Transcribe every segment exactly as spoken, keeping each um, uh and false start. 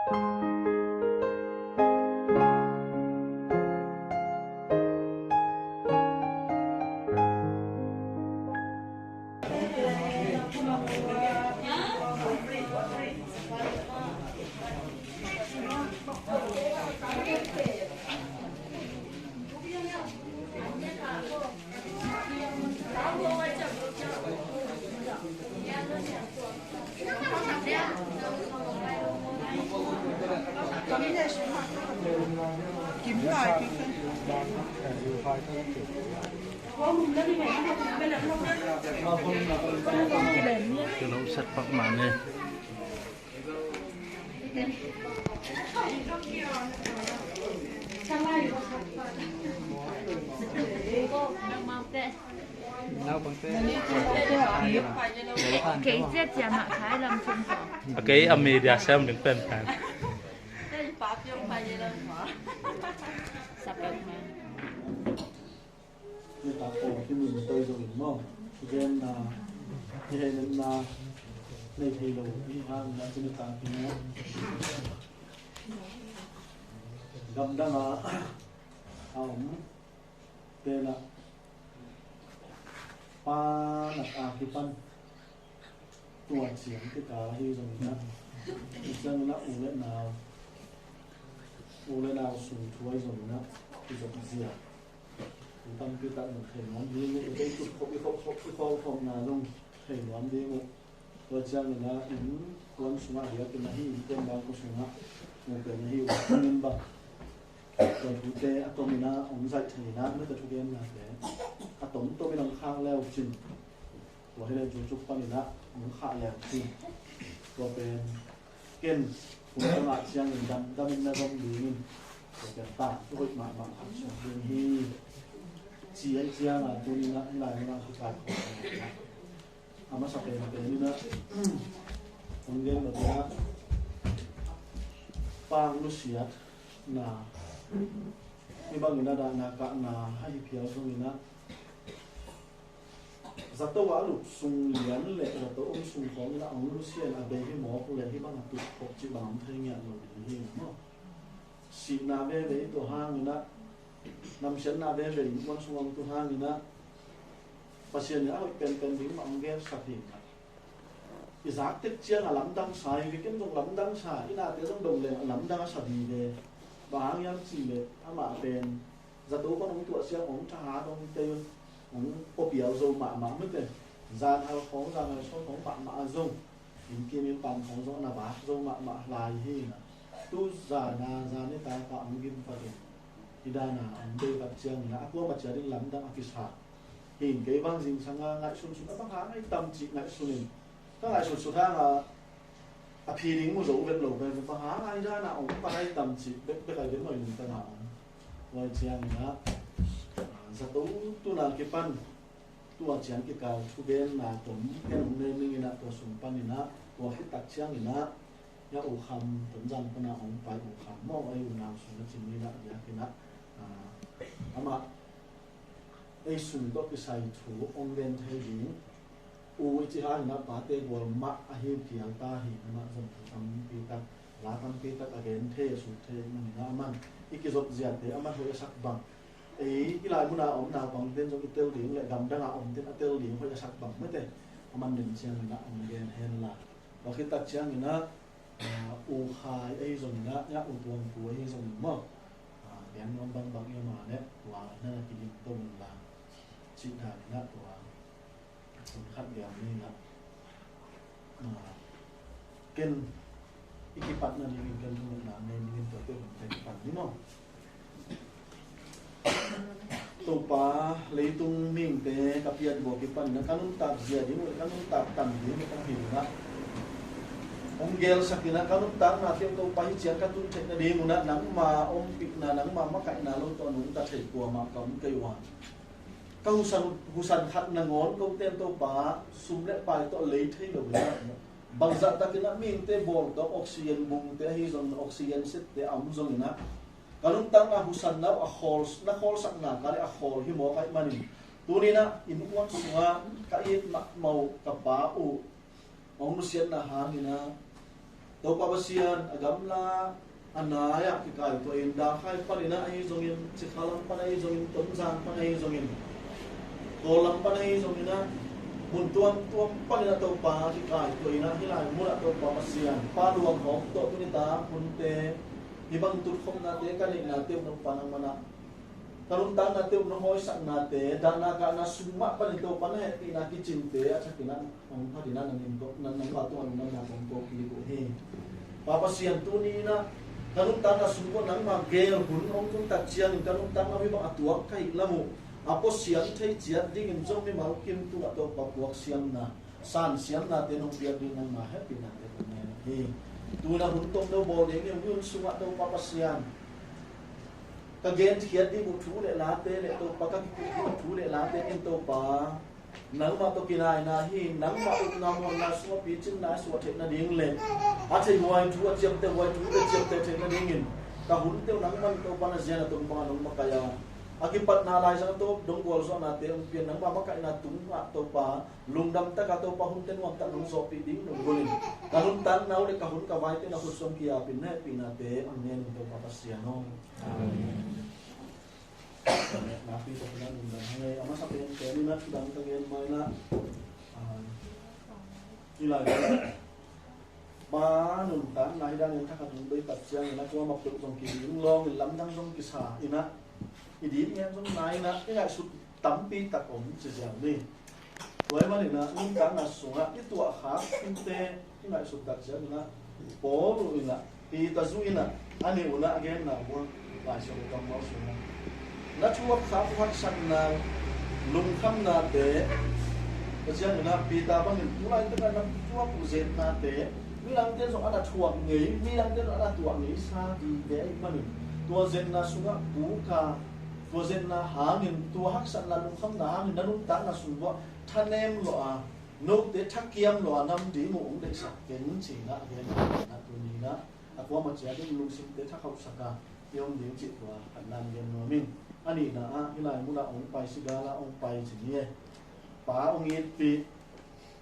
Ka lo sat pak mah ne. Kei ciacia mah khai lam chung ko. A kei a media sem ding pen pen. Sapek mah. Nita ko kimin toi zongin maw, thugenna, kihehnemna nei thei lo hi hang na, cini ta kina gamdang a a om tena pa nak a kipan tua ciang kikal ahi zongin ah, i ciangin ah u le nau, u le nau sung thu ahi zongin ah, i zong zia. U tampi tak zong thei nuam ding uh, i kei tut khop, i khop khop, i khol khopna zong thei nuam ding uh. Tua ciangin ah, in kuan sungah biakinn ahi, in kuan bang ko sungah mu pen ahi uh, in bang tua thute a tomin ah hong zaih thei in ah, mite thugennate a tomtomin hong khak leu cin. Tua hi leh Jucuk panin ah hong khah leu cin. Tua pen ken kum tangah ciangin damdamin na zong dingin, tua pen tangthu hoih mahmah khat suak ding hi. Ci ahih ciangin tuni-in ah hih lai munah kikaikhawm a masa penpen in ah hong gen loh in ah, pa hong nusiatna, hih bangin a dahna kahna ahi phial zongin ah, zato ah a lup sung lian le zato om sung khawngin ah hong nusia in a bei hi mawk uh leh hih bang a tut khop cih bang hong thei ngiat lo ding hi maw. Sihna veve i tuah hangin ah, namsiatna veve i muan sung hong tuah hangin ah, Pasian in a hoih penpen ding mah hong gensak hi in ah, i zak tek ciang a lamdang sa hi ve, ken zong lamdang sa, i nate zong dong leng a lamdang a sa vive. Bang hang hiam cih leh amah pen zato pan hong tuah ciang hong thahat, hong tei, hong pawpial zo mahmah mite. Zanhal khawng, zanhal sawn khawng mahmah a zong, innkim innpan khawng zong a na vak zo mahmah lai hi in ah, tu zan a zan nitak ah hong gim pah in, hih dan a hong bei pah ciangin ah, a kuamah ciat ding lamdang a kisa hi in, kei bang zingsang a ngaihsunsun a, bang hang a i tam cih ngaihsun in, ka ngaihsutsut hang a, a phi ding mu zo vet lo pen, bang hang a i dan a hong pan a i tam cih bekbek a i vet lo in, ka ngah hong. Tua ciangin ah, zato tun a kipan tua ciang kikal thugenna tom ken hong nem ning in ah, tua sung panin ah, tua khit tak ciangin ah, ya U Kham Tonzang pan a hong pai U Kham maw, ei unau sung na cin ni in ah, biakinn ah, ah, amah ei sung tawh kisai thu hong gen thei ding. U i cih hangin ah pate gual mah ahi phial ta hi, amah zong thu tampi tak, la tampi tak a gen thei, a sut thei, manin ah aman i kizop ziate aman hoih a sak bang, ei i lai mun a om naupangten zong i tel ding le gamdang a omten a tel ding hoih a sak bang mite, aman den ciangin ah hong gen hen la. Tua khit tak ciangin ah, ah, U Khai ahi zongin ah, ya U Tuang Pu ahi zongin maw, ah, gen nuam bangbang i om a leh tua na na kidim to un la, cih dan in ah tua hun khat liam ni in ah, ah, ken i kipatna dingin ken thungetna nei dingin tuate hun pen kipan ni maw. Topa, leitung mihingte ka piak uh a kipan in ah, ka nuntak zia ding uh, ka nuntak tan ding uh ka hi in ah, hong gelsak in ah, ka nuntakna teng Topa, hih ciang ka tun theih nading un ah nangma ompihna, nangma makaihna lo tawh nungta thei kuamah ka om kei uh a, ka husan, husan khat nangawn kote in Topa, sum le pai tawh lei thei lo in ah, bangzah takin ah mihingte bawl tawh oxygen bungte ahi zongin, oxygen sette a om zongin ah, ka nuntakna husanna uh a khawl, na khawlsakna ka leh a khawl hi mawk ahih manin, tuni in ah innkuan sungah ka it mahmah uh ka pa uh hong nusiatna hangin ah, Topa Pasian a gamla a nai-ah kikaituahin, Dakhai panin ah ahi zongin, Cikha lam pan ahi zongin, Tonzang pan ahi zongin, Kawl lam pan ahi zongin ah, mun tuamtuam panin ah Topa kikaituahin ah, hih lai munah Topa Pasian, Pa Luang Hawm tawh tuni-a hunte, hih bang tutkhopnate ka neihnate uh Topa nangmah in ah, ka nuntaknate uh nong hawisaknate, dahna kahna sung mah panin Topa na hehpihna kicingte a thakin ah hong phatin ah nangmah tungah lungdamna kong kopi uh hi. Pa Pasian, tuni in ah ka nuntakna sung uah nangma gel hun hong tun tak ciangin ka nuntakna uh hih bang a tuak ka hih lam uh a puaksiam thei ciat dingin zong mimal kim tungah Topa puaksiamna, sansiamnate nong piak ding nangma hehpihnate kong ngen uh hi. Tu-in ah hun tomno bawl ding hi, hun sungah Topa Pasian, ka genkhiat ding uh thu le late le Topa, ka kikup ding uh thu le late in Topa, nangmah tawh kinaina hi. Nangmah upna muanna sungah picing nai suah theih nading le a thei huai thu, a ciamteh huai thute ciamteh theih nadingin ka hunte uh nangmah in Topa na zia na tung bangah nong makaih a, a kipatna laizang tawh dong gualzawhnate hong pia in, nangmah makaihna tungah Topa lungdam takah Topa hunte nuamtak nong zawhpih ding nong hun in, ka nuntakna uh le ka hun ka vaite na khut sung kiapin na hehpihnate hong ngen in Topa Pasian aw. Amen. Nakpi takin ah lungdam hang ei. A masa pen pen in ah thudang ka gen ma in ah, ah, hih lai pa nuntakna hih dan in thakhat hong bei tak ciangin ah kuamah peuh zong kiding lawngin lamdang zong kisa in ah, i ding ngen zong nai in ah i ngaihsut tampi tak om ci ziau ni. Tua ahih manin ah nuntakna sungah i tuahkhak thute i ngaihsut tak ciangin ah, Paul in ah, Peter zu in ah, a nih un ah a genna uh ah, Lai Siangtho kammal sungah na thuakkhak uh haksatna, lungkhamnate, tua ciangin ah Peter bangin tu laitak ah na thuak uh zetnate, midangte zong a na thuak ngei, midangte zong a na tuah ngeisa dingte ahih manin, tua zetna sungah puk a, tua zetna hangin, tua haksatna lungkhamna hangin na nuntakna sung uah thanem lawh a, note thakiam lawh a nam ding uh hong deihsak keng ci-in ah a gen. Tuni in ah a kuamah ciat in lungsimte thakhauhsak a i om ding cih tua khatna in gen nuam ing. A nihna ah hih lai munah hong pai, Sigal ah hong pai ci ni e. Pa hong itpih,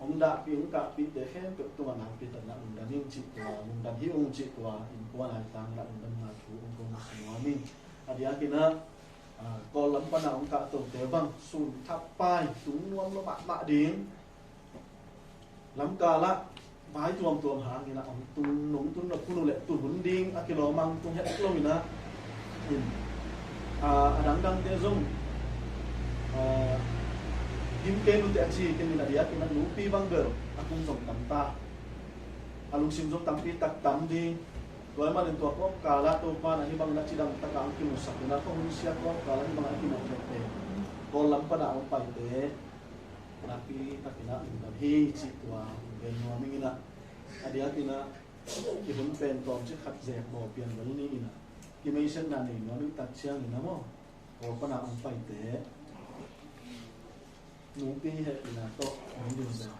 hong dahpih, hong kahpihte khempeuh tungah nakpi takin ah lungdam ing cih tua, lungdam hi ung cih tua innkuan a hi tangin ah lungdamna thu hong ko masa nuam ing. A diakin ah, ah, Kawl lam pan a hong kahtote bang sun thak pai tung nuam lo mahmah ding. Lamkal ah vai tuamtuam hangin ah hong tun, nong tun lo, tun uh leh tun hun ding a kilawm a, hong tung het lo in ah, in, ah, a dangdangte zong, ah, him kei lute a ci kei in, a diakin ah nupi bang bel a kum zong tam ta, a lungsim zong tampi tak tam ding. Tua ahih manin tua kawmkal ah Topa in ah hih bang na cidam tak a hong kimusak in ah, kua hun sia kawmkal ah hih bang a kimuh tek pen Kawl lam pan a hong paite nakpi takin ah lungdam hi cih tua hong gen nuam ing in ah, a diakin ah i hun pen tawmcik khat zek bawl pian bel ni in ah, kimeisiatna nei nuam ing tak ciangin ah maw, Kawl pan a hong paite nupi hehpihna tawh hong ding bel.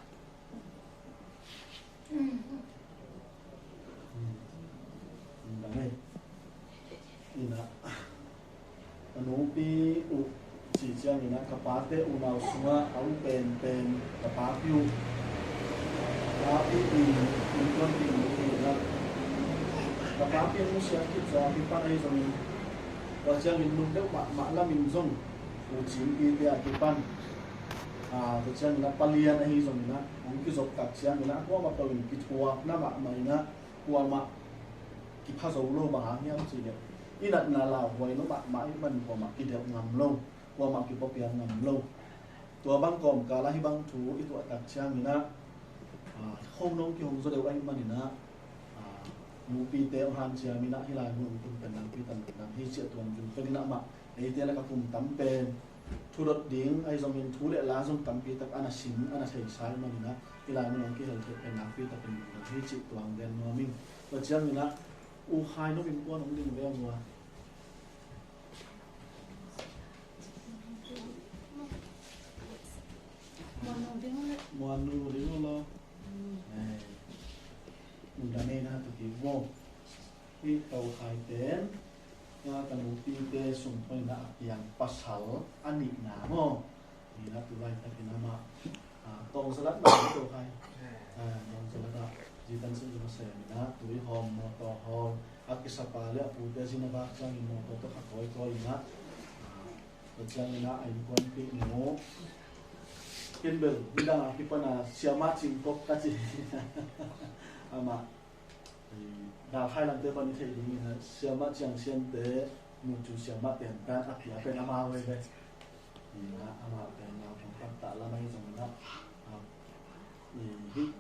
Ina, a nupi uh cih ciangin ah ka pate unau sungah a u penpen ka papi uh, papi in innkuan ding uh hi in ah, ka papi a nusia khit zawh a kipan ahi zongin, tua ciangin nung deuh mahmah lamin zong u Cingpite a kipan, ah, tua ciangin ah palian ahi zongin ah hong kizop tak ciangin ah kuamah peuh in kithuakna mahmah in ah, kuamah kipha zo lo. Bang hang hiam cih leh i natna lauhuai lo mahmah ahih man kuamah kidelh ngam lo, kuamah kipapiang ngam lo. Tua bang kawmkal ah hih bang thu i tuah tak ciangin ah, ah, khonung kihong zaw deuh ahih manin ah, ah, nupite hong hanciam in ah hih lai mun hong tun pen nakpi takin lungdam hi cih a tuam ding pen in ah mah, eite lak a kum tam pen thu dot ding ahi zongin thu le la zong tampi tak a na sim, a na theisa ahih manin ah hih lai mun hong kihel theih pen nakpi takin lungdam hi cih tua hong gen nuam ing. Tua ciangin ah U Khai, no innkuan hong ding ve ung ua. Muan nu ding uh le. Muan nu ding uh lo. Mm. Eh. Lungdam ei na, tua hi maw. Hih Pa U Khai pen, ka, ka nupite sung panin ah a piang pasal a nihna maw. Ni na tu laitakin amah, ah, Tawng Zalat mah, Pa U Khai. Ah, Tawng Zalat ah. Zi Tan Sung zong a sem in ah, Tui Hawm mawtaw hawl a kisapa le a pute zi na vak ciangin mawtaw tawh kha kawikawi in ah, tua ciangin ah a innkuanpih nu, ken bel nidang a kipan a siamah cingkop ka ci. Amah, eh, Dalkhai lamte pan i theih dingin ah, siamah Ciang Siante, nu cu siamah pen, pen a pia pen amau hi ve. Ina, amah pen naupang tamtak lam ahi zongin ah, ah, i, hih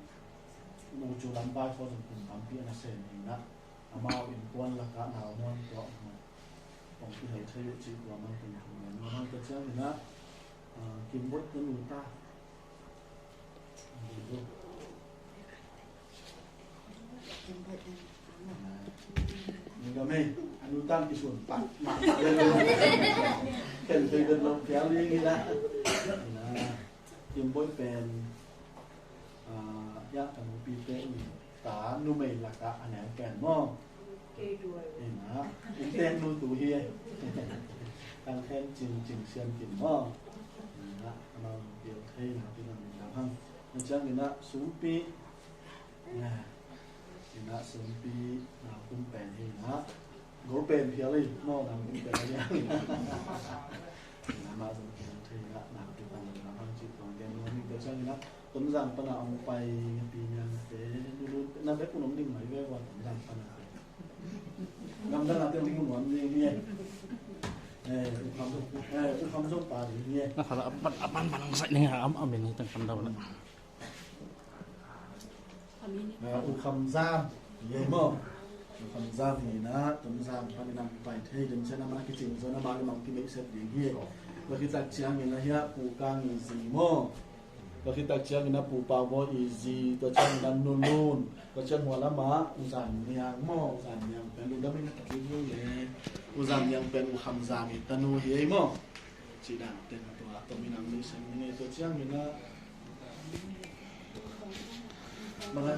nu cu lam vai khawng zong kum tampi a na sem hi in ah, amau innkuan lakah nau muan tuah, ah, kong kihel thei uh cih tua man kum thum le nuam hang. Tua ciangin ah, ah, Kim Boih te nu ta. Ni gam ei, a nu tan kisun pak mah. Ken thei den lo phial ding hi na. Na, Kim Boih pen, ah, ya, ka nupite in ta numei lakah a neu pen maw. Ina, in tek nu tu hi. Tang khen Cing, Cing Sian Kim maw. Ina, a nau phial thei na, pi na min lam hang. Na ciangin ah Sumpi, ina, Sumpi, na kum pen hi na. Go pen phial hi, no, na kum pen hi. Ina, ma zong phial thei na, na kum pen hi na, hang ci tuang gen nuam hi. Tua ciangin ah, Tonzang pan a hong pai Pi Miang te, nu lu, na bek un om ding mai ve ua Tonzang pan a. Gamdang a te hong kum nuam ding hi. Eh, U Kham, eh, U Kham zong pa ding hi. Na khala a pan, a pan, pan hong sai ning a, am, am in hi tang kam dau na. Ah, U Kham Zam, hi ei maw? U Kham Zam hi na, Tonzang pan in a pai thei, den ciang amah kicing zaw in amah le mang kimeih sep ding hi. Tua khit tak ciangin ah hiah Pu Kang i zi maw? Tua khit tak ciangin ah Pu Pau Bawi i zi, tua ciangin ah Nu Lun, tua ciang hua lamah U Zan Niang maw? U Zan Niang pen lungdam in a ka ding le, U Zan Niang pen U Kham Zam i tanu hi ei maw? Ci dan teng tua, tua min ang meih seng ni, tua ciangin ah Mana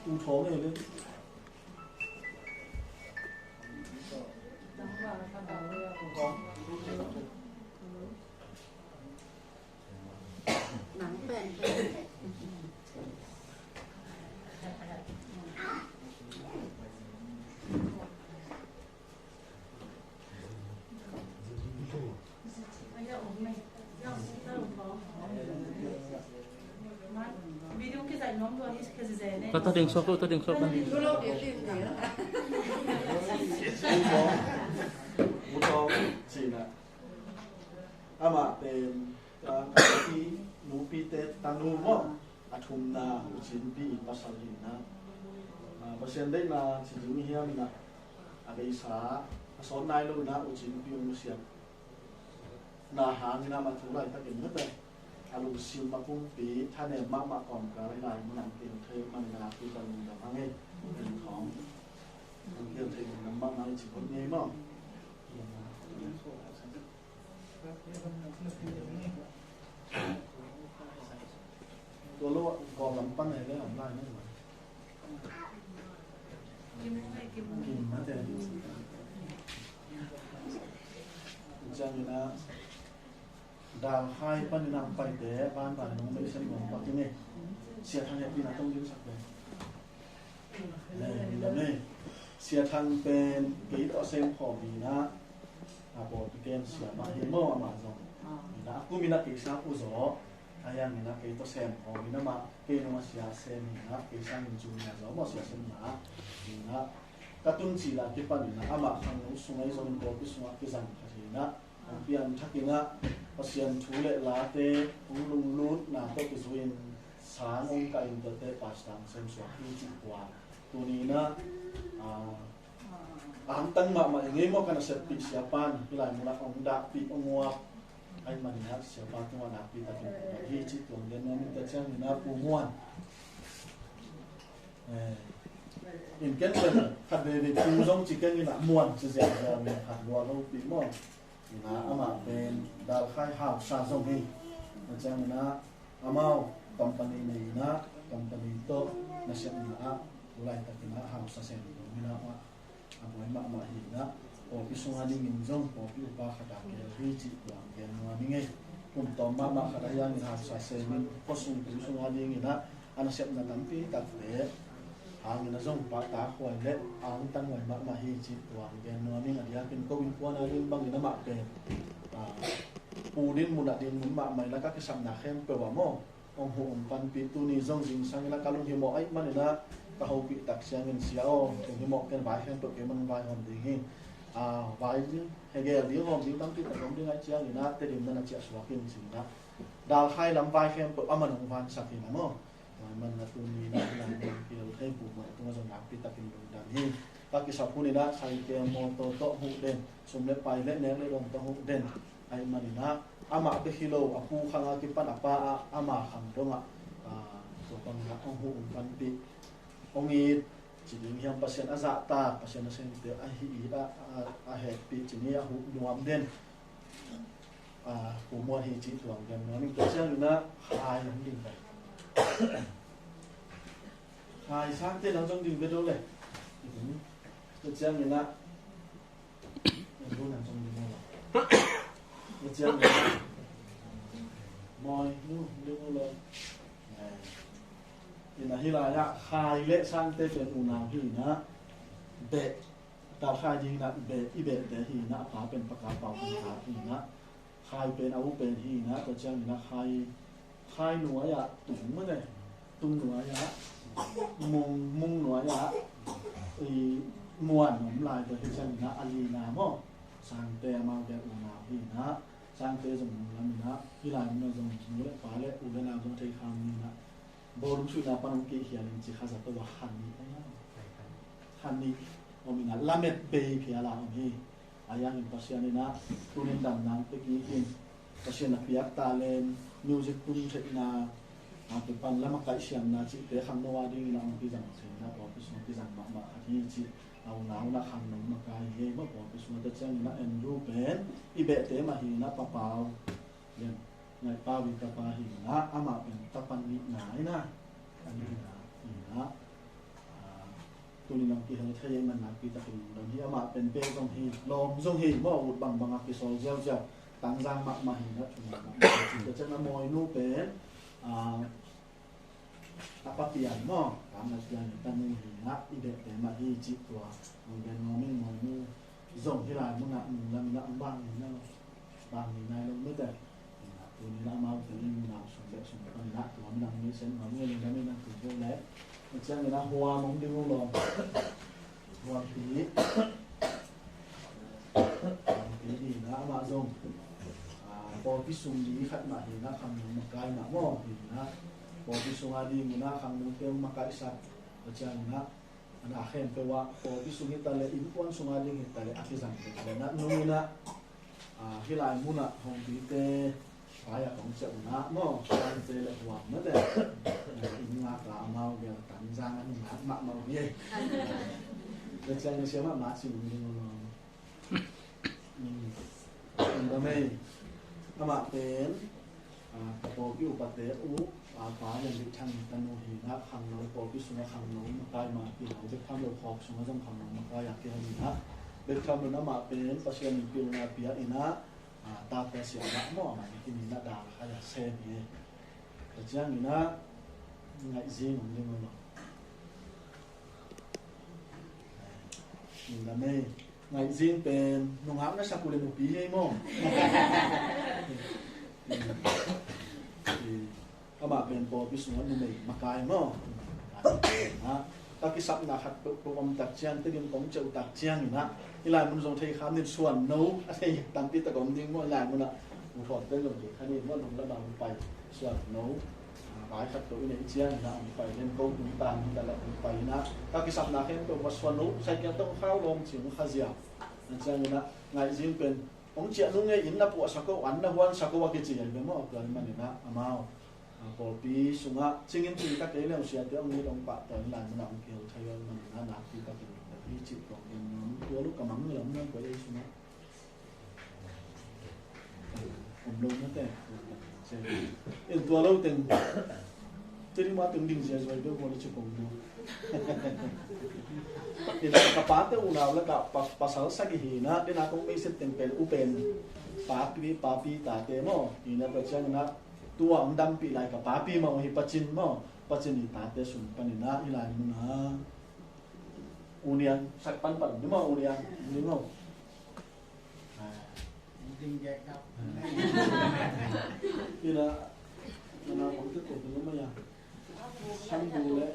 tu thong ei le. Nang pen. Ta, ta ding sawk lo, ta ding sawk lo. Amah pen, ah, ka nupi, nupite tanu maw? A thumna U Cin Pi i pasal hi na. Ah, Pasian deihna ci ding hiam na, a beisa a sawt nai lo na U Cin Pi hong siat na hangin amah thu laitakin mete a lungsim a pumpi thanem mahmah kawmkal hi lai mun an kihel thei manin a pi pan lungdam hang ei. En khawm an kihel thei lungdam mahmah i ci phot ngei maw? Tua lo kawm lam pan hi le om lai na. Kim mate. Ciangin ah Dalkhai panin a hong paite banban nong meihset nuam pak ing ei. Sia Thang hehpihna tawh dingsak ve. Sia Thang pen kei tawh a sem khawm hi na, a pawlpi kem siamah hi maw amah zong. Hi na, a kum in a kei sang uh zaw. A hiang in a kei tawh sem khawm hi na mah, kei nung a sia sem hi na, kei sang in cu na zaw maw sia sem na. Hi na, ka tun cil a kipan in a amah khangno sung ahi zongin pawlpi sungah kizang khat hi na. Hong pian thak in ah Pasian thu le late hong lunglutna tawh kizui in sang hong kah in tuate pastor hong semsuak hi cih tua. Tuni in ah, ah, a hamtang mahmah i ngei maw ka naseppih siapa in hih lai munah hong dahpih hong uap ahih manin ah siapa tungah nakpi takin hi cih tua hong gen nuam in tua ciangin ah Pu Muan. Eh, in ken pen khat veve Pu zong ci keng in ah Muan ci ziahziah in khat lua lopih maw. Ina amah pen Dalkhai hausa zong hi. Tua ciangin ah amau company nei in ah company tawh nasepna ah tu laitakin ah hausa sem ding in ah a buai mahmah hi in ah pawlpi sungah dingin zong pawlpi upa khat a kihel hi cih tua gen nuam ing ei. Kum tawm mahmah khat a hiangin hausa semin khuasung tu sungah dingin ah A nasepna tampi takte hangin a zong pahtakhuai le a hong tanhuai mahmah hi cih tua hong gen nuam ing. A diakin ko innkuan a ding bangin amah pen, ah, pu dinmun a dinmun mahmah in a ka kisapna khempeuh ah maw hong huh hong panpih. Tuni zong zingsang in a ka lunghimawh ahih manin a ka hopih tak ciangin, Sia aw, lunghimawh ken, vai khempeuh kei mah hong vaihawm ding hi. Ah, vai ding, hegel ding, hawm ding tampi tak om ding ahih ciangin a Tedim na na ciah suak in ci-in a, Dalkhai lam vai khempeuh amah hong vansak hi na maw. Tua ahih manin a tuni in a hih lai mun kiel thei pu mah tungah zong nakpi takin lungdam hi. Ka kisap hun in a cycle, mawtaw tawh huh den, sum le pai le nek le dawm tawh huh den ahih manin a, amah bek hi lo, a pu khang a kipan a pa ah, ama khang dongah, ah, tua bangin a hong huh hong panpih, hong it ci ding hiam, Pasian a zahtak, Pasian a sente a hi it a, a, a hehpih ci ni, a huh nuam den, ah, pu muan hi cih tua hong gen nuam ing. Tua ciangin a khai hong ding pen, khai sangte nang zong ding ve do le. Tua ciangin a, en bu nang zong ding lo. Tua ciangin a, Mawi nu ding lo. Eh, in a hih lai ah khai le sangte pen unau hi in a, beh, Dalkhai ding in a beh, i behte hi in a, a pa pen Pa Ka Pau Khan Kha hi in a, khai pen a u pen hi in a, tua ciangin a khai, khai nuai ah tung mah ne, tung nuai ah, mung, mung nuai ah, i muan om lai, tua hi ciangin a, a lina maw, sangte amau bek unau hi in a, sangte zong mung lam in a, hih lai mun ah zong nu le pa le u le nau zong thei kham ni in a, bawlung suihna pan hong kihkhial in ci kha zato a khan nih, khan nih om in a, lamet bei phial a om hi. A yang in Pasian in a tunin damna hong pia kik in, Pasian a piak talent, music tun theihna, a kipan lam a kaihsiamna cihte khangno a dingin a hong kizang cih in a, pawlpi sung kizang mahmah khat hi cih a unau in a khangno makai hi. Maw pawlpi sung a, tua ciangin a Andrew pen i behte mah hi in a, Pa Pau, Ngaih Pau i tapa hi in a, amah pen tapa nihna in a, a nihna hi in a, ah, tuni lam kihel thei ahih man nakpi takin lungdam hi. Amah pen beh zong hi, lawm zong hi, maw, ut bangbang a kisawl ziauziau, tangzang mahmah hi in a, thunga mahmah hi. Tua ciang a Mawi nu pen, ah, a Pa Pian maw, Kam Nat Pian i tanu hi in a, i behte mah hi cih tua hong gen nuam ing. Mawi nu zong hih lai mun ah lungdam in a, hong bang in a, bang ni nai lo mite. Tuni in a amau teng in nau sum bek sum pan in a, tua min a mi sen ma mi lungdam in a, tu bek le. Ciangin a Huam hong ding uh law. Huampi, Huampi ding in a, amah zong, ah, pawlpi sung mi khat mah hi in a, khangno makai mah maw hi in a, pawlpi sung a ding in a khangnote hong makaihsak. Tua ciangin a, a na khempeuh ah, pawlpi sung hi ta leh, innkuan sung a ding hi ta leh, a kizang hi ta leh, na nung in a, ah, hih lai mun ah Huampite vai ah kong ciah un a maw, Huampite le Huam mate, inn ngak a amau bel tangzang a nungak mahmah uh hi. Tua ciang nusia mahmah cih ding uh law. Amah pen, ah, ka pawlpi upate uh, ah, Pa Jan Bik Thang tanu hi in a, khangno, pawlpi sungah khangno makai mah, kihau bek tham lo, khawk sungah zong khangno makai a kihau hi in a, bek tham lo in amah pen Pasian in pilna pia in a, ah, tate siamah maw, amah in kinin a dal khai a sem hi. Tua ciangin a ngaihzing om ding uh law. Ngaihzing pen nungak na sak uh le nupi hi ei maw. Amah pen pawlpi sungah numei makai maw. Ha? Ka kisapna khat peuhpeuh om tak ciang, Tedim kong ciah uh tak ciangin a, hih lai mun zong thei kham ning, suan no a thei tampi tak om ding maw, hih lai mun ah U Thawn pen zong thei kha ning maw, lunglam a hong pai suan no. Vai khat peuh i neih ciangin a hong pai len, ko tung tan hi ta leh hong pai in a, ka kisapna khempeuh mah suan no, cycle tawh khau lawm ci hong kha ziau. Tua ciangin a ngaihzing pen hong ciah nung e, inn na puahsak o, an na huansak o a kici ahi ve maw, tua ahih manin a amau, ah, pawlpi sungah cingin cing tak kei leng siate hong it hong pahtawi lai mun ah hong kihel thei uh ahih manin a nakpi takin lungdam hi cih tua gen nuam ing. Tua lo ka mang lam nang kua ei sungah om lo mate. In tua lo teng, Tedim a teng ding zia zuai beuh maw le ci kong lo. In ka pate unau le ka pa, pasal sagih hi in a, den a kong meiset teng pen u pen papi, papi tate maw. In a tua ciangin a tua hong dampih lai ka papi maw hi, Pa Cin maw. Paci ni tate sung panin ah i lai mun ah U Niang sak pan pan ni maw, U Niang ni maw. Ina, ina kong te ko ni maw ya. Sang bu le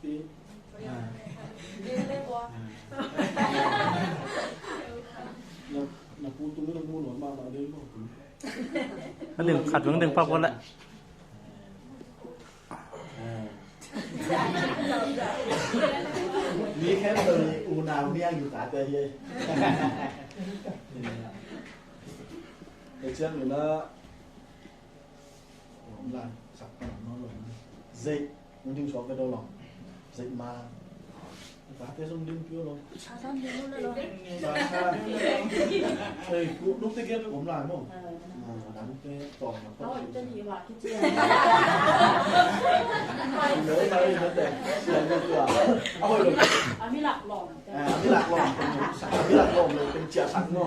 pi. Na, na pu tung ni mu lo ma ma de maw. Ka ding khat veng ding pak vua leh. Mi khempeuh unau niang hi tate hi. Ei ciang ina, sak pan no lo. Zei. Hong ding suak ve do lo. Zei ma. Tate zong ding piu lo. Sa sa ding lo lo. Sa sa. Ei, ku nuk te kia pe om lai mo. Ah, nuk te tong na ko. Oi, te ni wa ki tia. Lo na ri na te. Sia ni tua. A hoi lo. A mi lak lom. Ah, mi lak lom. Sa mi lak lom lo, pen cia sak no.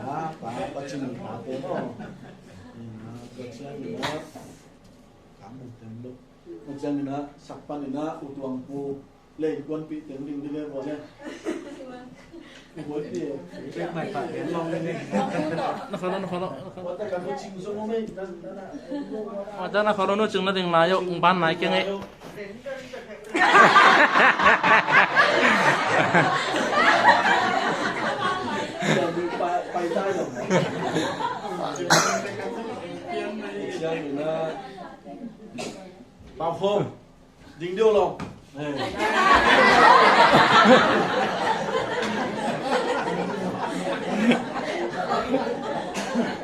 Ah, pa, pa cin pa te no. Ah, pa cia ni na. Kam mu tem lo. Ua ciangin ah sak panin ah U Tuang Pu le innkuanpih teng ding ding e vua le. U Buaipih e. Na kha lo, na kha lo, na kha lo. Ua ta ka nu cing zong om e. Ua ta na kha lo, nu cing na ding lai o, ung ban nai keng e. Pai, pai tai lo. Ciangin ah Pau Khom. Ding deuh lo.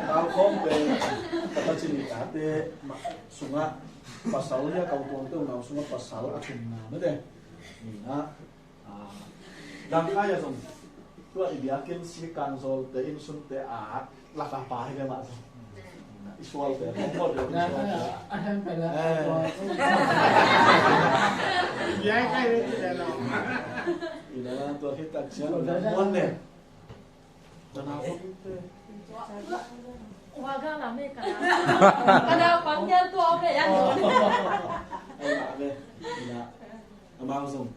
Pau Khom pen ka Paci ni tate sungah pasal hi a, ka U Tuang te unau sungah pasal a thumna mete. Ni na. Ah, dang khai a zong tua i biakinn si kangzawlte innsunte a laka pa hi ve mah zong. I sualte, kong kawlte, i sualte. A hem pen la. Eh. Biakinn khai ve ti le lo. I na na tua khit tak ciang muan ne. Ka na ko te. Wa ga la me ka na. Ka na pang tel tua ve ya. Ai ma ve. I na. Amau zong.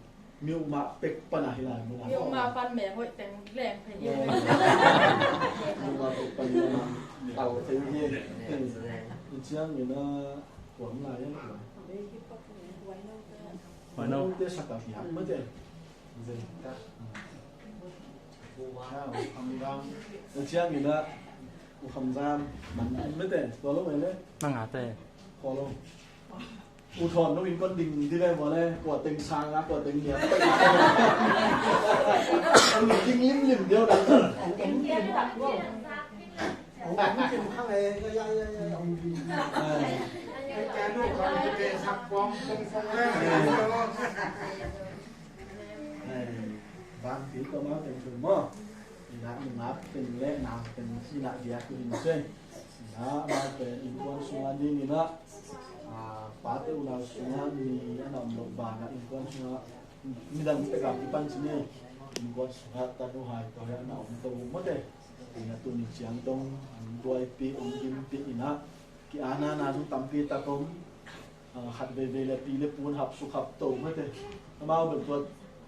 Miuh mah pek pan a hi lai mu lai. Miuh mah pan meh hoih teng leng thei hi. Miuh mah pek pan mah tau thei hi. Ciangin a kuam lai a. Huai no. Huai no te sak a hiak mah te. Ciangin a U Kham Zam man mah te. Tua lo mai le. Nang a te. Tua lo. U Thawn, no innkuan ding di ve vua le, kua teng sang a, kua teng niam. Ding limlim deuh dang. Bang ti ko ma teng tu mo. Ina nungak teng le nang teng ina dia ku ding se. Ina ma teng innkuan sunga ding ina. Ah, pate unau sunga mi a na om lo banah innkuan sunga midang pek a kipan ci ni. Innkuan sunga tanu hai tawh a na om to mawte. Ina tuni ciang dong an buaipi om gimpih ina ki-ana na zong tampi tak om. Ah, khat veivei le pi le pun hapsuk hapto mawte. Amau bel tua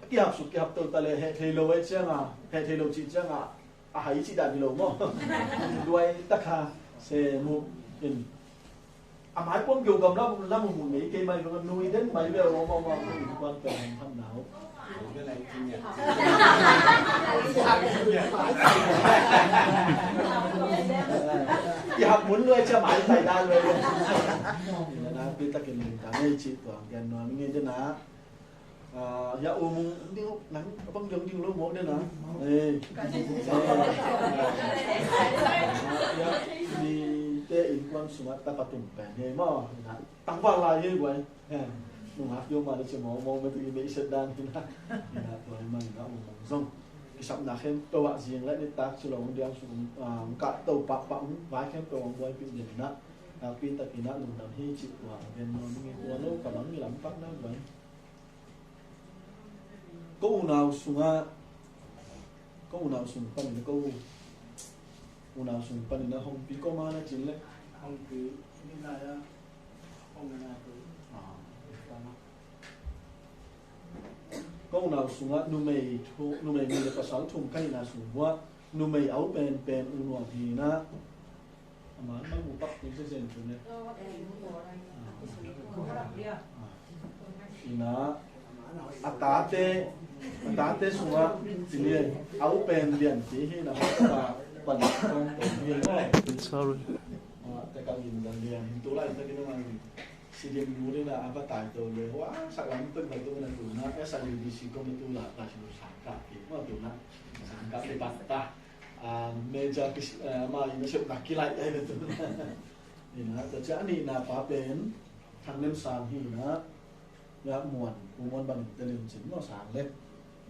kihapsuk kihapto ta le heh thei lo eh cianga, heh thei lo cih cianga a hai cih dan hi lo maw? Duai taka se mu in. A mai pom geu gam la mu, la mu mu ngei kei mai lo, nui den mai lo maw, maw, maw, in kuan pe han tham nau. I hap mun lo, cia mai tai da lo. Ina na pi takin ling ta ngei ci tua gen no mi ngei den na. Ah, ya u mung ding nang abang ding ding lo mo de na. Eh. Ya mi te innkuan sunga ta patum pen he mo. Na tangval lai he guai. Eh. Nungak yo ma de che mo mo me tu i me i set dan hi na. Ina tua ma ina u mung zong. Kisapna khempeuh ah zing le nitak ci lo diang sung, ah, ka to pah pah vai khempeuh buaipi den na. Nakpi takin a lungdam hi ci tua gen no ding hi tua lo ka bang i lampak na guai. Ko unau sunga, ko unau sung panin ko unau sung panin a hongpi ko ma na cin le. Hongpi ni na ya, hong na tu. Ah. Ko unau sungah numei thu, numei mi le pasal thum ka neihna sung uah numei au penpen U Nuam hi in ah. Ama bang mu pak tu se zen tu ne. In ah a tate, a tate sungah ci lian, au pen lian ci hi in ah, pa pan tong tong hi in ah. Sorry. Ah, te ka in dan lian hin tu lai ta ki na man. Sidim nu ni na a va tai to le, hua sak lam pek ba tu na tu na, S I U D C ko na tu la, la si lu sang ka ki, ma tu na, sang ka ki ba ta. Ah, meja ki, ah, ma ina sep na ki lai ai na tu na. Ina, ta cia ni na pa pen, Thang Nem Sang hi na, ya muan, ku muan bang in te lim cin no sang le.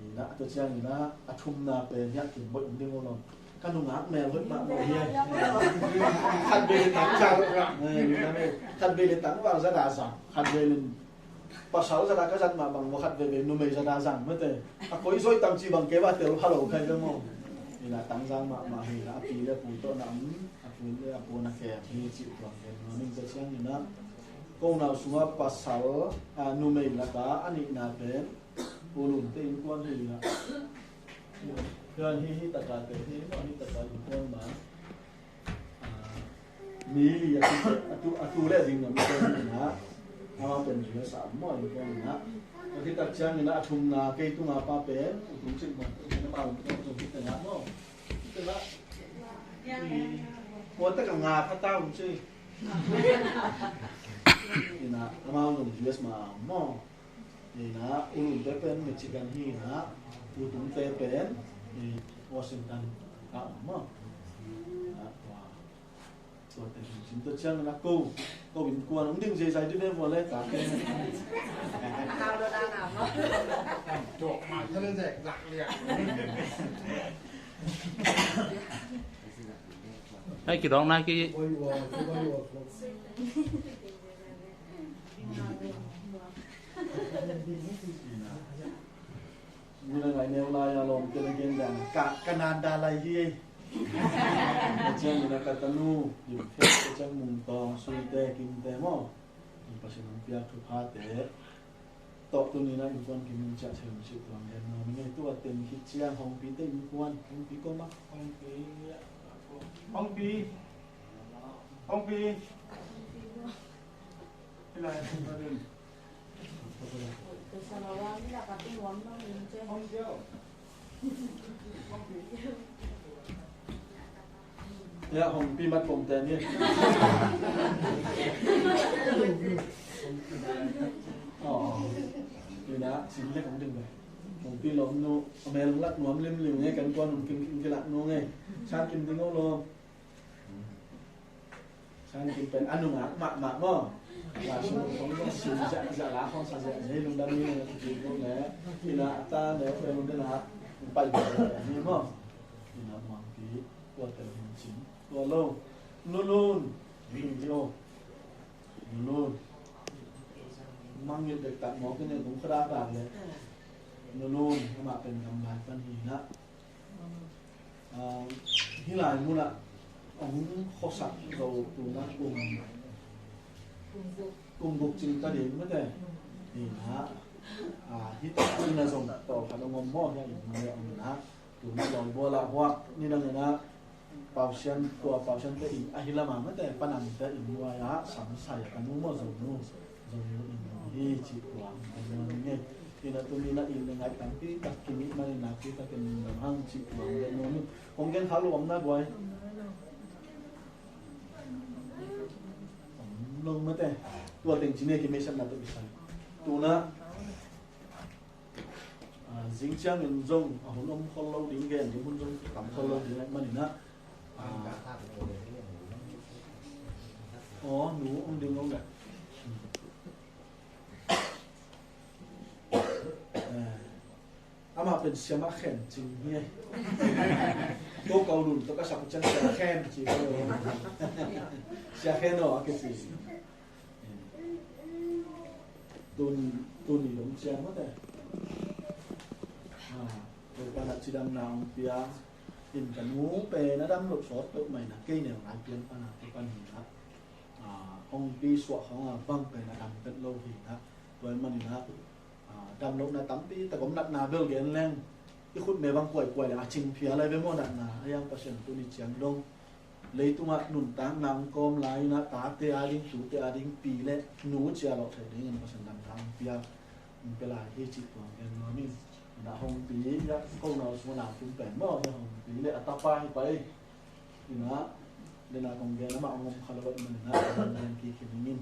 Ina, tua ciang ina, a thumna pen hiah kin boih um ding uh lo. Ka nungak mel hoih mahmah hi. Khat vei le tang zang. Eh, ina, khat vei le tang val zada zang. Khat vei le pasal zada ka zat mah bang ua khat vei vei numei zada zang mate. A koi zoi tam ci bang kei va tel pha lo khai ve maw. Ina, tang zang mahmah hi ina, a pi le pu tawh na um, a pu le a pu na kem hi ci tuang kem. Ina, ning tua ciang ina, ko unau sungah pasal, a, numei laka a nihna pen U Lun te innkuan hi ina. Hian hi, hi taka te hi, hi taka innkuan ma. Ah, mi li a tu, a tu, a tu le ding ngam te hi na. Ama pen ri sa mo innkuan na. Hi tak ciang ina a thumna kei tunga pa pen, u tung cik mo, u tung cik mo, u tung cik mo. Mo ta ka nga pa ta u tung cik. Ina, ama u tung U S ma mo. Ina, U Lun te pen Michigan hi ina, U Tung te pen, i, Washington a om maw. Ina, tua, tua te hin cin tua ciang ina ko, ko innkuan hong ding zeizai ding ve vua le ta te. Ai, kidawk na ki. Ni na ngai neu lai a lawmte na gen dan ka, Canada lai hi ei. Ka ciang ni na ka tanu, Lim Phet, ka ciang Mung Tawng, Suite, Kimte maw. Pasian hong piak thuphate tawh tuni na innkuan kim in ciah thei uh cih tuang gen nuam ing ei. Tua teng khit ciang Hongpi te innkuan, Hongpi kua mah. Hongpi, Hongpi, Hongpi. Hih lai, Hongpi. Ya, Hongpi mat pom ten hi. Oh, ina, sin lek hong ding ve. Hongpi lawmnu, a mel lak nuam limlim nge, kan kuan hong kim kim kilak nu nge. San kim ding o lo. San kim pen a nungak mahmah maw. La sung sung maw, sung zah zah la khong sa zah zah lungdam ni na tu tu le. Ina a ta le pen lungdam na pai ba ni maw. Ina muang pi tua tel hin cin tua lo. Nulun. Ring di o. Nulun. Mangngilh dektak maw kine kum khada tak le. Nulun amah pen gamlai pan hi na. Ah, hih lai munah hong khuasak zo tuna kum, kum guk cing ta ding mate. Ni na, ah, hih tak tuna zong tawh khat hong om maw, hiah in mawk le om na. Tuna lawi bual ah huak ni dang ina Pausian, tua Pausian te in ahi lama mate, Panang te in nuai ah sam sai a ka nu maw, Zonu, Zonu in hi ci tua, a nu ni nge. Ina tuni na in le ngai tampi tak kimi mani na pi tak in lam hang ci tua, nge nu ni. Hong gen kha lo om na buai. Om lo mate. Tua teng ci ne ki mei san na to ki san. Tuna Ah, zing ciangin zong a hun om khol lo ding, gen ding hun zong tam khol lo ding ahih manin ah, ah, aw, nu om ding lo le. Eh, amah pen siamah khen cing hi. Ko kau lun tawh ka sak ciang sia khen ci ko. Sia khen aw a kici. Tun, tuni dong ciang mate. Ah, Topa na cidamna hong pia in ka nu pen a dam loh sawt peuh mai na, kei neu nai pian pana Topa ni na. Ah, hong pi suah khawng a bang pen a dam pet lo hi na. Tua ahih manin ah Damlohna tampi tak om, natna bel gen leng i khutme bang kuaikuai leng a cingphia lai ve maw, natna a hiang Pasian tuni ciang dong leitungah nuntakna hong kawm lai-in ah tate a ding, tute a ding, pi le nu cia lawh theih dingin Pasian damna hong pia, hong pia lai hi cih tuang gen nuam ing. Ina hong pi, ya, ko nau sung nau tum pen maw, ya hong pi le a tapa hi pai. Ina, dena kong gen amah hong om kha lo, ina, ina, hong gen kik hi ning in.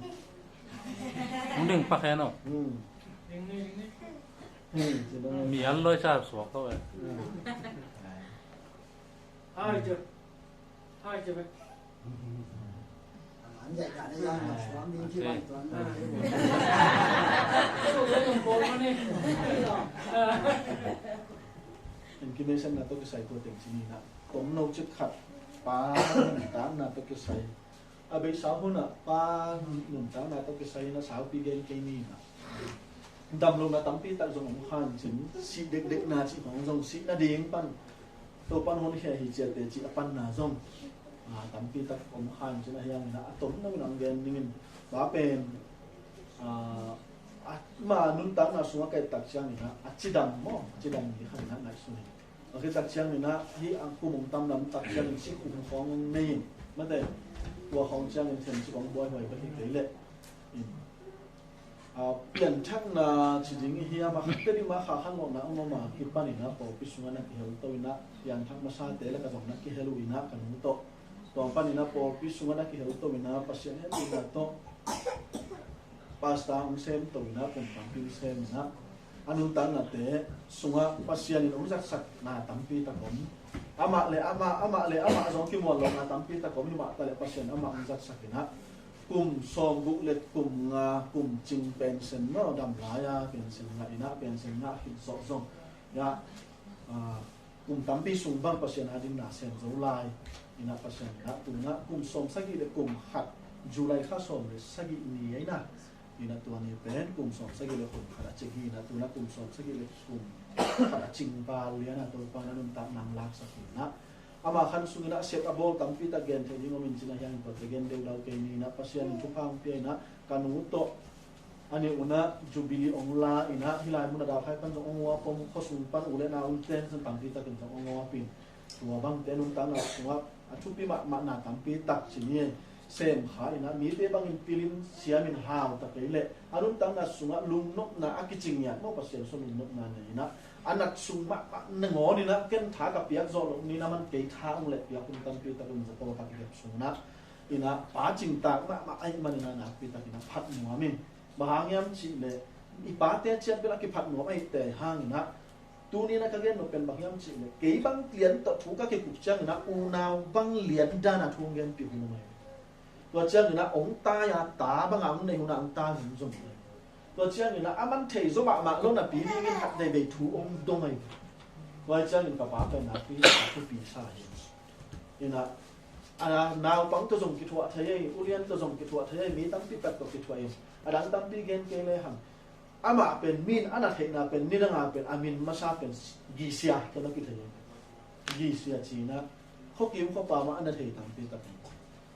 Hong ding pak hen aw. Hmm. Hmm, ci dong. Mi an loi sa suak ko eh. Hmm. Hai, Jeff. Hai, Jeff. Inclination na tawh kisai tua teng ci ni na. Tomno cik khat pa nuntakna tawh kisai. A beisa hunah pa nuntakna tawh kisai na saupi gen kei ni na. Damlohna tampi tak zong om khan cin, sih dekdekna cih khong zong sih nading pan Topan honkhia hi ciate cih a panna zong, ah, tampi tak om khan cin, a hiang ina a tomno ina hong gen dingin pa pen, ah, ama nuntakna sungah ka et tak ciang ina a cidam maw, a cidam ni khan ina ngaihsun hi. A khit tak ciang ina hih a kum hong tam lam tak ciangin sih kum khong hong nei in, mate, tua khong ciangin then sih khong buaihuai bek hi kei leh. Aa, pianthakna ci ding hi a, mah khat teh ding mah kha khan lawhna a om a, kipan ina pawlpi sungah na kihel to ina, pianthak masate le ka zong na kihel uh ina ka nung tawh. Tua pan ina pawlpi sungah na kihel to ina, Pasian hehpihna tawh pastor hong sem to ina, kum tampi hong sem ina, a nuntaknate sungah Pasian in hong zatsakna tampi tak om. Amah le amah, amah le amah zong kimuan lawhna tampi tak om, hi mah ta le Pasian amah hong zatsak ina, kum sawmguk le kum nga kum cing pension maw, dam lai-a pension ngah ina, pension ngah khit zawh zong ina, ah, kum tampi sung bang Pasian a ding na sem zo lai ina, Pasian ina tu ina kum sawmsagih le kum khat, July kha sawm le sagih ni ina, ina tua ni pen kum sawmsagih le kum khat a cing hi ina, tu ina kum sawmsagih le kum khat a cing val lian a Topa in a nuntakna hong laksak hi ina, ama khan sung ina a sep a bawl tampi tak gen theih ding om in cin, a hiang in tua teh gen deudau kei ni ina, Pasian in thupha hong pia ina ka nu tawh a nih un ah Jubilee hong la ina, hih lai mun a dalkhai pan zong hong uap om, khuasung pan u le nau hong ten zong tampi takin zong hong uap in, tua bangte nuntakna sungah a thupi mahmahna tampi tak ci ni. Sem kha ina, mite bangin pilin siamin hau ta kei leh a nuntakna sungah lungnopna a kicing ngiat maw, Pasian sung lungnopna nei ina, a nat sung mahmah nangawn ina, ken tha ka piak zawh loh ni ina, man kei tha hong leh piak hun tampi tak in za pawlkhat i gep sung ina, ina pa cingtak mahmah ahih man ina nakpi tak ina phat nuam in. Bang hang hiam cih leh i pate ciat bel a kiphat nuam ahih teh hang ina, tuni ina ka gen nop pen bang hiam cih leh kei bang lian tawh thu ka kikup ciang ina unau bang lian dan a thu hong genpih hun om ahi. Tua ciang ina hong tai a, ta bang a hong nei hun a hong tai hun zong om ahi. Tua ciang ina a man thei zaw mahmah lo napi dingin khat veivei thu hong dong ahi. Tua ciang in ka pa pen nakpi a thupi sa hi. Ina, a, naupang tawh zong kithuah thei ei, ulian tawh zong kithuah thei ei, mi tampi tak tawh kithuah in, a dang tampi gen kei le hang. Amah pen min a na theihna pen nidang a pen a min masa pen Gisia kiang na kithei ei. Gisia ci ina, khuakim khuapa mah a na thei tampi tak ei.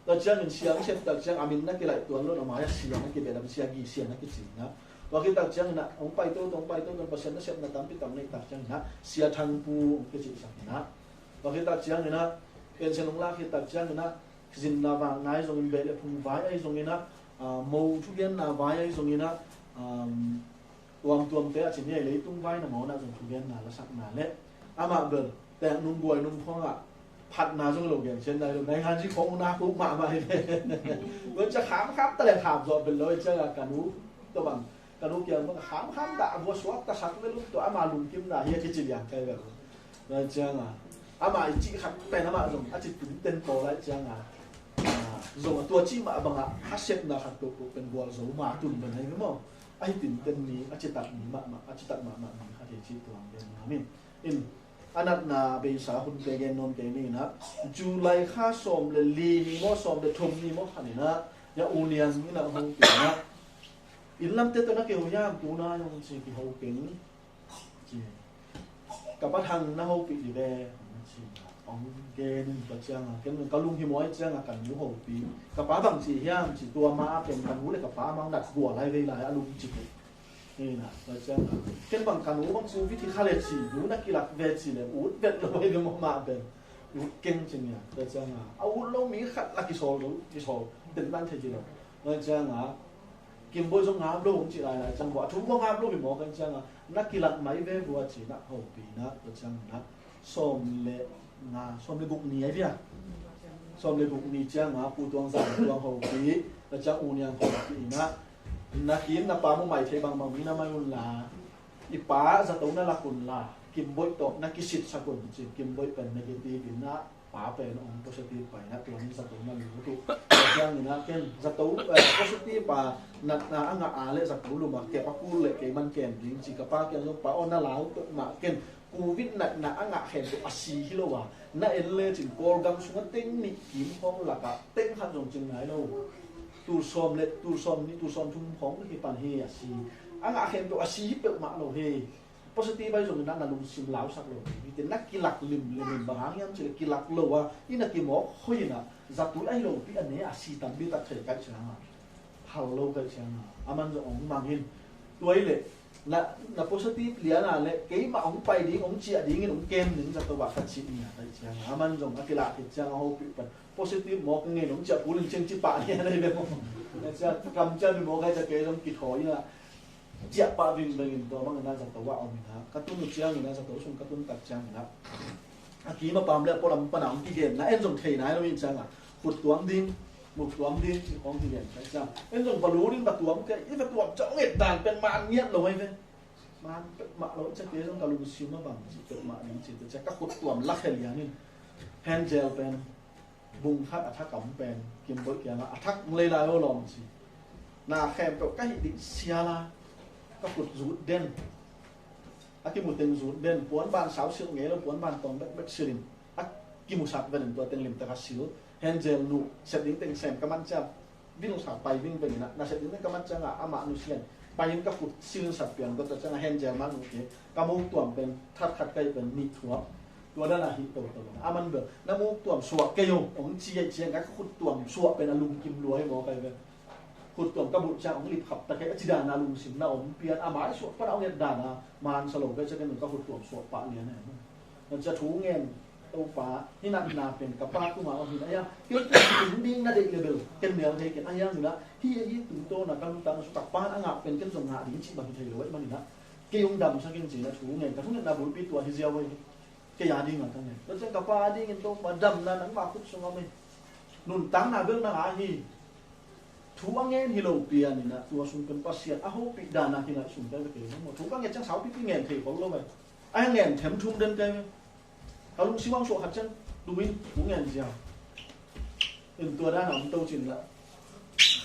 Tua ciangin sia hong sep tak ciang a min na kilaih tuan lo in, a mai-ah sia na kibehlap, sia Gisia na kici ina. Tua khit tak ciang ina hong paito, hong paito, Pasian nasepna tampi tak neih tak ciang ina Sia Thangpu hong kicihsak ina. Tua khit tak ciang ina pension hong lak khit tak ciang ina, zinna vakna ahi zongin, beh le phung vai ahi zongin ah, ah, mo thugenna vai ahi zongin ah, um, tuamtuamte a ci ni, leitung vai nangawn ah zong thugenna lasakna le amah bel teek nung buai nung khawngah phatna zong lo gen cian nai lo, naingan zi khawng na kuk mahmah hi ve. Tua ciang khamkham ta le kham zawh bel lo, ciangah ka nu tawh bang, ka nu kiang bang khamkham dah a vua suak ta sak ve lum tua, ama lungkimna hi a kici liang kai ve. Tua ciangah amah i cih khat pen amah zong a ci tinten taw lai ciangah, ah, zong a tua cih mah bangah a sepna khat peuhpeuh pen gualzo ma tun pen ahi ve maw. Ahi tinten ni, a citak ni mahmah, a citak mahmah ni khat hi cih tuang gen nuam ing. In, a natna beisa hunte gen nuam kei ni ina, July kha sawm le li ni maw, sawm le thum ni maw khat ina, ya U Niang ina hong kik ina, inn lamte tawh na kiho hiam, tu nai hong ci, kiho keng ci. Ka pa Thang na hopih dih ve, ci. Hong gen in tua ciangah ken ka lunghimawh ciangah ka nu hopih. Ka pa bang ci hiam ci, tua ma a pen ka nu le ka pa amau nat gual lai vei lai a lungcip hi. Ina, tua cianga ken bang ka nu bang Covid hi kha le ci, nu na kilak ve ci le ut vet lo hi ve maw, mah bel ut keng ci nia. Tua cianga a ut lo mi khat la kisawl lo, kisawl den dan thei ci lo. Tua cianga Kim Boih zong ngap lo hong ci lailai ciang bua, a thu bua ngap lo hi maw, tua cianga na kilak mai ve bua ci na hopih na, tua cianga sawm le nga, sawm le guk ni ai via. Sawm le guk ni cianga Pu Tuang Zan Tuang hopih, tua ciang U Niang hopih ina, na kim na pa mu mai thei bangbang mi na mai un la, i pa zato na lak un la, Kim Boih tawh na kisitsak un ci. Kim Boih pen negative ina, pa pen hong positive pai na, tua ni zato na lut uh. Tua ciang ina ken zato, eh, positive a natna a ngah a le zato lum a kep a kul le kei man kem ding ci, ka pa kiang zong pa aw na lau peuhmah ken Covid natna a ngah khempeuh a si hi lo a, na en lecin Kawlgam sungah teng nih kim khawng lakah teng khat zong cing nai lo. Tul sawm le tul sawm nih tul sawm thum khawng hi pan hi a si. A ngah khempeuh a si hi peuhmah lo hi. Positive ahi zongin na lungsim lausak lo hi. Hite na kilak limlim in, bang hang hiam cih leh kilak lo a, i na kimawk hoih in a, zatui ahi lopi a ne a si tampi tak thei kaih ciang a, phal lo kaih ciang a, aman zong hong mang in. Tua hi leh na, na positive lian a leh keimah hong pai ding, hong ciah dingin hong kem ning zato ah ka cih nia kaih ciang a, aman zong a kilak khit ciang a hopih pan positive mawk ngen hong ciah kul in ciang ci pah lian ahi ve maw. Ciah kam ciah mi mawk ahi ciah kei zong kithawi in a, ciah pah vingveng in tua bangin a zato ah om in a, ka tun uh ciangin a, zato sung ka tun tak ciangin a, a kim a pam le a pualam pan a hong kigen na en zong thei nai lo in ciang a, khut tuam ding, muk tuam ding ci khawng kigen ka ciang, en zong va lu ding, va tuam kei, i va tuam ciang hong et dan pen man ngiat lo ahi ve. Man peuhmah lo, ciah kei zong ka lungsim a bang ci peuhmah ding ci, tua ciah ka khut tuam lak he lian in, hand gel pen bung khat a thak a om pen Kim Boih kiangah a thak lei lai aw lawm ci. Na khempeuh ka hih ding sial a, ka khut zut den, a kimu teng zut den, puan ban sau silh ngei lo, puan ban tawng bekbek silh in, a kimusak ven in tua teng limtak a sil. Hand gel nuh, sep ding teng sem ka man ciang, vil sa pai vingveng in a, na sep ding teng ka man ciang a, amah nusia in, pai in ka khut sil in sat pian, tua ciang a hand gel mah nuh kei, ka muk tuam pen that khat ka hih pen nih thuak. Tua dan a hih toto. Aman bel na muk tuam suah kei o, hong ci aih ciang ka khut tuam suah pen a lungkim lua hi maw kai ve. Khut tuam ka bulh ciang hong lip khap ta kei a ci dan a lungsim na om pian, a mai suah pan a hong et dan a man sa lo kei ciang ken ka khut tuam suah pah lian e. Nan cia thu ngen Topa, hi natna pen ka pa tungah om hi na, aia kei tung ding na deih le bel ken mel thei ken, aia hi na, hi hi tungtawn a ka lungtang a su ka pa a ngah pen ken zong ngah ding cih bang hi thei lo aih manin a, kei hong damsak in ci na thu ngen, ka thu ngetna bulpi tua hi ziau ahi. Kei a ding a ka ngen. Tua ciang ka pa a dingin Topa damna nangmah khut sung a om hi. Nuntakna bel nang a hi. Thu a ngen hi lo pian in a, tua sung pen Pasian a hopih dan a kingaihsun kai ve kei maw. Thu ka ngen ciang saupipi ngen thei khol lo ve. A ngen them thum den kai ve. Ka lungsim a hong suah khat ciang tu in thu ngen ziau. In tua dan a om to cin la.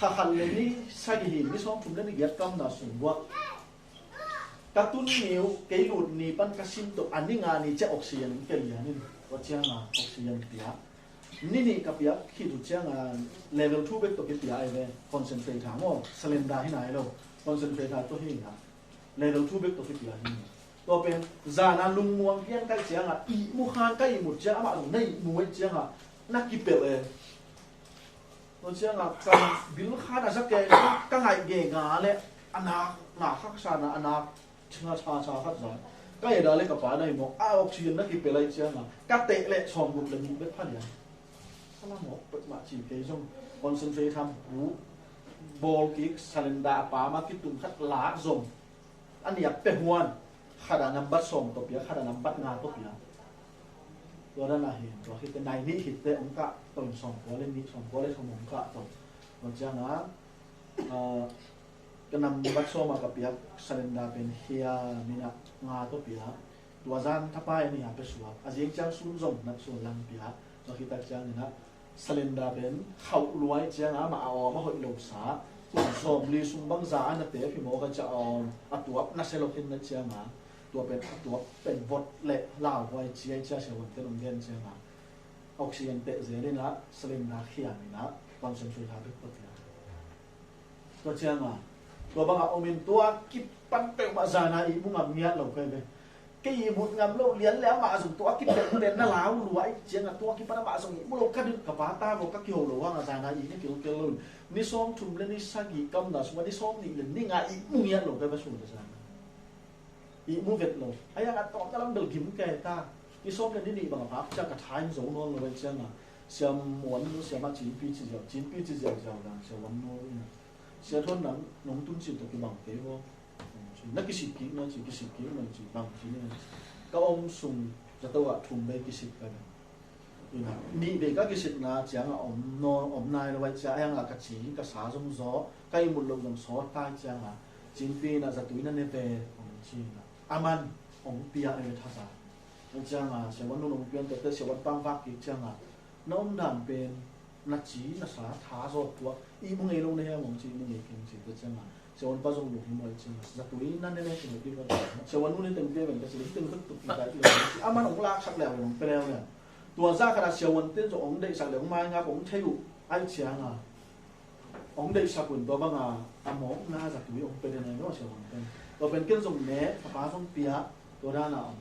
Kha khat le ni sagih hi, ni sawm thum le ni giat kamna sung buah. Ka tun ni uh, kei lut ni pan ka sim to a ni nga ni ciah oxygen ka lian in. Tua ciang a oxygen pia. Ni nih ka piak khit uh ciang a level two bek tawh kipia ahi ve, concentrator maw, cylinder hi nai lo, concentrator tawh hi na, level two bek tawh kipia hi na. Tua pen zan a lungmuang pian kai ciang a, ihmu khan ka ihmut ciang, amah zong na ihmu aih ciang a, na kipelh e. Tua ciang a ka bil khan a za ke, ka ngaih ge nga le a nak, nga khak sa na a nak, Sa, sa, sa khat za. Ka et a le ka pa na hi mawk a, oxygen na kipia lai ciang a, ka teh leh sawmguk le nih bek pha lian. Ka la mawk peuhmah ci kei zong. Concentrate tham bu bawl kik, cylinder a pa ma kitung khat lak zong. A niak pia huan. Khat a nambat sawm tawh pia, khat a nambat nga tawh pia. Tua dan a hi, tua khit teh nai nih khit teh hong kah tawh in sawmkua le nih, sawmkua le thum hong kah tawh. Tua ciang a, ah, Ka nambat sawm a ka piak cylinder pen hiam in a nga tawh pia. Tua zan thapai a ni a pia suak. A zing ciang sun zong nat sun lang pia. Tua khit tak ciang in a cylinder pen khauh luai ciang a mah a awm a hoih lo sa. Kum sawmli sung bang za a na tep hi maw ka ciah a awm. A tuap na se lo khin na ciang a. Tua pen a tuap pen vot le lauhuai ciai cia sia huan ten om gen ciang a. Oxygen teh zel in a cylinder khiam in a concentrator bek tua pia. Tua ciang a, tua bang a om in tua kipan peuhmah zan a ihmu ngam ngiat lo kai ve. Kei ihmut ngam lo lian le amah zong tua kipelh pen na lau lua ahih ciangah tua kipan amah zong ihmu lo ka ding ka pa ta maw ka kiho lo hangah zana ihmu kilkel lo. Ni sawmthum le ni sagih kamna sungah ni sawmnih le ni nga ihmu ngiat lo ka va sung ka zana. Ihmu vet lo. Ahi hangah tawm na lam bel gim kei ta. Ni sawm le ni nih bang a phak ciang ka time zo nawn lo ahih ciangah Sia Muan Nu, Sia Mah Cinpi ci ziau, Cinpi ci ziau ziau dan Sia Muan Nu in a, Sia Thawn nang nong tun cin tawh kibang kei maw? Na kisik kik na ci, kisik kik na ci, bang ci ni na ci. Ka om sung zato ah thum bei kisik ka ding. Ina, nih bei ka kisikna ciangah om nawn, om nai lo ahih ciangah ka ci, ka sa zong zaw, ka ihmut loh zong sawt ka ahih ciangah Cinpi in a zatui na ne ve, hong ci ina. Aman hong pia e thaza. Ahih ciangah Sia Muan Nu hong pian tawh teh Sia Muan Pa hong vak kik ciangah na omdan pen na ci na sa tha zawt tuak, ihmu ngei lo na hiam hong ci, ihmu ngei keng ci. Tua ciangah Sia Muan Pa zong lunghimawh ciangah zatui na ne ne ci, na pi ka Sia Muan Nu ne teng pia ven ka ci, teng tuk tuk ki kai lo ci. Aman hong laksak leh hong pia leh. Tua zah khatah Sia Muan ten zong hong deihsak leh hong maingap hong thei uh ahih ciangah hong deihsak un tua bangah a mawkna zatui hong pia den ahi lo Sia Muan ten. Tua pen ken zong ne, ka pa zong pia, tua dana om.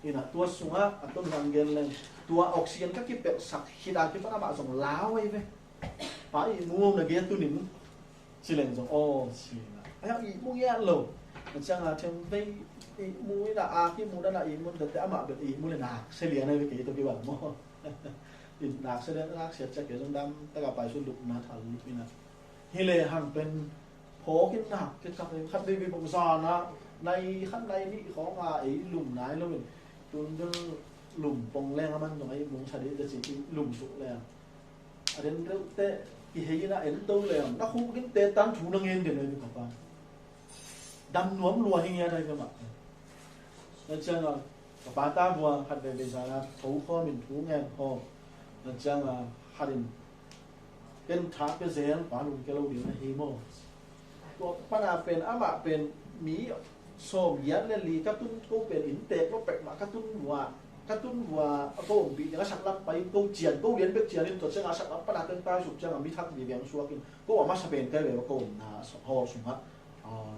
Ina tua sungah a ton hang gen leng tua oxygen ka kipelhsak khit a kipan amah zong lau ei ve. Pa ihmu na gen tunin ci leng zong aw ci na. Ahi hang ihmu ngiat lo. Na ciangah themvei ihmu ina a kimu dana ihmu tete amah bel ihmu le nak sia lian ei ve kei tawh kibang maw. Nak sia lian nak sia ciah kei zong dam taka pai su lupna thal lup ina. Hi le hang pen phawk in nak kikap ei, khat vei vei bawk zan ah nai khat nai nih khawng a ei lum nai lo in tun bel lum pong leng a man zong ei mung sa dih te ci lum suk leng a den deuh teh kihei in a en to leng na khuk ding te tan thu na ngen den ei ka pa. Dam nuam lua hi ngiat ai ka mah. Na ciangah ka pa ta vua khat vei vei zan ah tho khawm in thu ngen khawm. Na ciangah khat in ken tha pia zel pa lungkia lo ding na hi maw? Tua pana pen amah pen mi sawm giat le li ka tun ko pen inntek lo pek mah ka tun vua, ka tun vua a ko ompih ding a saklam pai ko cian, ko lian bek cian in tua ciangah a saklam pana ken tai suk ciangah mi thak mi viang suak in ko a masa pen kai ve ko omna hall sungah. Ah,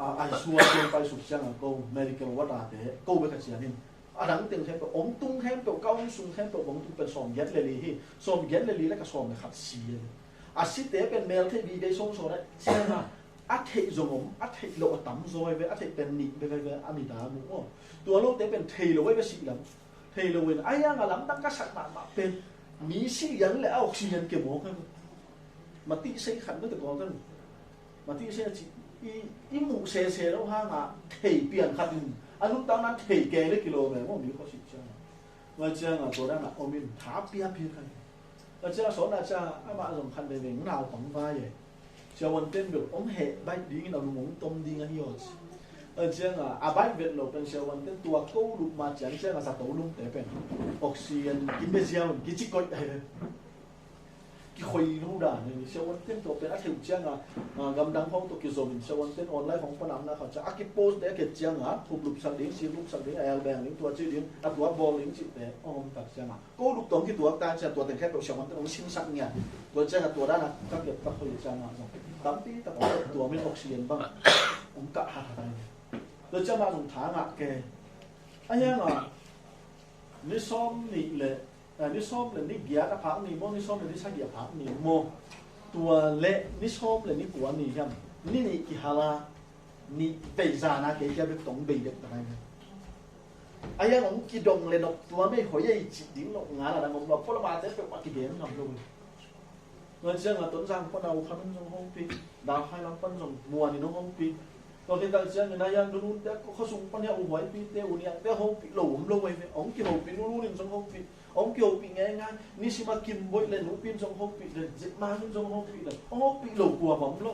a, a suak pen pai suk ciangah ko medical ward a te ko bek a cian in. A dang teng khempeuh, ong tung khempeuh, ka ong sung khempeuh, ong tung pen sawm giat le li hi. Sawm giat le li le ka sawm le khat si hi. A site pen mel thei bi bei sawm sawm le ciangah a theih zong om, a theih loh a tam zaw hi ve, a theih pen nih bek hi ve, a mit a mu aw. Tua lote pen thei lo hi ve sih lam. Thei lo in, a hiang a lamdang ka sak mahmah pen mi si lian le a oxygen ke mawk hi ve. Matih sei khat mete kawng kan. Matih sei a ci i, i muh sese lo hangah thei pian khat in a nuntakna thei keng le kilawm e maw mi khuasit ciangah. Tua ciangah tua dana om in tha piapia khat. Tua ciangah sawtna ciangah amah zong khat veivei naupang vai e. Sia Wan ten bel hong heh baih dingin a lung hong tom ding ahi aw ci. Tua ciangah a baih vet lo pen Sia Wan ten tua ko lup ma ciang ciangah zato lungte pen oxygen kimeziau in kicikoih ahi ve. Kikhoi lo dan hi. Sia Wan ten tua pen a theu ciangah, ah, gamdang hong tawh kizom in Sia Wan ten online hong panamna khat ciang a kipost te a khet ciangah khup lupsak ding, sik lupsak ding, a el beng ding, tua ci ding, a tua bawl ding cihte hong om tak ciangah ko luk tawh kituak ta ciang tua teng khempeuh Sia Wan ten hong sinsak ngiat. Tua ciangah tua dana ka kep ka khoi ciangah zong tampi tak a tua min oxygen bang hong kah hathat ahi. Tua ciangah zong tha ngah ke. A hiangah ni sawm nih le a, ni sawm le ni giat a phak ni maw, ni sawm le ni sagih a phak ni maw? Tua le ni sawm le ni kua ni hiam? Ni nih kihal a, nih bei zan a kei kia bek tawh bei dek ta ngai. A hiang hong kidong le nop tua mei hoi ei cih ding lo ngal a dang om lo, pualamate peuhmah kigen ngam lo. Tua ciangah Tonzang pan a U Kham in zong hopih, Dau Khai lam pan zong Muan in hong hopih. Tua khit tak ciangin a hiang nununte a khuasung pan hiang U Huaipite, U Niangte hopih lo om lo ei ve. Hong kihopih, nunun in zong hopih. Hong kihopih ngeingai. Nisim a Kim Boih le Nupi in zong hopih le, Zet Mang in zong hopih le, hong hopih lo kua bang om lo.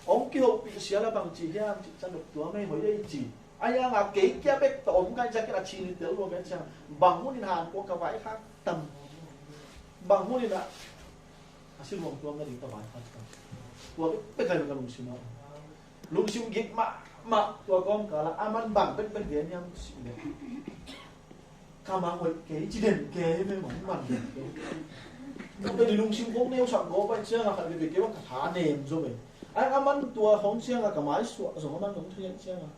Hong kihopih sia la bang ci hiam cih ciang tua mei hoi ei ci. A hiang a kei kia bek tawh om kai ciangin a cin in tel lo bek ciang. Bang hun in han kua ka vaikhak tam. Bang hun in a a si luang tuang ka ding ka vaikhak tam. Tua bek bek kai ka lungsim a. Lungsim gik mahmah tua kawmkal ah a man bang bekbek gen hiam cih leh ka mah hoih kei ci den kei ve mah man den kei. Tua pen i lungsim kong neusak gawp ahih ciangah khat veve kei bang ka tha nem zaw ve. A man tua hong ciangah ka mai suah zong a man hong thei ahih ciangah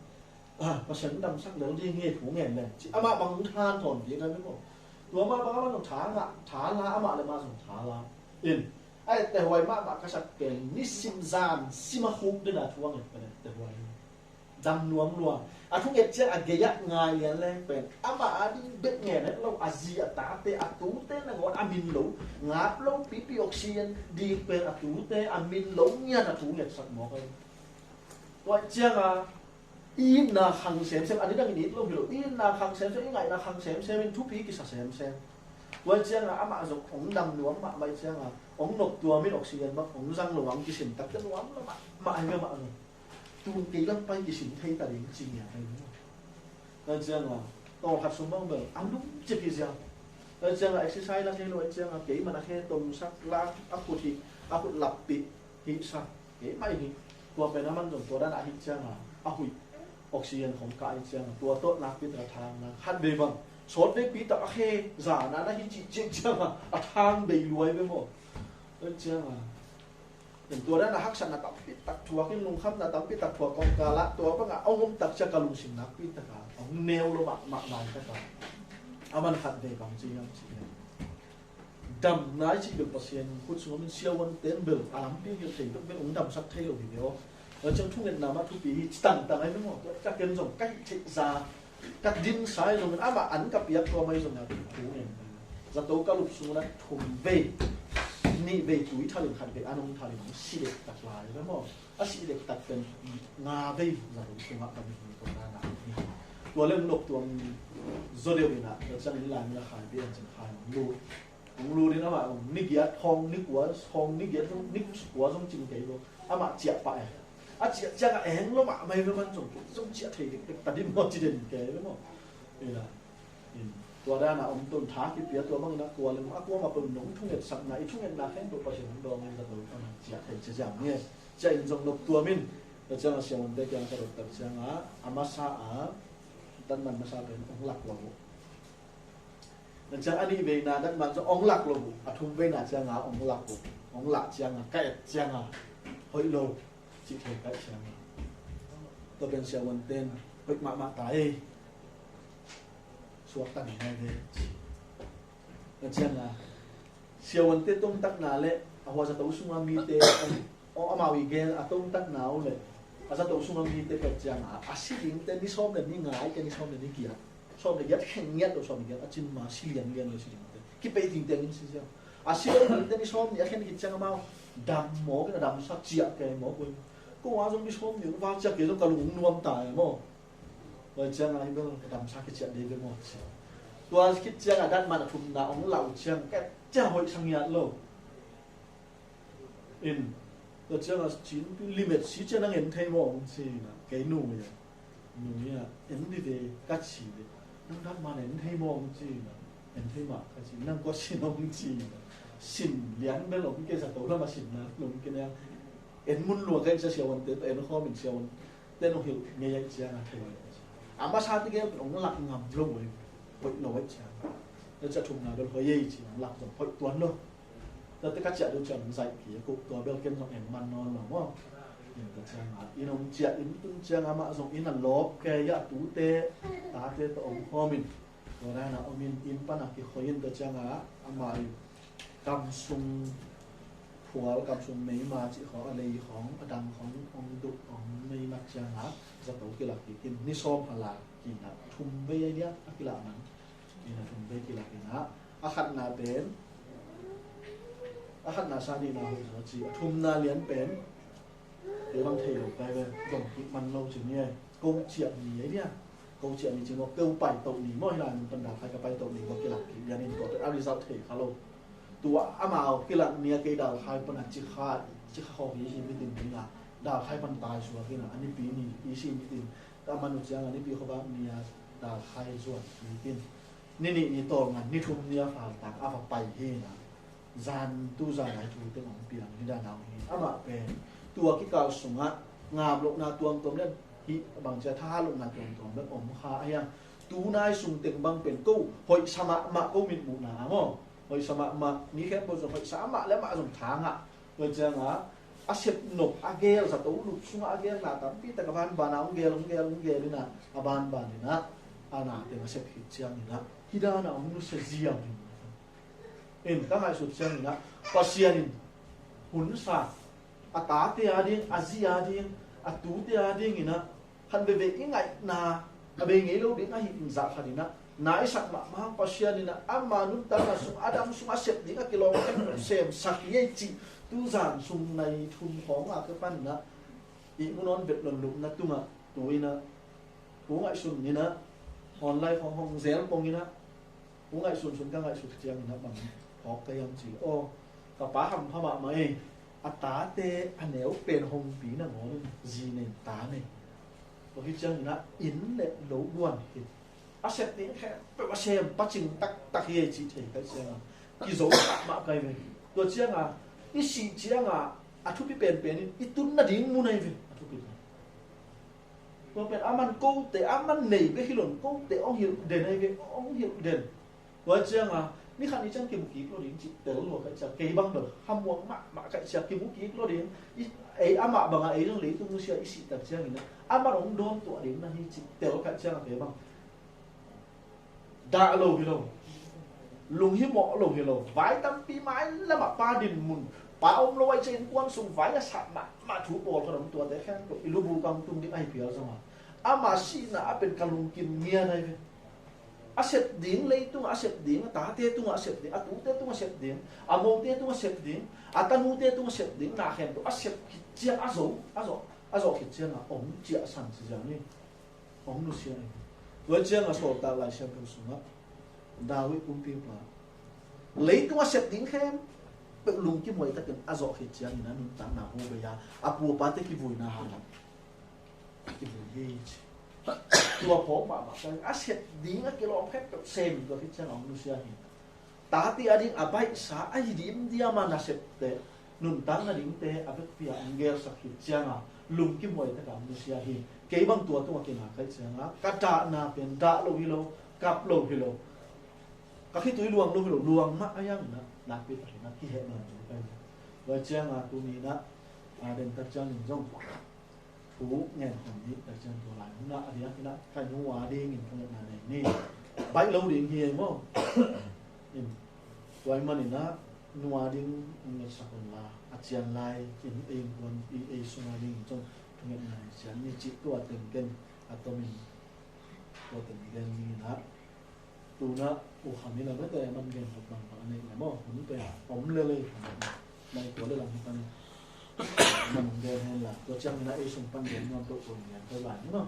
Ah, Pasian damsak lel ding hi thu ngen leng ci. Amah bang hong than thawn ding a mi maw. Tua mah bang amah zong tha ngah, tha la, amah le mah zong tha la. In, a etteh huai mahmah ka sak pen, nisim zan sim a khuk dena thu a nget pen etteh huai. Dam nuam lua. A thunget ciang a gei-ah ngai lian leng pen, amah a ding bek ngen het lo, a zi a tate, a tute nangawn a min lo ngap lo pipi, oxygen ding pen a tute a min lo ngian a thungetsak mawk a hi. Tua ciang a, i itna khang semsem, a nidangin it lo hi lo, i itna khang semsem, i ngaihna khang semsem in thupi kisa semsem. Tua ciang a, amah zong hong dam nuam mahmah ciang a, hong nop tuam in oxygen bang hong zang lo ang kisin takte nuam lo mahmah hi ve mah zong. Tun kei lam pai kisin thei ta ding ci ngiat ahi ve. Tua ciang a, tawlkhat sung bang bel a lungcip hi ziau. Tua ciang a, exercise la thei lo, tua ciang a, kei man a khe tongsak, lak a khut hi, a khut lappih hi sa. Kei mai hi. Tua pen a man zong tua dan a hi ciang a, a huih. Oxygen khong kah hi ciang a, tua tawh nakpi tak a thang na. Khat vei bang, sawt veipi tak a khe zana na hi cih ciang ciang a, a thang bei luai ve maw. Tua ciang a, tua dan a haksatna tampi tak thuak in, lungkhamna tampi tak thuak kong kal a, tua bang a hong om tak ciang ka lungsim nakpi tak a, hong neu lo mahmah lai tak a. A man khat vei bang ci hiam ci hiam. Damna i cih bel Pasian khut sungah min siavuante'n bel a lampi hilh thei bek bel hong damsak thei lo hi ve aw. Tua ciang thungetna mah thupi hi ci tangtang ahi ve maw. Tua ciang ken zong ka hih theih za, ka dinsa ahi zongin amah an ka piak tuam ahi zongin a thu ngen. Zato ka lup sungah thum vei, nih vei tui thal in khat vei an hong thal in hong si dektak lai ve maw. A sih dektak pen nga vei zato sungah ka mihing tawh na na hi. Tua leng nop tuam zaw deuh inah, tua ciang in lai min a khai bia an cin khai mah lut. Hong lut in amah hong ni giat, hong ni kua, hong ni giat, hong ni kua zong cing kei lo. Amah ciah pah e. A ciah ciangah eng lo mahmah hi ve man zong, zong ciah thei dektak ta dim maw ci den kei ve maw. Ina. In, tua dan a om tun tha kipia tua bangin a kua le a kua mah pun nong thungetsakna, i thungetna khempeuh Pasian hong dawng in zato pan ciah thei ci ziang ni. Ciah in zong nop tuam in, tua ciang a siavuante kiang ka dot tak ciang a, a masa a, dan man masa pen hong lak lo uh. Tua ciang a nih veina dan man zong hong lak lo uh, a thum veina ciang a hong lak uh, hong lak ciang a, ka et ciang a, hoih lo, cih thei kaih ciang a. Tua pen siavuante'n hoih mahmah ta ei. Suakta ni ngai ve. Ka ciang a, siavuante tungtakna le a hua zato sunga mite om, amau i gen a tungtakna uh le a zato sunga mite pet ciang a, a si dingte ni sawm le ni nga ahih kei ni sawm le ni giat, sawm le giat kheng ngiat lo, sawm le giat a cin ma si lianlian lo si dingte. Kipei dingte in si ciang a, si lo dingte ni sawm ni a khen khit ciang amau dam mawk in a damsak ciah kei mawk uh. Ko a zong ni sawm ni val ciah kei zong ka lung nuam ta e maw. Tua ciang a hi bel ka damsa kiciah dei bia maw ci. Tua khit ciang a dan man a thumna hong lau ciang ka ciang hoih sa ngiat lo. In, tua ciang a cin pi limit si ciang nang en thei maw hong ci na. Kei nu ya. Nu ya, en di ve ka ci ve. Nang dan man en thei maw hong ci na. En thei mah ka ci. Nang kua sin hong ci na. Sin lian bel hong kei sa to lama sin na. Hong kei na. En mun lua ka in sa siavuante, en khawm in siavuan. Ten hong hilh ngei ahih ciang a thei. A masa tegel pen hong lak ngam lo uh, hoih lo ahih ciang. Tua ciang thumna bel hoih ei ci, hong lak zong hoih tuan lo. Tua teh ka ciah deuh ciang hong zaih kik uh, tua bel ken zong en man nawn lo maw. Tua ciang a, inn hong ciah, inn tun ciang amah zong inn a lawp kei a, tute, tate tawh hong khawm in. Tua dan a om in, inn pan a kikhoih in tua ciang a, amah i kam sung phual, kam sung meima cih khawng, a lei khawng, a dang khawng, hong duh, hong mei mat ciang a, zato kilak kik in, ni sawm pha la kik in a, thum vei a lian a kilak man. Inn a thum vei kilak in a, a khatna pen, a khatna sa nihna hoih zaw ci, a thumna lian pen, kei bang thei lo kai ve, dong kik man lo ci ni e. Ko ciah ni e nia. Ko ciah ni ci maw, keu paitoh ni maw, hi lai mun pan dalkhai ka paitoh ni maw, kilak kik lian in tua pen a result thei kha lo. Tua amau kilak ni a kei dalkhai pan a cikha, cikha khawng hi hi mitin ni a, dalkhai pan tai suak in a, a nipi ni, i si mitin, a man uh ciang a nipi khuavak ni a, dalkhai zuan mitin. Ni nih ni tawlnga, ni thum ni a faltak a va pai hi na. Zan tu zan a hi thu teng hong piang hi dan a hong hi. Amah pen tua kikal sungah ngam lohna tuamtuam le hih bang cia thahat lohna tuamtuam le om kha a hiang. Tu nai sung teng bang pen ko hoih sa mahmah ko mitmuhna a maw. Hoih sa mahmah, mi khempeuh zong hoih sa amah le amah zong tha ngah. Tua ciangah a sep nop a gel, zato lup sungah a gel na tampi tak a banban a hong gel, hong gel, hong gel in ah, a banban in ah, a na teng a sep khit ciangin ah, hih dan a hong nusia ziau in. In ka ngaihsut ciangin ah, Pasian in hun sa, a tate a ding, a zi a ding, a tute a ding in ah, khat veve i ngaihna a bei ngei lo ding ahih zah khat in ah, na i sak mahmah hang Pasian in ah, ama nuntakna sung, a dam sung a sep ding a kilawm khempeuh semsak hi ei cih, tu zan sung nai thum khawng a ka pan in ah, ihmu nawn bet lon lupna tungah, tu in ah, tu ngaihsun in ah, online khawng hong zel pong in ah, Pu ngaihsun sun ka ngaihsut ciangin a bang phawk ka hiam cih leh, aw, ka pa hampha mahmah ei, a tate a neu pen hongpi nangawn in zi nei ta nei. Tua hi ciangin a inn le lo guan hi. A sep ding khempeuh a sem pacing taktak hi ei cih thei ka hih ciangin a kizo mahmah ka hi ve. Tua ciangin a i sih ciangin a a thupi penpen in i tun nading mun ahi ve. A thupi pen Tua pen aman kote, aman nei bek hi lo in kote hong hilh den ahi ve, hong hilh den. Tua ciangin a ni khat ni ciang kimu kik lo ding cih tel lua ka hih ciang, kei bang bel hamuang mahmah ka hih ciang kimu kik lo ding. I, ei amah bangin ei zong leitung nusia i sih tak ciangin a, aman hong dawn tuah ding na hi cih tel ka hih ciangin a kei bang dah lo hi lo. Lunghimawh lo hi lo. Vai tampi mailam ah pa dinmun, pa om lo ahih ciang innkuan sung vai a sat mahmah thu pawlkhat om, tuate khempeuh i lubuk ah hong tung ding ahi phial zongin a, ama sihna ah pen ka lungkim ngian ahi ve. A sep ding, leitung ah a sep ding, a tate tungah a sep ding, a tute tungah a sep ding, a mote tungah a sep ding, a tanute tungah a sep ding, na khempeuh a sep khit ciang a zo, a zawh, a zawh khit ciangin a om ciah san ci ziau ni. Hong nusia hi. Tua ciangin a Sawltak Lai Siangtho sungah David kumpipa, leitung a sep ding khempeuh lungkimhuai takin a zawh khit ciangin a nuntakna hong bei a, a pu a pate kivuina hangin a kivui hi ci. Tua phawk mahmah ciangin a sep ding a kilawm khempeuh sem tua khit ciangin a hong nusia hi. Tate a ding a baihsa a hi dimdiam a nasepte, nuntak nadingte a vekpi ah hong gelsak khit ciangin a lungkimhuai takin hong nusia hi. Kei bang tua tungah kingak ka hih ciangin a ka dahna pen dah lo hi lo, kap lo hi lo, ka khitui luang lo hi lo, luang mah a hi hangin a nakpi takin a kihehna zo ka hi. Tua ciangin a tuni in a, a, den tak ciangin zong thu ngen khawm ni, tak ciang tua lai hun ah a diakin a ka nu a dingin ka ngetna nei ni. Baih lo ding hi ei maw? In, tua ahih manin a nu a ding hong ngetsak un la, a cian lai in ei innkuan, ei, ei sung a dingin zong ka ngetna nei cian ni cih tua teng ken a tomin tua teng gen ni in a. Tuna U Kham in a bete man gen nop bang bang a neih leh maw, hun pen om lel ei. Mai tua le lam hi pan man hong gen hen la, tua ciangin a ei sung pan gen nuam tawh tua hong gen tawh lai ni maw.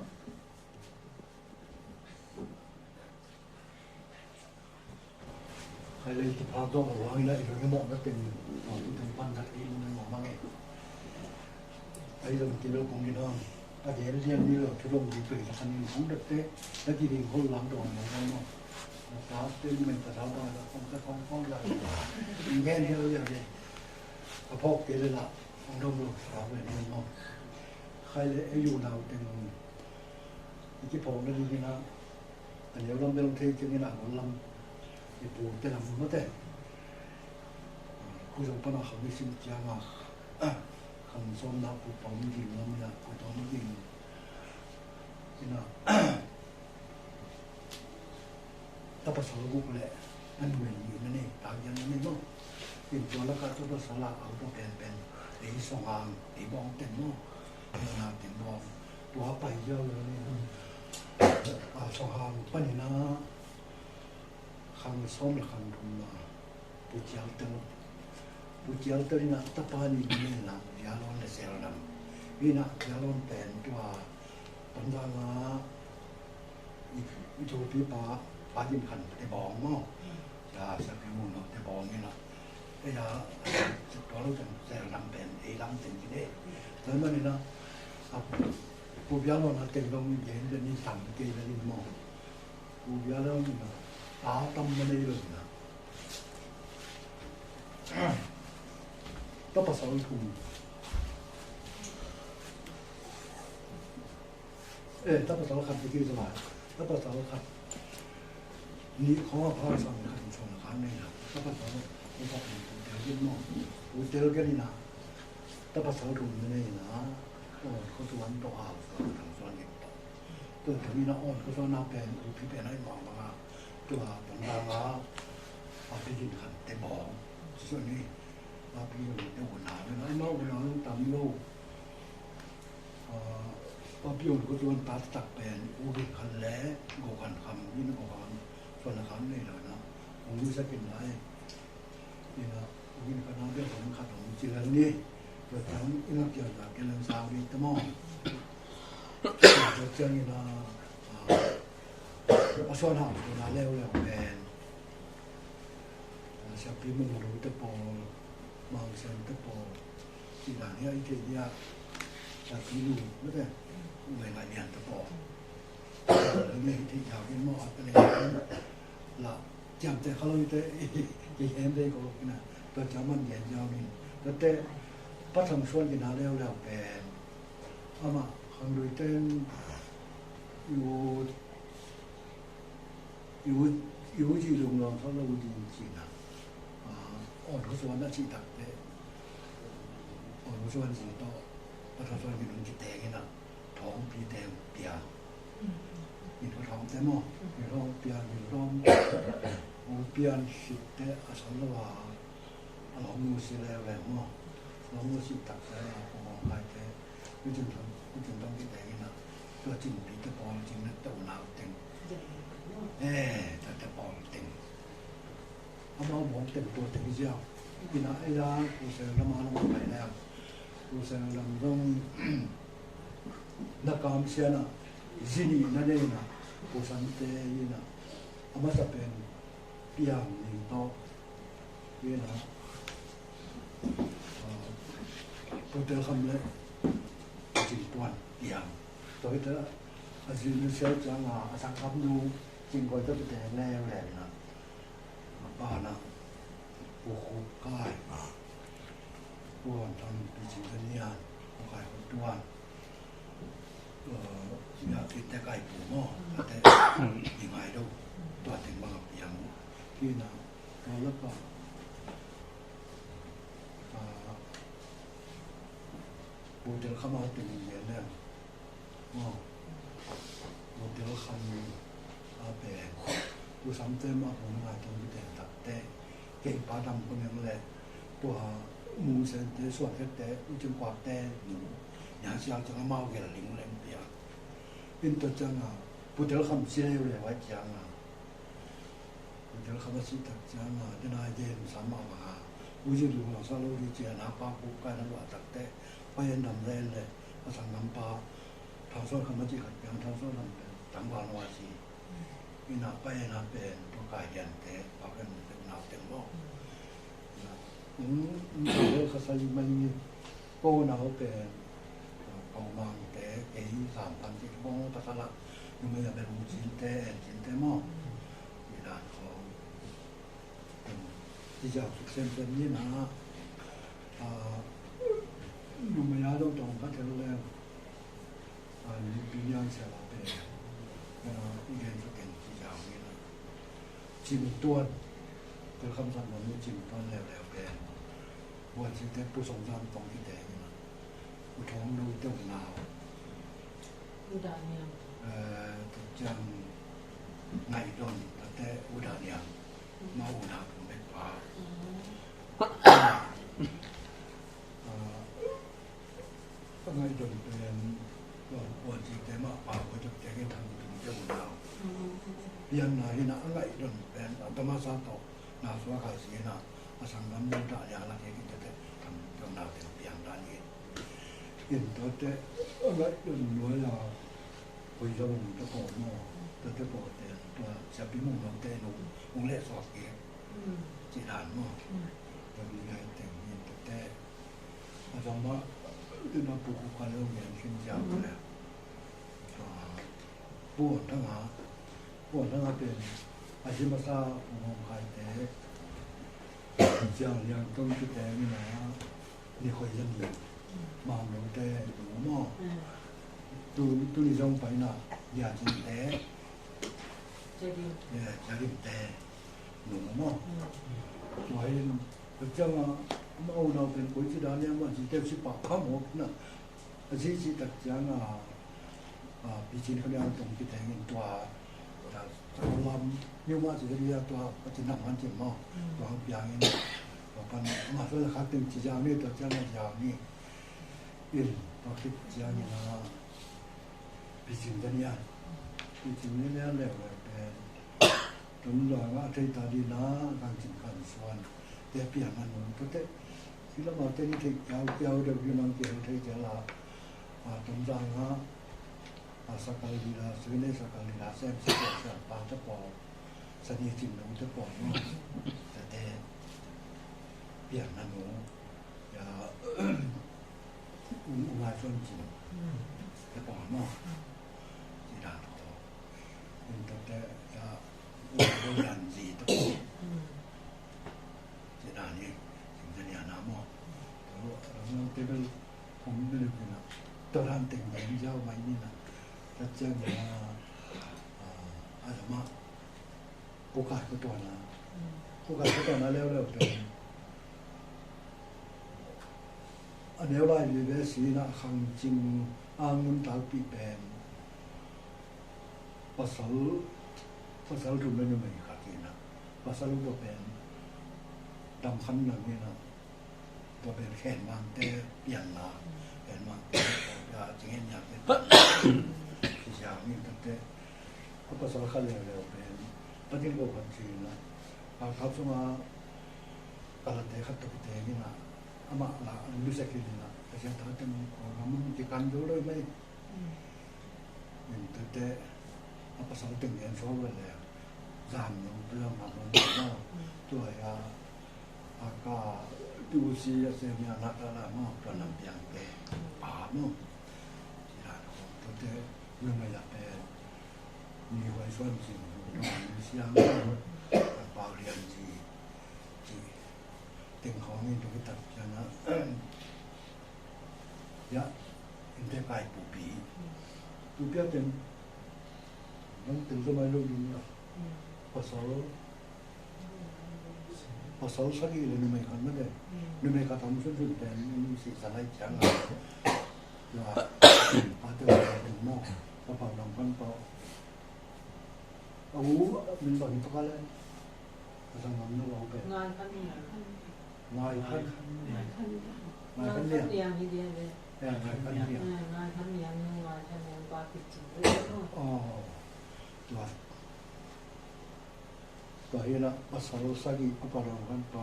Khai lei kiphak dawng a ruangin a i lunghimawhna teng, tua tu teng pan khat i lunghimawh mang ei. Ahi zong ti lo kong in a, a gen lian ni lo, thu dong ding pen ka khan in hong dette, na kiding hol lang dong a ngai maw. Na ta te men ta ta ba la, kong ta kong kong la. Ngen hi lo lian ni. A phawk te le la, hong dong lo sa ve ni maw. Khai le ei u nau teng i kiphawkna dingin a, a neu lam bel thei ciangin a gol lam, i pute lam mate. Khuizong pan a khang i sin ciang a, khang sawmna khupa om ding lam in a, khupa om ding in a, ta pasal guk le a nuai nih na nei, tak hian na nei maw. In tua lakah tua pasal a au tua penpen, ei Song Hang, ei Bawng teng maw. Ei na teng Bawng. Tua pai ziau le nei. A Song Hang panin a khang sawm le khang thum a Pu Cial Tel. Pu Cial Tel in a tapa nih nei la, Pu Cial Lawn le Sel Nam. In a Pu Cial Lawn pen tua Tonzang a i, i thupi pa, Pa Dim Khan te bawng maw. Ya, sa pi mun no te bawng in a. E ya, tua lo teng, Sel Nam pen, ei lam teng ki ne. Tua man in a, a, Pu Bia Lawn a teng dong i gen den i tam kei na in maw. Pu Bia Lawn in a, a tam na nei lo in a. Ta pasal thum. Eh, ta pasal khat dikil sa lai. Ta pasal khat. Nih khawng a pha sang khat in suan a khan nei na. Ta pasal khat in suan a khan nei na. Pu Tel Gen maw. Pu Tel Gen in a. Tapa sawt um na nei na, awn khua suan tawh hau suan, thang suan in tawh. Tua tawh in a awn khua suan na pen, u pi pen a i mawng bang a, tua tawng dang a, a pi din khan te bawng. Suan ni, a pi din te u na, na i mawng u na tam lo. A, a pi awn khua suan ta tak pen, u din khan le, go khan kham, in go khan, suan na kham nei lo na, ong lu sa kin lai. Ina, ina ka nang bia kong khat ong ci lel ni. Tua ciang ina kiang na ke leng sang ni te maw. Tua ciang ina, ah, a suan hang ina leuleu pen. Ah, Siapi Mung Lu te pawl, Mang Sian te pawl. Ina ni a i te ni a, Siapi Lu, mate, Ngai Ngai Nian te pawl. Ina hi te yau ni maw, a te leng la. Ciamteh kha lo hi te, i, i, i hem dei ko lo kina. Tua ciang man gen ziau in. Tua te, Pa Thang Suan kina leuleu pen. Ama, Khang Lui ten, i u, i u, i u zi lung long sa lo u din cina. Ah, awn khua suan a ci tak te. Awn khua suan zi to, Pa Thang Suan kin ung ci teng ina. Thawngpi teng piang. Inn khua thawng te maw? Inn khua thawng piang, inn khua thawng piang sit te a sawt lo a, a lawng mu si leuleu maw? Lawng mu si tak te a, kong hawng kai te. Ui cin thawng, ui cin thawng ki teng ina. Tua cin pi te pawl cin na te unau teng. Eh, tua te pawl teng. Amau bawng teng tua teng ziau. Ina ei a, Pu Seng lam a lam a pai leng. Pu Seng lam zong na kam sian a, zini na nei na, Pu San te ina. A masa pen, piang ning tawh. Ina, ah, Pu Tel Kham le, Cin Puan, piang. Tua ita, a zini siau ciang a, a sang kham nu, Cin Koi ta pi te le, le na. A pa na, Pu Khup Kai, Pu Hon Thang, Pi Cin Ka Nian, Khup Kai Khup Tuan, eh, Mia Kit te Kai Pu maw, a te, mi ngai do, tua teng bang a piang, ki na, tua la pa, ah, Pu Tel Kham a teng in lian leng. Maw, Pu Tel Kham a pen, Pu Sam te mah hong ngai tong kite tak te, kei pa dam ko neng le, tua Mung Sen te, Suan Khet te, U Cing Kuak te, nu, Nyan Siang ciang amau gel ling leng pia. In tua ciang a, Pu Tel Kham si leu le wai ciang a, Pu Tel Kham a si tak ciang a, den a den sam a ma, u zi lu ma sa lo di ciang a, pa ku kai na lua tak te, pa en dam len le, a sang nam pa, Thang Suan Kham a ci khat piang, Thang Suan Kham pen, tang val no a si. Ina pa en a pen, tua kai dian te, pa pen te nau teng lo. Ina, um, um, sa lo kha sa li mai ni, ko nau pen, ko mang te, kei sam pan ti ko ta sa la, nu mai a pen mu cin te, en cin te mo. Ina ko. Ti ziau suk semsem ni na, ah, numei a dong tong ka tel leng, ah, ni pi niang sia la pen, ah, i gen ka ken ti ziau ni na. Cim Tuan, tel kham san mong ni Cim Tuan leuleu pen. Buan cin te Pu Song Zam tong ki te ni na. U Thawng Lu te u nau. U Dah Niang. Eh, tu ciang Ngaih Don, tate U Dah Niang. Mau u nau tung bek pa. Mm. Ah, Ngaih Don pen, tua, tua ci te ma pa, tua ci te ke thang tung te u nau. Mm. Pian na hi na Ngaih Don pen, a tama sa to. Na sua kha si na, a sang nam dang ta lia la ke kin te te, tam, tam na te piang dan in. In to te, a ngai dun nuai la, koi za mung te ko mo, te te ko te, tua sia pi mung no te no, mung le sua ke, mm, ci dan mo. Mm. Tua ni ngai te, in te te, a zong ma, te na pu ku ka le, ngen sin sia le. Tua, Pu Hon Thang a, Pu Hon Thang a pen, a zi masa Pu Hong Khai te, Ciang Liang Tong Ci te ni na, ni khoi zan ni, Mang Lo te, nu mo. Mm. Tu, tu ni zong pai na, Lia Cin te. Cia Lim. Cia Lim te, nu mo. Mm. Tua in, tua ciang a, Amau unau pen koici dan hiam a ci teuh ci pah pah mawk na. A ci ci tak ciang a, a, picin khawng a tong kiteng in tua, a, lam niu mah ci teuh a tua a ci nam han ci maw. Tua hang piang in tua pan amah tua la khak teng ci ziau ni tua ciang a ziau ni. In tua khit ciang in a picin dan hiam. Picin dan hiam leu leu pen Tum lua ngah thei ta ding a, Khangcing Khan Suan te piang a nung tua te. Hi lam a te ni thei kiau kiau deuh hi mang kiau thei te la. A, tum zang a, a, sakal ding a, sui ne sakal ding a, sem sakal sem pa te pawl, sa ni cin nung te pawl no. Te te piang a nung. Ya, um, um, ngai suan cin. Te pawl no. Ci dan to. In tua te, ya, ua ua dan zi to. Ci dan ni, sing dan ya na mo. Tua, tua nam te bel, kong bel kina. Tua dan teng dan ziau mai ni na. Tua ciang ya, a, a, a, ma. Kukai ko tua na. Kukai ko tua na leu leu pen. A neu lai vive si na Khangcing a ngun talpi pen. Pasal, pasal thum le numei khat hi na. Pasal upa pen dam khan nang hi na. Tua pen khen mangte pian la. Khen mangte, a, cingen niamte. Kisiang in tate. A pasal khat leuleu pen. Patin ko khat ci na. A khap sunga kalate khat tok te hi na. Amah la, lusek hi na. Kasiang tate mong ko, na mong kikan dul doi mai. In tate a pasal teng en so le le. Zam nung tua ma bang na. Tua ya a ka tu si a se nia na ta la ma tua nam piang te. Pa mo. Ya tate nung ya pe. Ni huai suan si. Ni siang. Pau lian si. Teng khawng in tua kitak ciang a. Ya, innte kai pupi. Pupi a teng, nang teng zo mai lo ding a. Pasal, pasal sagih le numei khat mate. Numei khat tam sunsun pen, in si sa lai ciang a. Ya, a te wa teng mo, ka pau nang pan pau. A u, min bang hi tua ka le. Ka sang ngam na lo pen. Ngai Khan Niang. Ngai Khan. Ngai Khan Niang. Ngai Khan Niang hi dia le. Ya, Ngai Khan Niang. Eh, Ngai Khan Niang, Ngai Khan Niang pa picin. Oh. Tua. Tua hi na pasal sagih a pa rong kan pa.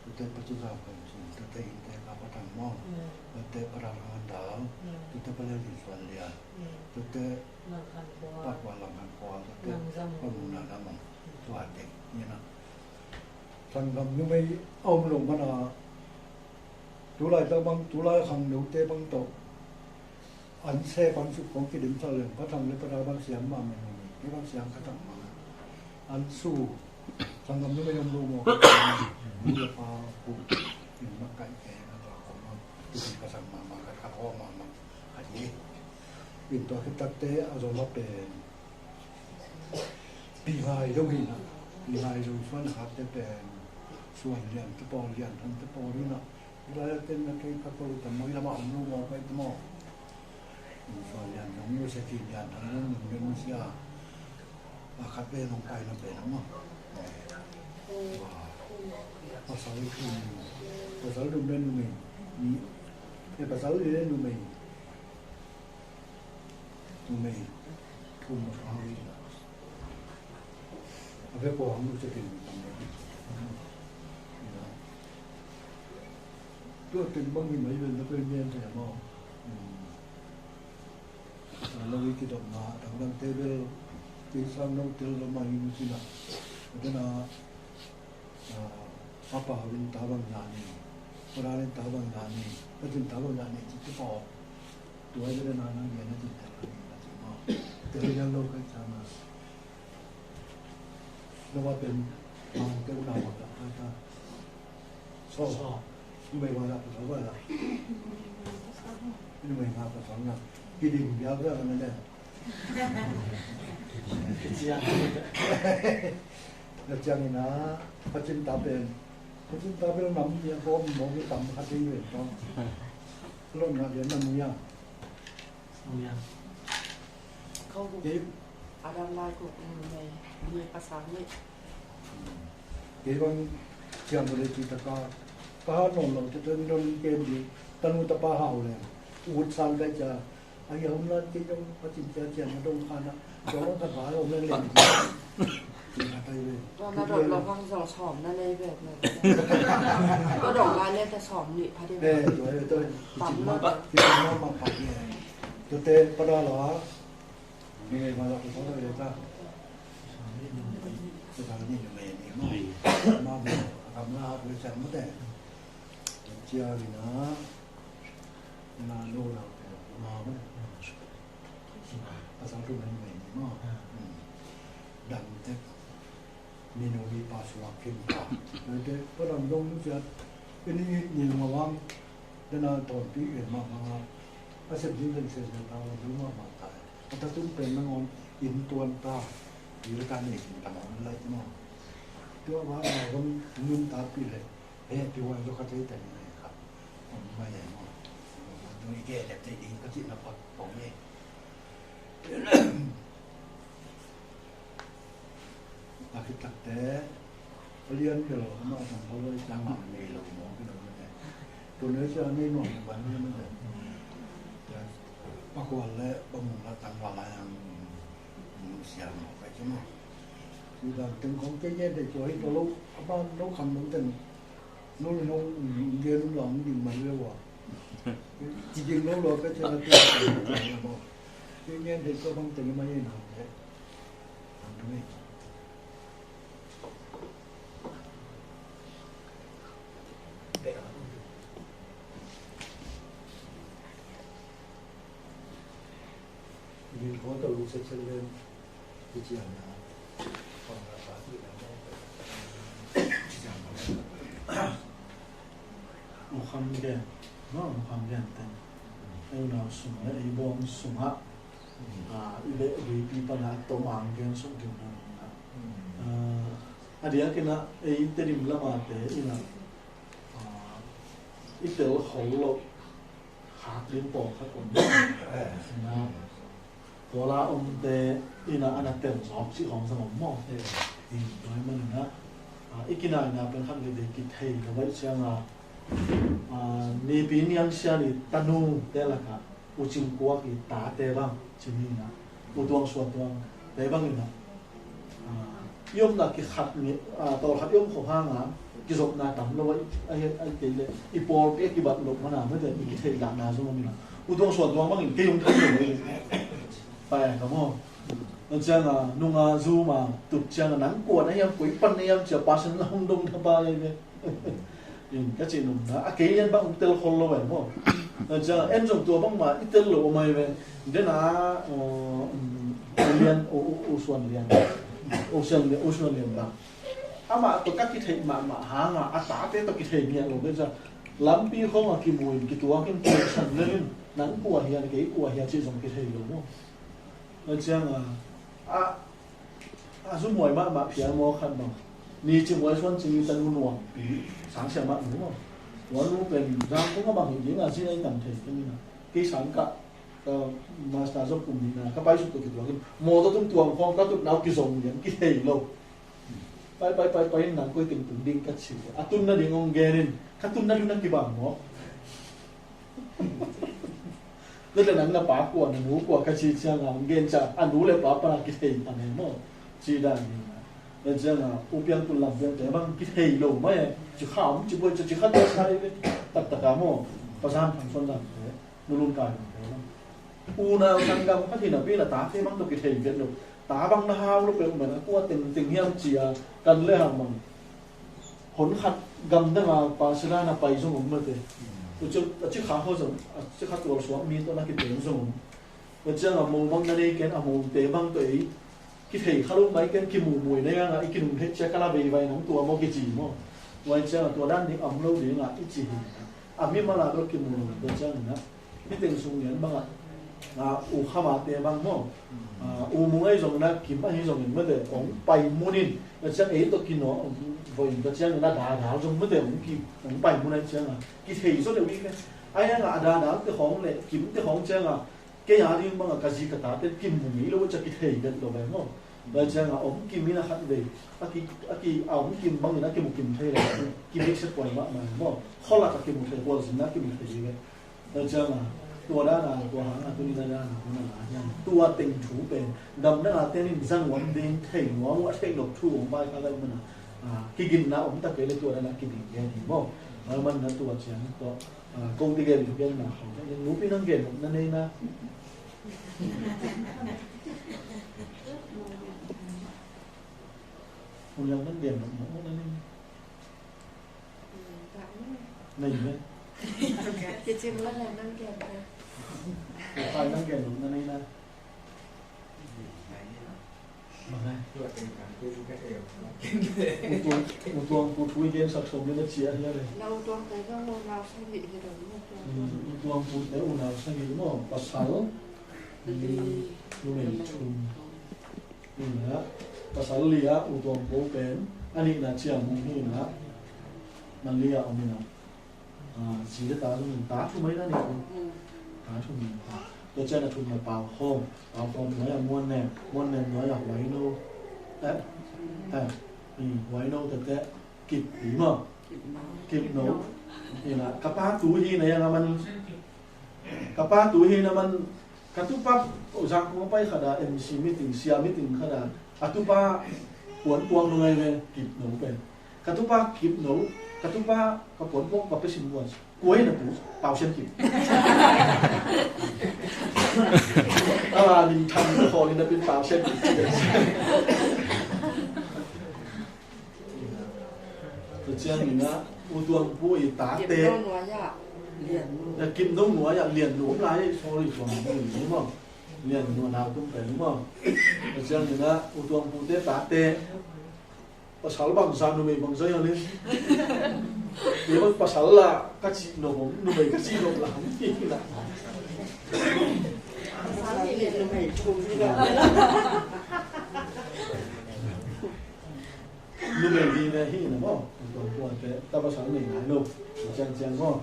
Tute pa Ci Zam Khan Suan, tute innte ka Pa Thang Mawng, tute Pa Ra Lang Khan Dal, tute Pa Lel Din Suan Lian, tute Pa Kua Lang Khan Kual, tute Pa Mung Na Na Mang, tua teng hi na. Sanggam numei a om lo man a, tulai tak bang, tulai khangnote bang tawh an se pan suk kong kidim sa leng, Pa Thang le Pa Ra bang siam ma men ong, ke bang siam ka tang ma. An su, sanggam numei om lo maw, nu le pa ku, in ma kai ke na tua kong ma, tu ka sang ma ma, ka ka ho ma ma, a ni. In tua khit tak te a zong ma pen. Pi ngai lo hi na, pi ngai lo suan khat te pen, Suan Lian te pawl, Lian Thang te pawl hi na. Lai ten na kei ka ko tam mo, i lama om lo mo, kai te mo. Suan Lian Thang, nu se ki Lian Thang, nu nu nu sia. A khat ve nong kai na ve na mo. Pasal thum, pasal thum le numei ni, e pasal li le numei. Numei thum a kang li na. A ve ko ang lu se kin tam le. Tua teng bang hi mai ven na pen mian thei maw. Lo i kidopna dangdang te bel kei sang no tel lo mai nu cina. Dena a pa in ta bang na ni. Pa ra in ta bang na ni. Pa cin ta bang na ni ci tu ko. Tua dena na ni na cin ta ni na cin maw. Tel yang lo kai sana. Lo wa pen mang te una wa ta ta ta. So. So. Numei wa la pasal wa la. Numei nga pasal nga. Kidim bia bia na le. Kicia. Na ciang ina. Pacin ta pen. Kum ta bel nam ni a kawm mawk i tam khat i ven tawh. Lon na dia nam ni a. Nam ni a. Kau buk. Kei. Adam lai kuk ni mei ni pasang ni. Kei bang siam le ci taka. Ka ha non lo te ten don ken di. Tanu tapa hau le. Ut sang kai ca. Ai, hong la kei dong, Pasian ciacian na dong khan a, dong khan ba lo meng leng. Kei kha tai ve. Tua na dot lo hang zong sawm na nei ve. Tua dong la le ta sawm nih pha ding. Eh, tua, tua. Tam lo. Kei tam lo ma pha ding. Tua te pa da lo ha. Ni ngai ma la ku sawm na ve ta. Tua ta ni ngai ni ma. Ma ma kam la ha ku sian ma te. Cia li na. Na lo lo te ma. Pasal tu maimai ni maw. Dam tek. Nino i pa suak khin ta. Nante pa dam dong ciat. Ini ni mawang. Dana ton pi en ma ma. A sep ding den se se ta lo ma ma ta. A ta tum pen na ngon in tuan ta. Ila ta ni sin ta ma lai maw. Tua ma ma gam nun ta pi le. Eh, pi wan zo ka tei ta ni mai kha. Om mai ai maw. Tua i ke le tei ding ka ci na pa kong ni. A khit takte a lian bel amah a tangval lai ciang a nei lo maw, kei lo mah te. Tua leh sia nei nuam ban mah te. Pakua le bang mung la tangval lai ang sia maw, pai ci maw. Tua teng khong kei ngen te tua hi tua lo, a ban lo kham lo teng. Lo lo gen lo ding mai le wa. Ci ding lo lo ka cia la tua. Kei ngen te tua bang teng mai na te. Ukham gen, no, ukham gen ten. Ei unau sung le ei bawm sungah, ah, i beh buipi pana tom ang gen sung gen na. Ah, a diakin ah ei Tedim lama te in ah, ah, i tel khol loh khak ding pawlkhat om. Ina, tua la omte ina ana tel zawk cih khawng zong om maw? Tua ahih manin ah, ah, i kinaina pen khat veve kithei lo ahih ciangin, ah, Nipi Niang Sian i tanu te lakah U Cing Kuak i tate bang ci ni ina, U Tuang Suan Tuang te bang ina, ah, i omna kikhat ni, ah, tawlkhat i om khop hanga kizopna tam lo a, a, a, a kei le i pawlpi a kibat loh mana mete i kitheih lahna zong om ina. U Tuang Suan Tuang bangin kei hong thei lo hi. Pai ka maw. Nan cianga nunga zuma tup cianga nang kuan a hiam koi pan a hiam cia pasan la hong dong tha pai ve. In ka cih nopna a kei lian bang hong tel khol lo ve maw. Nan cianga en zong tua bangmah i tel lo om ai ve. Dena, uh, um, Lian, U, U, U Suan Lian. U Suan Lian, U Suan Lian bang. Amah tawh ka kitheih mahmah hanga a tate tawh kitheih ngiat lo bek cia. Lampi khawngah kimu in kituak in kisan lel in nang kua hian kei kua hian cih zong kithei lo maw. Nan cianga a, a zumhuai mahmah phial maw khat bang. Ni Cing Huai Suan Cing i tanu Nuam Pi Sang Siam mah nu maw. Tua nu pen Zangkong a bang hi dinga zin a i tam thei kei ina. Kei sang kah ka master zong kum nihna ka paisuk tawh kituakin mawtaw tung tuang khawng ka tutna uh kizom lian kithei lo. Pai pai pai pai nang koi teng tung ding ka ci. A tunna ding hong genin ka tunna ding na kibang maw? Tua le nang na pa kua na nu kua ka ci cianga hong gen cia a nu le pa pana kithei pan e maw? Ci dan ding na. Tua cianga U Piang Tun Lam Piang te bang kithei lo mai e. Ci kha om ci buai cia ci kha tua sai ve. Taktaka maw? Pasan Thang Suan Zang te. Nulun kai bang te bang. Unau sanggam khat hi napi la tate bang tawh kithei vet lo. Ta bang na hau lo peuhmah a kua tengteng hiam cia kan le hang bang. Hon khat gamdanga pasal a na pai zong om mate. Tua ciang a cikha ho zong a cikha tualsuak mi tawh na kiteng zong om. Tua cianga mo bang na nei ken a mote bang tawh ei kithei kha lo mai ken kimuhmuh na ianga i kinung thei cia ka la veivai nang tua maw kici maw. Tua i cianga tua dan ding a om lo dinga i ci hi. A mimal a bel kimu lo tua ciangin a miteng sung lian bangah Ah, U Khama te bang maw. Ah, U Mung ahi zongin ah, Kim ahi zongin mate, hong pai munin, tua ciang ei tawh kino, voin tua ciangin ah, Dadal zong mate, hong ki, hong pai mun ahi ciangin ah, kithei zaw deuh hi ve. Ahi hangin ah, Dadal te khawng le Kim te khawng ciangin ah, kei a ding bangin ka zi ka tate kimu ngei lo, cia kithei vet lo ve maw. Tua ciangin ah, hong kim in ah khat vei, a ki, a ki, a hong kim bangin a kimu kim thei lo, kimik se puai mahmah maw. Khualak a kimu thei, khualzin a kimu thei hi ve. Tua ciangin ah, tua dan a, tua hang a, tuni dan a, tuni dan a, tua teng thu pen, gamdang a tenin zang nuam ding, thei nuam uh a theih nop thu hong vaikhak ahih manin ah, ah, kiginna om ta kei leh tua dan a kiding gen hi maw. Ahih manin ah tua ciang, tua, ah, kote gen thu genna khawng, nupi nang gen nop na nei na. Hun Lian nang gen nop na nei na. Nei ve. Kicing la la nang gen ko. Ko khai nang gen nop na nei na. Ma ne. U Tuang, U Tuang Pu thu i gen sak sawm le na cia hi a le. Na U Tuang te ka mo na sa hi hi lo mo. U Tuang Pu te u na sa hi mo. Pasal. Li. Lu le thum. Ina, pasal li a U Tuang Pu pen, a nihna Cia Mung hi ina, Mali a om ina. Ah, zi le ta zong ta thum ahi na ni. Mm. Ta thum ahi na. Tua ciang a thumna Pau Khawm, Pau Khawm nuai a Muan Nem, Muan Nem nuai a Huai No. Eh? Eh? I Huai No tete, Kip hi maw? Kip No. Kip No. Ina, ka pa tu hi na yang a man. Ka pa tu hi na man, ka tupa, oh, Zangkong a pai khat a M C meeting, sia meeting khat a, a tupa puan puang nung ai ve, Kip No pen. Ka tupa Kip No, ka tupa ka puan puang ka pe sim buan. Kua hi na tu, Pau Sian Kip. Ala min tham ko ni na pin Pau Sian Kip. Tua ciang ina, U Tuang Pu i tate. Kip No nuai a Lian Nu. Ya, Kip No nuai a Lian Nu om lai, sorry, Tuang Pu i ni maw. Lian Nu nau tum pen maw. Tua ciang ina, U Tuang Pu te tate. Pasal bangzah, numei bangzah ya le. Ye bang pasal la, ka ci no bang, numei ka ci no la. Pasal ni numei tum ni la. Numei hi na hi na maw. Tuan tuan te, ta pasal nei nai lo. Ciang ciang maw.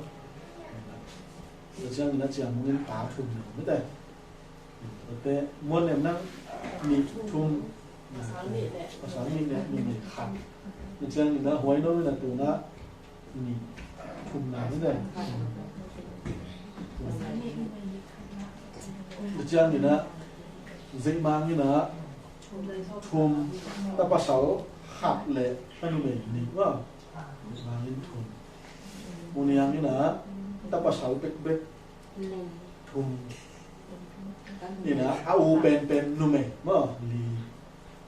Ciang na ciang mun ta thum na te. Te Muan Nem nang nih thum. Pasal nih le. Pasal nih le numei khat. Ciang na Huai No na tu na nih thum na te. Ciang na Zei Mang na thum, ta pasal khat le ta numei nih. Wow. Zei Mang in thum. U Niang na ta pasal bekbek thum. Ina a u penpen numei maw, li,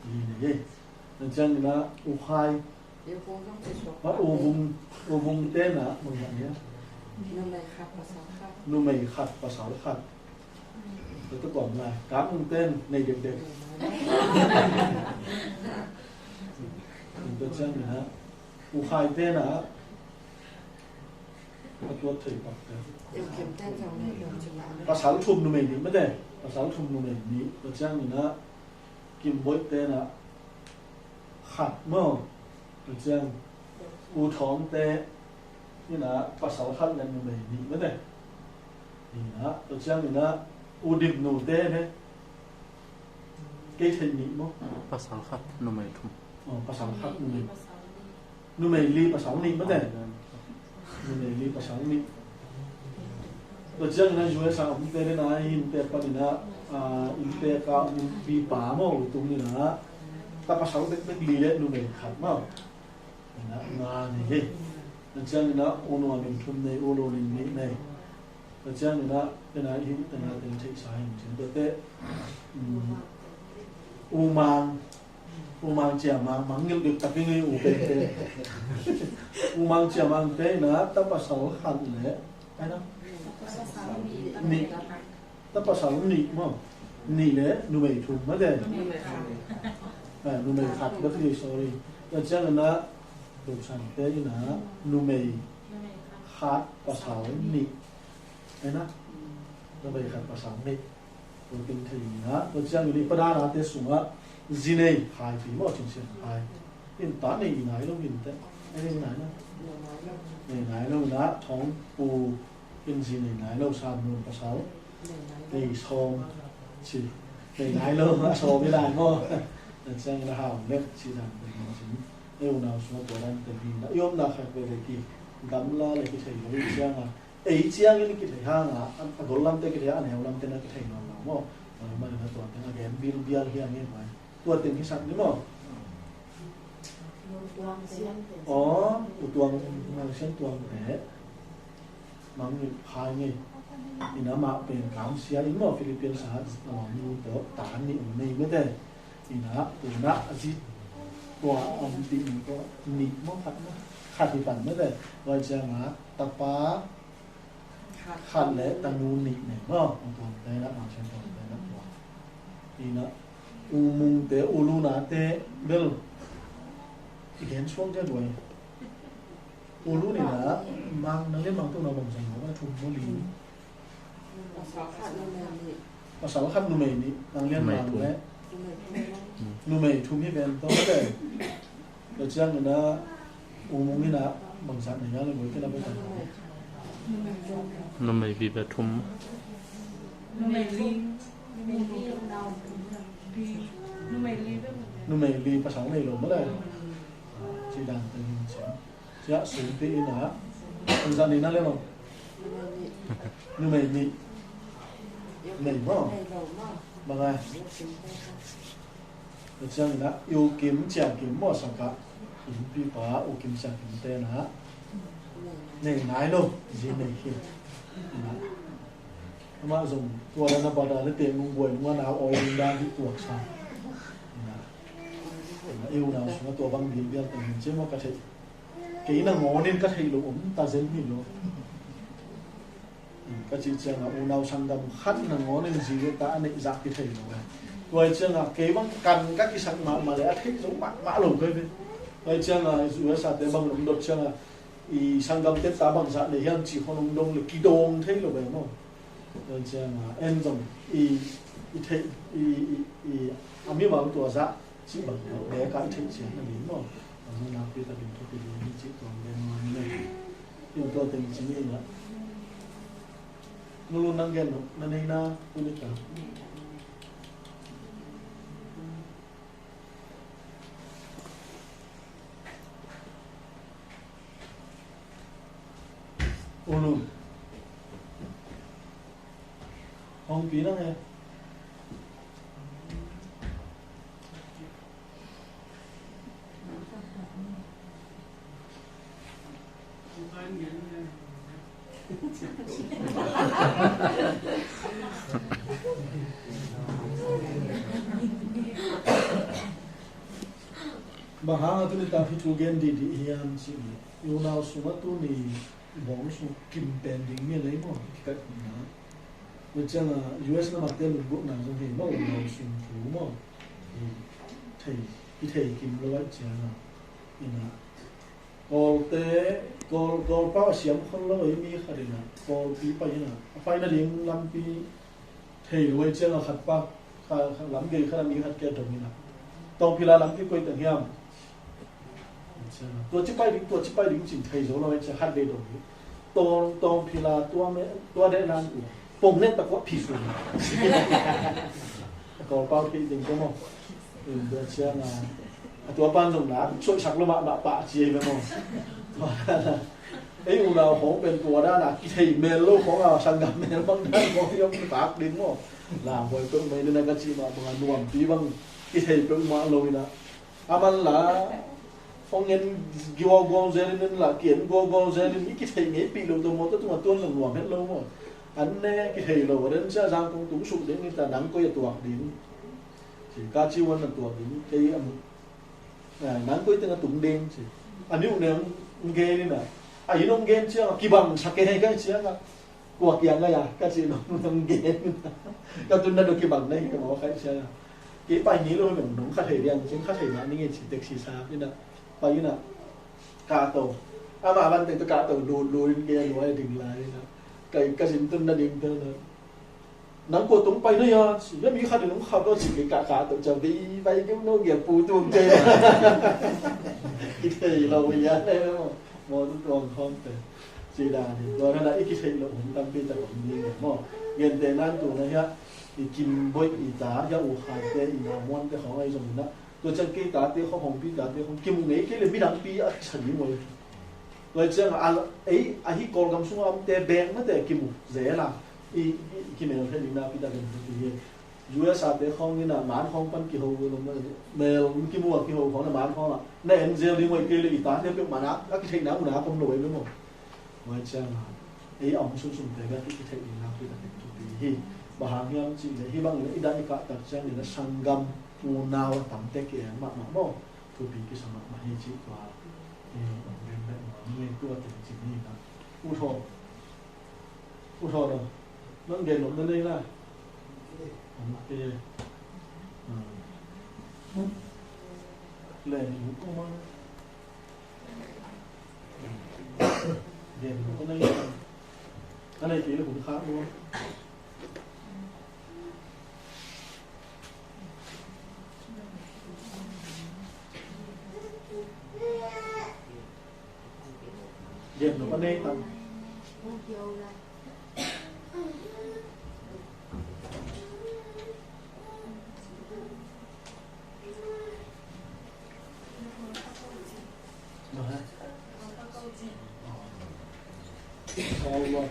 li nei. Na ciang ina U Khai. Ma U Vung, U Vung te na, numei khat pasal khat. Numei khat pasal khat. Tua tua kuam lai. Ka Mung ten nei dekdek. Tua ciang ina U Khai te na. Ka tuat thei pak te. Pasal thum numei nih mate. Pasal thum numei nih. Tua ciang ina Kim Boih te na khat maw. Tua ciang U Thawng te ina pasal khat le numei nih mate. Ina tua ciang ina U Dim Nu te ne. Kei thei nih maw. Pasal khat numei thum. Oh, pasal khat numei. Numei li pasal nih mate. Numei li pasal nih. Tua ciang ina U S A om te na inntek pan ina, ah, inntek a om pi pa maw, tung ina ta pasal bekbek li le numei khat maw. Ina nga nei hi. Tua ciang ina U Nuam in thum nei, U Lun in nih nei. Tua ciang ina, ina hi, ina teng theihsa hi, tua te, um, U Mang, U Mang Cia Mang, Mang ngilh dik tak hi ngi U Peng te. U Mang Cia Mang te ina ta pasal khat le, ai na? Nih. Ta pasal nih maw. Nih le numei thum mate. Numei khat. Ah, numei khat, sorry. Tua ciang ina Tusan te ina numei khat pasal nih. Ai na? Numei khat pasal nih. Tua teng thei inah, tua ciangin i padanate sungah zi nei haipi maw, cin sian hai. In ta nei i nai lo in teh. Ei nei nai lo. Nei nai lo inah thong pu in zi nei nai lo, san nun pasal. Nei sawm ci. Nei nai lo a sawm i lai maw. Tua ciangin a hau lek ci dan teng in cin. Ei unau sungah tua dan teng hi inah i omna khat veve ki gamla le kithei lo i ciangah. Ei ciangin kithei hanga, a, a gol lamte kithei a, a neu lamte na kithei nawn lo maw. Tua manin a tua teng a gen bilbial hi a ngen mai. Tua teng hi sak ni maw. Aw, u tuang, Mangsian tuangte. Mangngilh phai ngei. Ina mah pen kamsia in maw, Philippines a, a, mi tawh, ta nih um nei mete. Ina, tuna a zi tua om ti in tua nih maw khat maw. Khat hi pan mete. Tua cianga, tapa, khat le tanu nih nei maw, a tuamte na, a cian tuamte na tua. Ina, u mungte, u lunate, bel, i gen suang dia duai. U lu nina, mang, nang lian mang tu na bang zang maw, thum maw li. Pasal khat numei nih. Pasal khat numei nih, nang lian mang le. Numei thum hi ven tawh le. Tua ciangin a, u mung in a bangzah nei a le, mawh kei na bangzah. Numei bi bek thum. Numei li. Numei li bek. Numei li pasal nei lo mawh le. Ci dan teng in ciang. Ciah sumpi in a. Bangzah nei na le mawh. Numei nih. Nei maw. Bang a. Tua ciangin a, U Kim, Cia Kim maw, sangkah innpipa U Kim, Cia Kim te na nei nai lo, zi nei hi. Amah zong tua dan a bada le teng nung buai nung a na awi nung dan hi tuak sa. I unau sungah tua bang bilbial teng hin ci maw ka theih. Kei nangawnin ka theih lo om ta zen hi lo. Ka cih ciangah unau sanggam khat nangawnin zi le ta a neih zah kithei lo e. Tua ciangah kei bang kan ka kisak mahmah le a theih zo mahmah lo kai ve. Tua ciangah U S A te bang lungdot ciangah i sanggam te ta bangzah nei hiam cih khong dong le kidawng thei lo e maw. Tua ciangah en zong i, i theih i, i, i a mi bang tua zah Cih bang bek a i theih ciat na ding maw? Bang nakpi takin thupi ding hi cih tuam den nuam le. Tua tua teng ci ni la. Nulu nang gen lo, na nei na, uni ka. Ulu. Hong pi nang e. Bang hang a tuni tak hih thu gen dihdih hiam cih leh, i unau sungah tuni bawng sung kim pen ding mi lei maw, kikat na. Tua ciangah U S na matte lungbuhna zong hei maw, unau sung thu maw. I thei, i thei kim lo ahih ciangah. Ina, Kawlte, Kawl, Kawlpau a siam khol lo ei mi khat ina, Kawlpi pai ina, a pai nading lampi thei lo ahih ciangah khat pa, kha, kha lam gei khat a mi khat kia dong ina. Tawngphila lampi koi teng hiam? Tua ci pai ding, tua ci pai ding cin thei zo lo ahih ciang khat vei dong hi. Tawng, Tawngphila tua me, tua deh nan u. Pong nek tak kuah phi sun. Kawlpau phi ding ko maw. Tua ciang a, a tua pan zong nak suaisak lo mahmah pah ci ei ve maw. Ei unau khong pen tua dan a kithei mel lo khong a, sanggam mel bang dan khong hi om tak ding maw. La buai peuhmah in a ka cih mah bang a nuampi bang kithei peuhmah lo in a. A man la hong en gualgual zel in la, ki en gualgual zel in i kithei ngeipih lo tawh mawtaw tungah tuan zong nuam het lo maw. An ne kithei lo a den cia zang kong tung suk ding in ta nang koi a tuak ding. Ci, ka ci wan na tuak ding, kei a mu. Eh, nang koi teng a tung ding ci. A nih uh ne hong gen in a. A inn hong gen ciang a kibang sa kei hei kai ciang a. Kua kiang a ya, ka ci nong, nong gen. Ka tun na do kibang na hi ka maw kai ciang a. Kei pai ni lo nong, nong kha thei diang, cing kha thei mah ni nge ci taxi sa in a. Pai in a. Ka to. Ama van teng to ka to, lu, lu in kei a lu ai ding lai in a. Kai, ka cin tun na ding teng na. Nang kua tung pai na ya, ci, ya mi khat in hong khap lo ci, kei ka ka to ca vei vai keu no, gel pu tung te. I thei lo ya ne mo. Mo tu tuang khawm te. Ci dan hi. Tua na i kithei lo hun tampi tak om ni mo. Gen te nan tu na ya, i Kim Boih i ta ya, U Khai te, i Na Muan te khawng ai zong na. Tua ciang kei tate khawng, Hongpi tate khawng kimu ngei kei le midangpi a kisa ding uh hi. Tua ciang a, ei, ahi Kawlgam sungah omte beng mate kimu zel a, i, i kimel thei ding nakpi takin thupi hi. U S A te khawng in a, man khawng pan kiho, mel kimu a kiho khawng na, man khawng ah na en zel ding uh hi. Kei le i tate peuhmah na a kitheihna mun ah a om lo hi ve maw. Tua ciang a, ei a om sunsun te bek i kitheih ding nakpi takin thupi hi. Bang hang hiam cih leh hih bangin i dah i kah tak ciangin a sanggam unau a tamte ki-en mahmah maw, thupi kisa mahmah hi cih tua, eh, gen bek nuam ing ei, tua teng ci ni na. U Thaw, U Thaw, nang gen nop na nei la? Ok. Hmm. Len in ko ma. Gen nop na nei la? A nei kei le hun khak nuam. Gen nop a nei tam.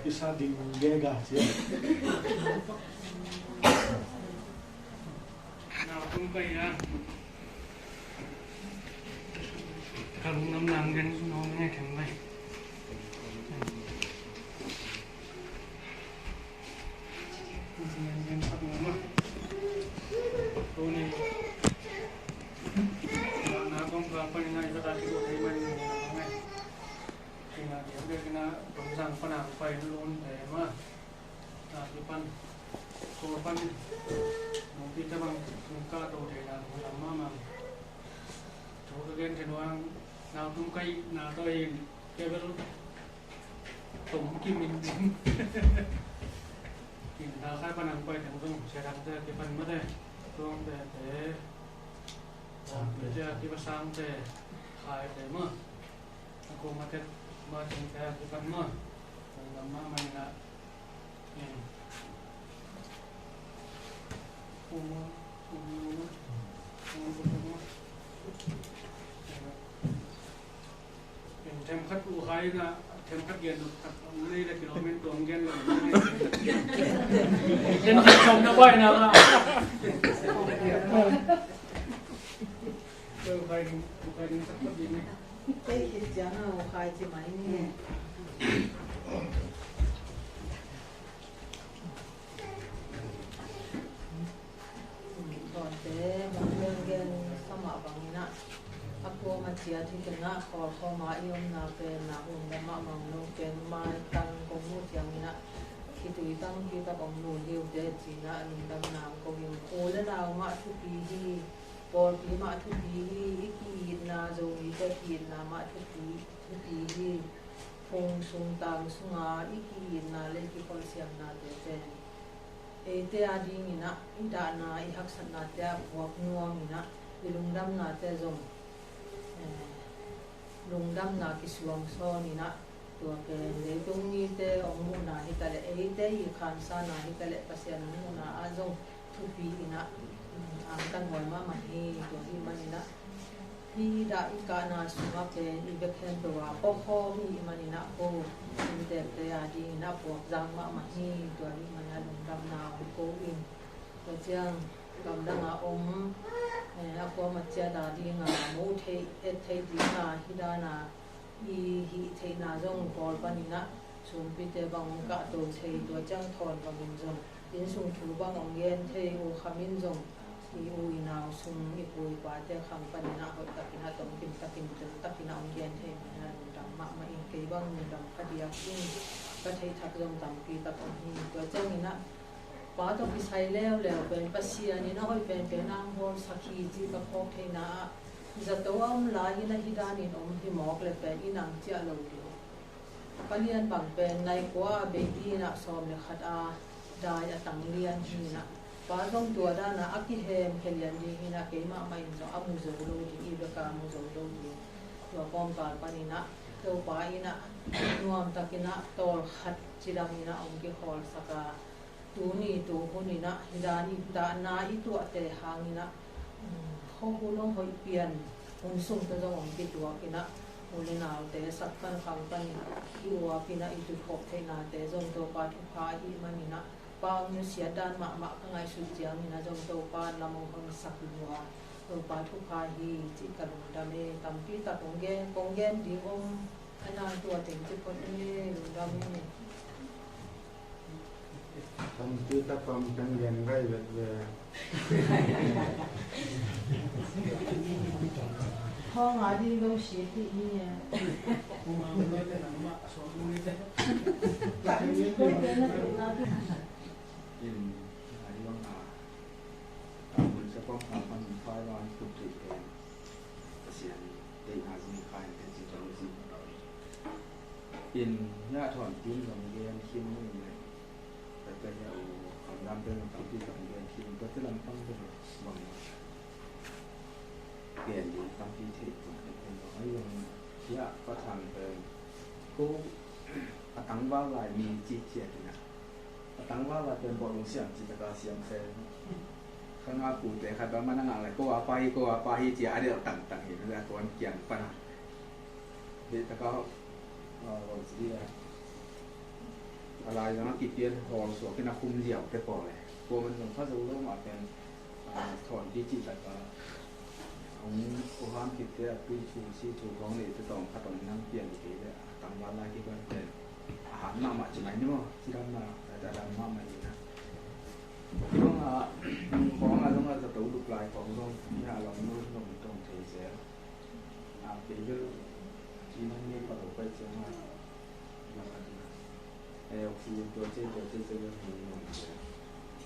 Kisa ding gega cia. Na kum kai ya. Ka lungdam nang gen nuam ing ei, ken lai. Tuni na kong ka panin a i ka ta ki ko thei man ni na ngai. Kina dia dia kina tong sang panang pai lun te ma. A kipan, ko pan, nungpi tabang nungka to thei na lungdam mahmah. Thu ka gen thei nuang, nau tum kai na to in, kei bel tom kim in. In na khai panang pai teng zong, sia dang te kipan mate, tuang te te, tuang te te, kipa sang te, khai te ma. A ko mate, ma teng te kipan ma. Lungdam mahmah in a. Themkhat U Khai na, themkhat gen lo, khat om nei le kilometer tuang gen lo. Gen themkhat na bai na ma. U Khai ding, U Khai ding sak khat ding. Tei khit ciang a U Khai ci mai ni. Tuate, mong gen sa mah bangin ah, a kuama ciat hi keng ah, khawl khawm a i omna pen na hun lam ah mang lo keng, mai tang kong muh ciangin ah, khitui tampi tak om lul hi uh teh ci-in ah, lungdamna hong ko hi. U le nau mah thupi hi, pawlpi mah thupi hi, i ki-itna, Zomite ki-itna mah thupi, thupi hi. Phung sung tang sunga i ki-itna le i kikholhsiamnate pen eite adingin ah, i dahna, i haksatnate ah puak nuamin ah, i lungdamnate zong, eh, lungdamna kisuang sawnin ah, tua pen leitung mite hong muhna hi ta leh, eite i khansana hi ta leh, Pasian hong muhna ah zong thupi in ah, um, angkan huai mahmah hi. Tua hih manin ah, hih dah i kahna sungah pen i bek khempeuh a pawkhawm i hih manin ah, ko inntekte adingin ah puak zang mahmah hi. Tua hih manin ah lungdamna hong ko in. Tua ciang gamdang a om, eh, a kuama ciat ading a mu theih, et theih ding a, hih dan a i hih theihna zong Kawl panin ah sumpite bang hong kahto thei, tua ciang thawn bangin zong innsung thu bang hong gen thei, U Kham in zong i u i nau sung, i pu i pate khang panin ah hoih takin ah, tomkim takin, tel takin ah hong gen thei manin ah lungdam mahmah ing. Kei bang lungdam ka diak ing, ka theih thak zong tampi tak om hi. Tua ciangin ah pa tawh kisai leuleu pen Pasian in a hoih penpen a hong bawlsak hi cih ka phawk theihna ah, zato a om lai-in ah hih danin om hi mawk leh pen i nang ciah lo ding. Ka lian bang pen nai kua a bei in ah sawm le khat a, Dai a tang lian hi-in ah, pa zong tua dan a a kihem khia lian ding hi-in ah, keimah mah in zong a mu zo lo ding, i bek a mu zo lo ding. Tua kawmkal panin ah Topa in ah nuamtakin ah tawlkhat cidam in ah hong kikhawlsak a, tuni tu hun in ah hih dan i tahna i tuahte hangin ah, um, khuahun hong hoih pian hun sung tawh zong hong kituak in ah, u le naute sak pan khang pan i uap in ah i tuikhawm theihnate zong Topa thupha ahih manin ah, pa hong nusiat dan mahmah ka ngaihsut ciangin ah zong Topa lam hong honsak lua, Topa thupha hi cih ka lungdam e. Tampi tak kong gen, kong gen ding om a, na tua teng ci phot e, lungdam e. Tampi tak om, kan gen rai vet ve. Hong a ding lo si ti ni e. In, a hi bang a, a hun sa pang ha pan fai wan kut ti pen. Pasian deihna zong hi kha in te ci tawh zong. In, hia thawn tin zong gen khin ni le. Tate hia u, kam dam pen zong tampi zong gen khin. Tate lampang pen bang gen ding tampi thei tung pen bang. Ai zong hia Pa Thang pen ko a tangval lai mi ci ciat in a. A tangval a pen bawlung siam ci taka siam se. Khang a pute khat ba man a ngak le ko a pa hi, ko a pa hi ci a, a delh tangtang hi, a tuan kiang pan a. Deih taka, a, bawlung ci a. A lai zang a kipian hawl suak in a khum ziau te pawl le. Ko man zong pha zo lo mah pen, a, thawn pi ci taka. Hong, ko ham kipte a tui thu, si thu, hong neih te tawm khat hong nang pian kei le, a tangval lai kipan pen. A hat mahmah ci mai ni maw, cidamna, a dam mahmah hi na. Hi bang a, nung khawng a zong a zato lup lai khawng zong, hi a lam nu zong tawm thei zel. A, kei bel, ci nang ni pa lo pai ciang a, na khat na. Eh, oxygen tua ci, tua ci, tua ci, lungnuam se.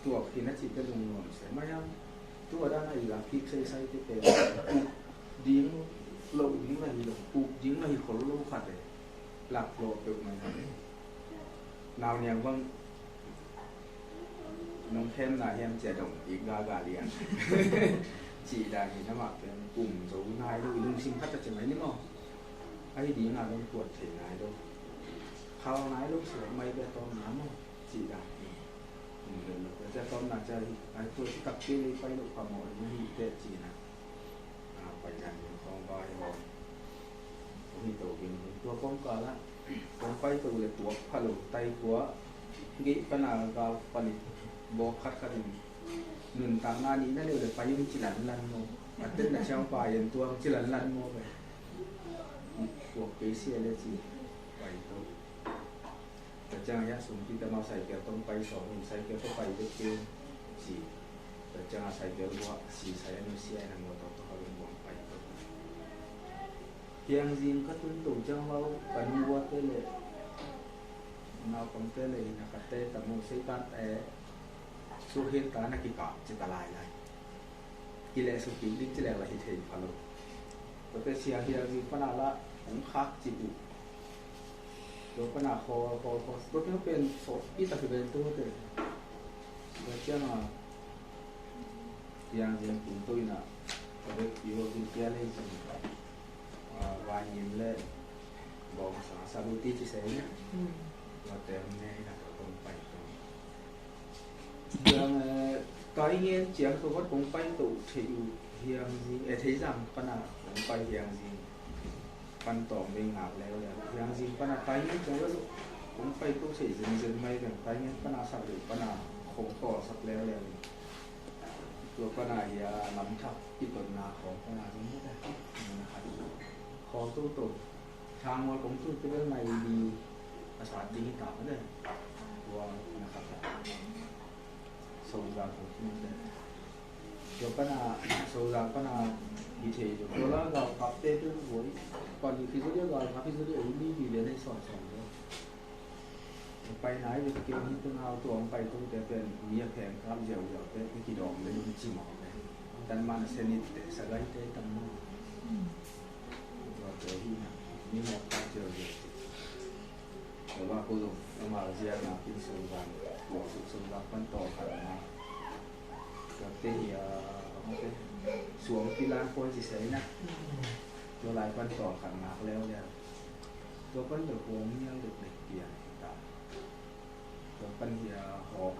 Tua khin a ci te lungnuam se. Maya, tua dan a i la kik sei sai te te. Ding lo ding la hi lo, kuk ding la hi khol lo khat e. Lak lo peuh mai na. Nau niang bang nong khem na hiam cia dong i ga ga lian. Ci dan hi na mah pen kum zo nai lo i lungsim khat a ci mai ni maw. Ahi ding a dong tuat thei nai lo. Khau nai lo suak mai bia tawm na maw. Ci dan hi. Kum vel lo. Cia tawm na cia hi. Ai tua ci tak ci lei pai lo kha maw. Ni hi te ci na. A, pai dan ding khawng vai haw. Kong hi to ding tua kawmkal ah kong pai to le tuak pha lo, tai kua gei pan a gal pan i bawk khat khat in nuntakna nihna leu le pai in ci lanlan maw. A tetna ciang pai in tuang ci lanlan maw ve. Tuak kei sia le ci pai to. Tua ciang a sum pi ta mau cycle tong pai sawm in cycle tong pai bek kei ci. Tua ciang a cycle buah si sai a nusia in a motor tong a lungbuang pai tong. Hiang zing ka tun to ciang lau ka nung buah te le naupang te le in a ka te ta mu sei kan te su hin ta na kikap ci ta lai lai. Kileh suk kik ding ci leng la hi thei pha lo. Tua te sia hiang zing pana la hong khak ci uh. Tua pana khawl khawl khawl tua te pen sawt pi ta ki ven tu te. Tua ciang a hiang zing kum tu in a tua te pi ho zing pia le zing. A, vai ngim le bawng sa sa lu ti ci se ni. Tua te ne in a tua tong pai tua. Hiang, eh, kai ngen ciang tua khat kong pai to thei uh hiang zing, eh, thei zang pana kong pai hiang zing. Pan tawng ding ngak leu leu. Hiang zing pana kai ngen ciang leu kong pai to thei zing zing mai leu. Kai ngen pana sak leu pana kong kawl sak leu leu. Tua pana hia lam thak kitonna khawng pana zing leu. Khawng to to. Thang wal kong tun te bel nai li a sat ding hi ta ma de. Tua na khat ta. Sozang kong tun te. Tua pana, Sozang pana hi thei lo. Tua la gal kap te bel voi. Pan hi zo dia gal kap hi zo dia ei li li le nei son son lo. Pai nai ve kei hi tu nau tua pai tu te pen mi a pheng kap ziau ziau te kidawm le lung ci mawk le. Tan man a senit te sagai te tan mawk. Tua te hi na, ni mawk ka cio cio. Tua ba ko zong, ama zia na kin sung zang, tua suk sung zang, Te hi a, suang kilang khuan ci se na. Tua lai pan tawm khat ngak leuleu. Tua pan tawm khuang nial dek dek pian hi ta. Tua pan hi a hawk.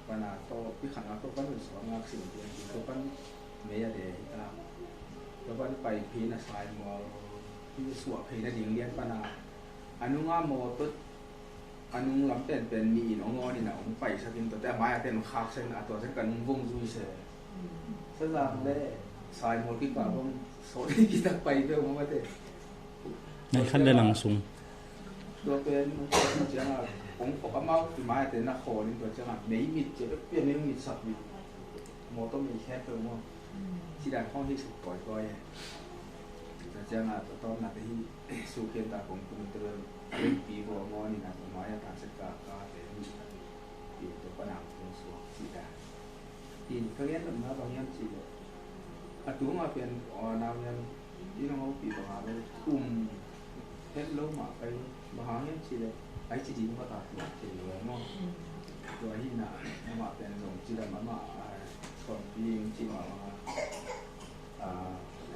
Pan a tawh pi khat ngak tua pan tawm suang ngak sin pian hi. Tua pan mei a de hi ta. Tua pan pai phi na sai mual. Hi suah phi na ding lian pan a. A nunga mawtaw a nung lam penpen mi in hong awn in a hong paisak in tuate a mai a ten hong khak sen a tua sen ka nung vong zui se. Sazak le sai mawl kikal bang sawt kitak pai peuh mawk a te. Nai khat le lang sung. Tua pen hong khak ciang a hong khok amau ki mai a ten a khawl in tua ciang a mei mit cia pia mei mit sak mit. Mawtaw mei khem peuh mawk. Ci dan khawng hi suk kawikawi e. Tua ciang a tua tawpna te hi. Sukian ta kong tung tel pi bo mo ni na ko mai a ta se ka ka te ni. Pi to pa na kong suak ci da. Pi ka ngen na ba ngen ci le. A tu ma pian o na ngen. Pi no pi ba ma le. Um. Het lo ma kai lo. Ba ha ngen ci le. Ai ci di ma ta tu ke lo mo. Tua hi na ma pian zong ci da ma ma. Kon pi ci ma ma. A,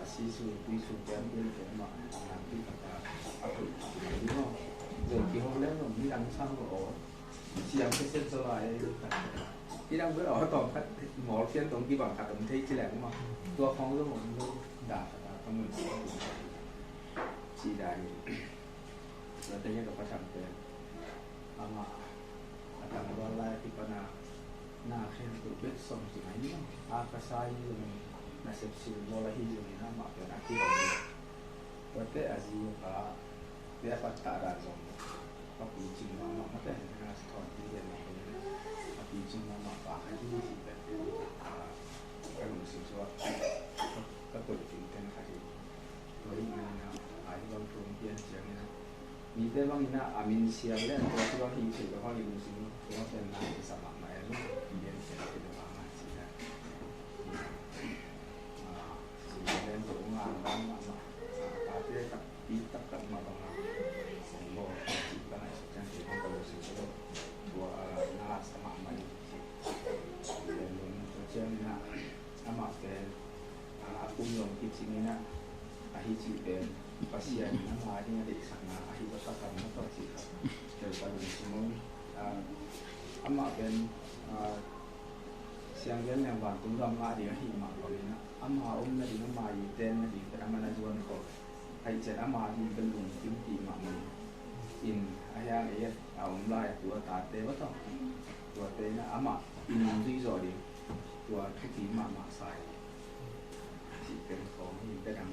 a si su, tui su, pian pian pian mah, a, tui khat a, a tui khat a, tui khat a, zong kihong leng zong midang sang ko aw. Siam khe sen so lai, midang ko aw tawm khat, mawl pian tawm kibang khat om thei ci leng mah. Tua khong zong om lo, da khat a, ka mun sa, ci da hi. Tua te hi ka pasang pian. Amah a tangval lai a kipan a na khen tuk bek sawm ci mai ni. A ka sa hi zongin nasep silbawl ahi zongin amah pen a kihong hi. Tuate a zi a pa te a pattah dan zong a picing mahmah mate na thawn hi lian mah pen a picing mahmah pa kha hi ci pen a ka lungsim suak ka koih fingten kha hi. Tua hi manin a, a hi bang thu hong pian ciangin a, mite bangin a, a min siam le a tua hi bang hi thei lo hang i lungsim lo, tua pen na i sa mahmah e lo, pian ciang i lo hang a ci le. A, ci le tua hong a, a, a, a, a, tate tak, pi tak tak mah bang a, seng bo, ci bang a, i sa ciang thei bang ka lungsim lo, tua, a, na sa mahmah i ci. Tua pen tua ciangin a, amah pen, a, a kum zong kicingin a, ahi cih pen Pasian in ama ding a deihsakna ahi zaw taktak na tawh cih khat tel ka lungsim uh. A, amah pen, a, sianggen leng vantung gam ngah ding ahi mah bangin a, ama om nading ama i ten nading pen a man a zuan khol. Haih cian ama ding pen lungkim pi mahmah in a hiang ei a om lai a tua tate va tawh. Tuate in a amah i nungzui zawh ding. Tua thupi mahmah sa hi. Cih pen khawng hi ka dang.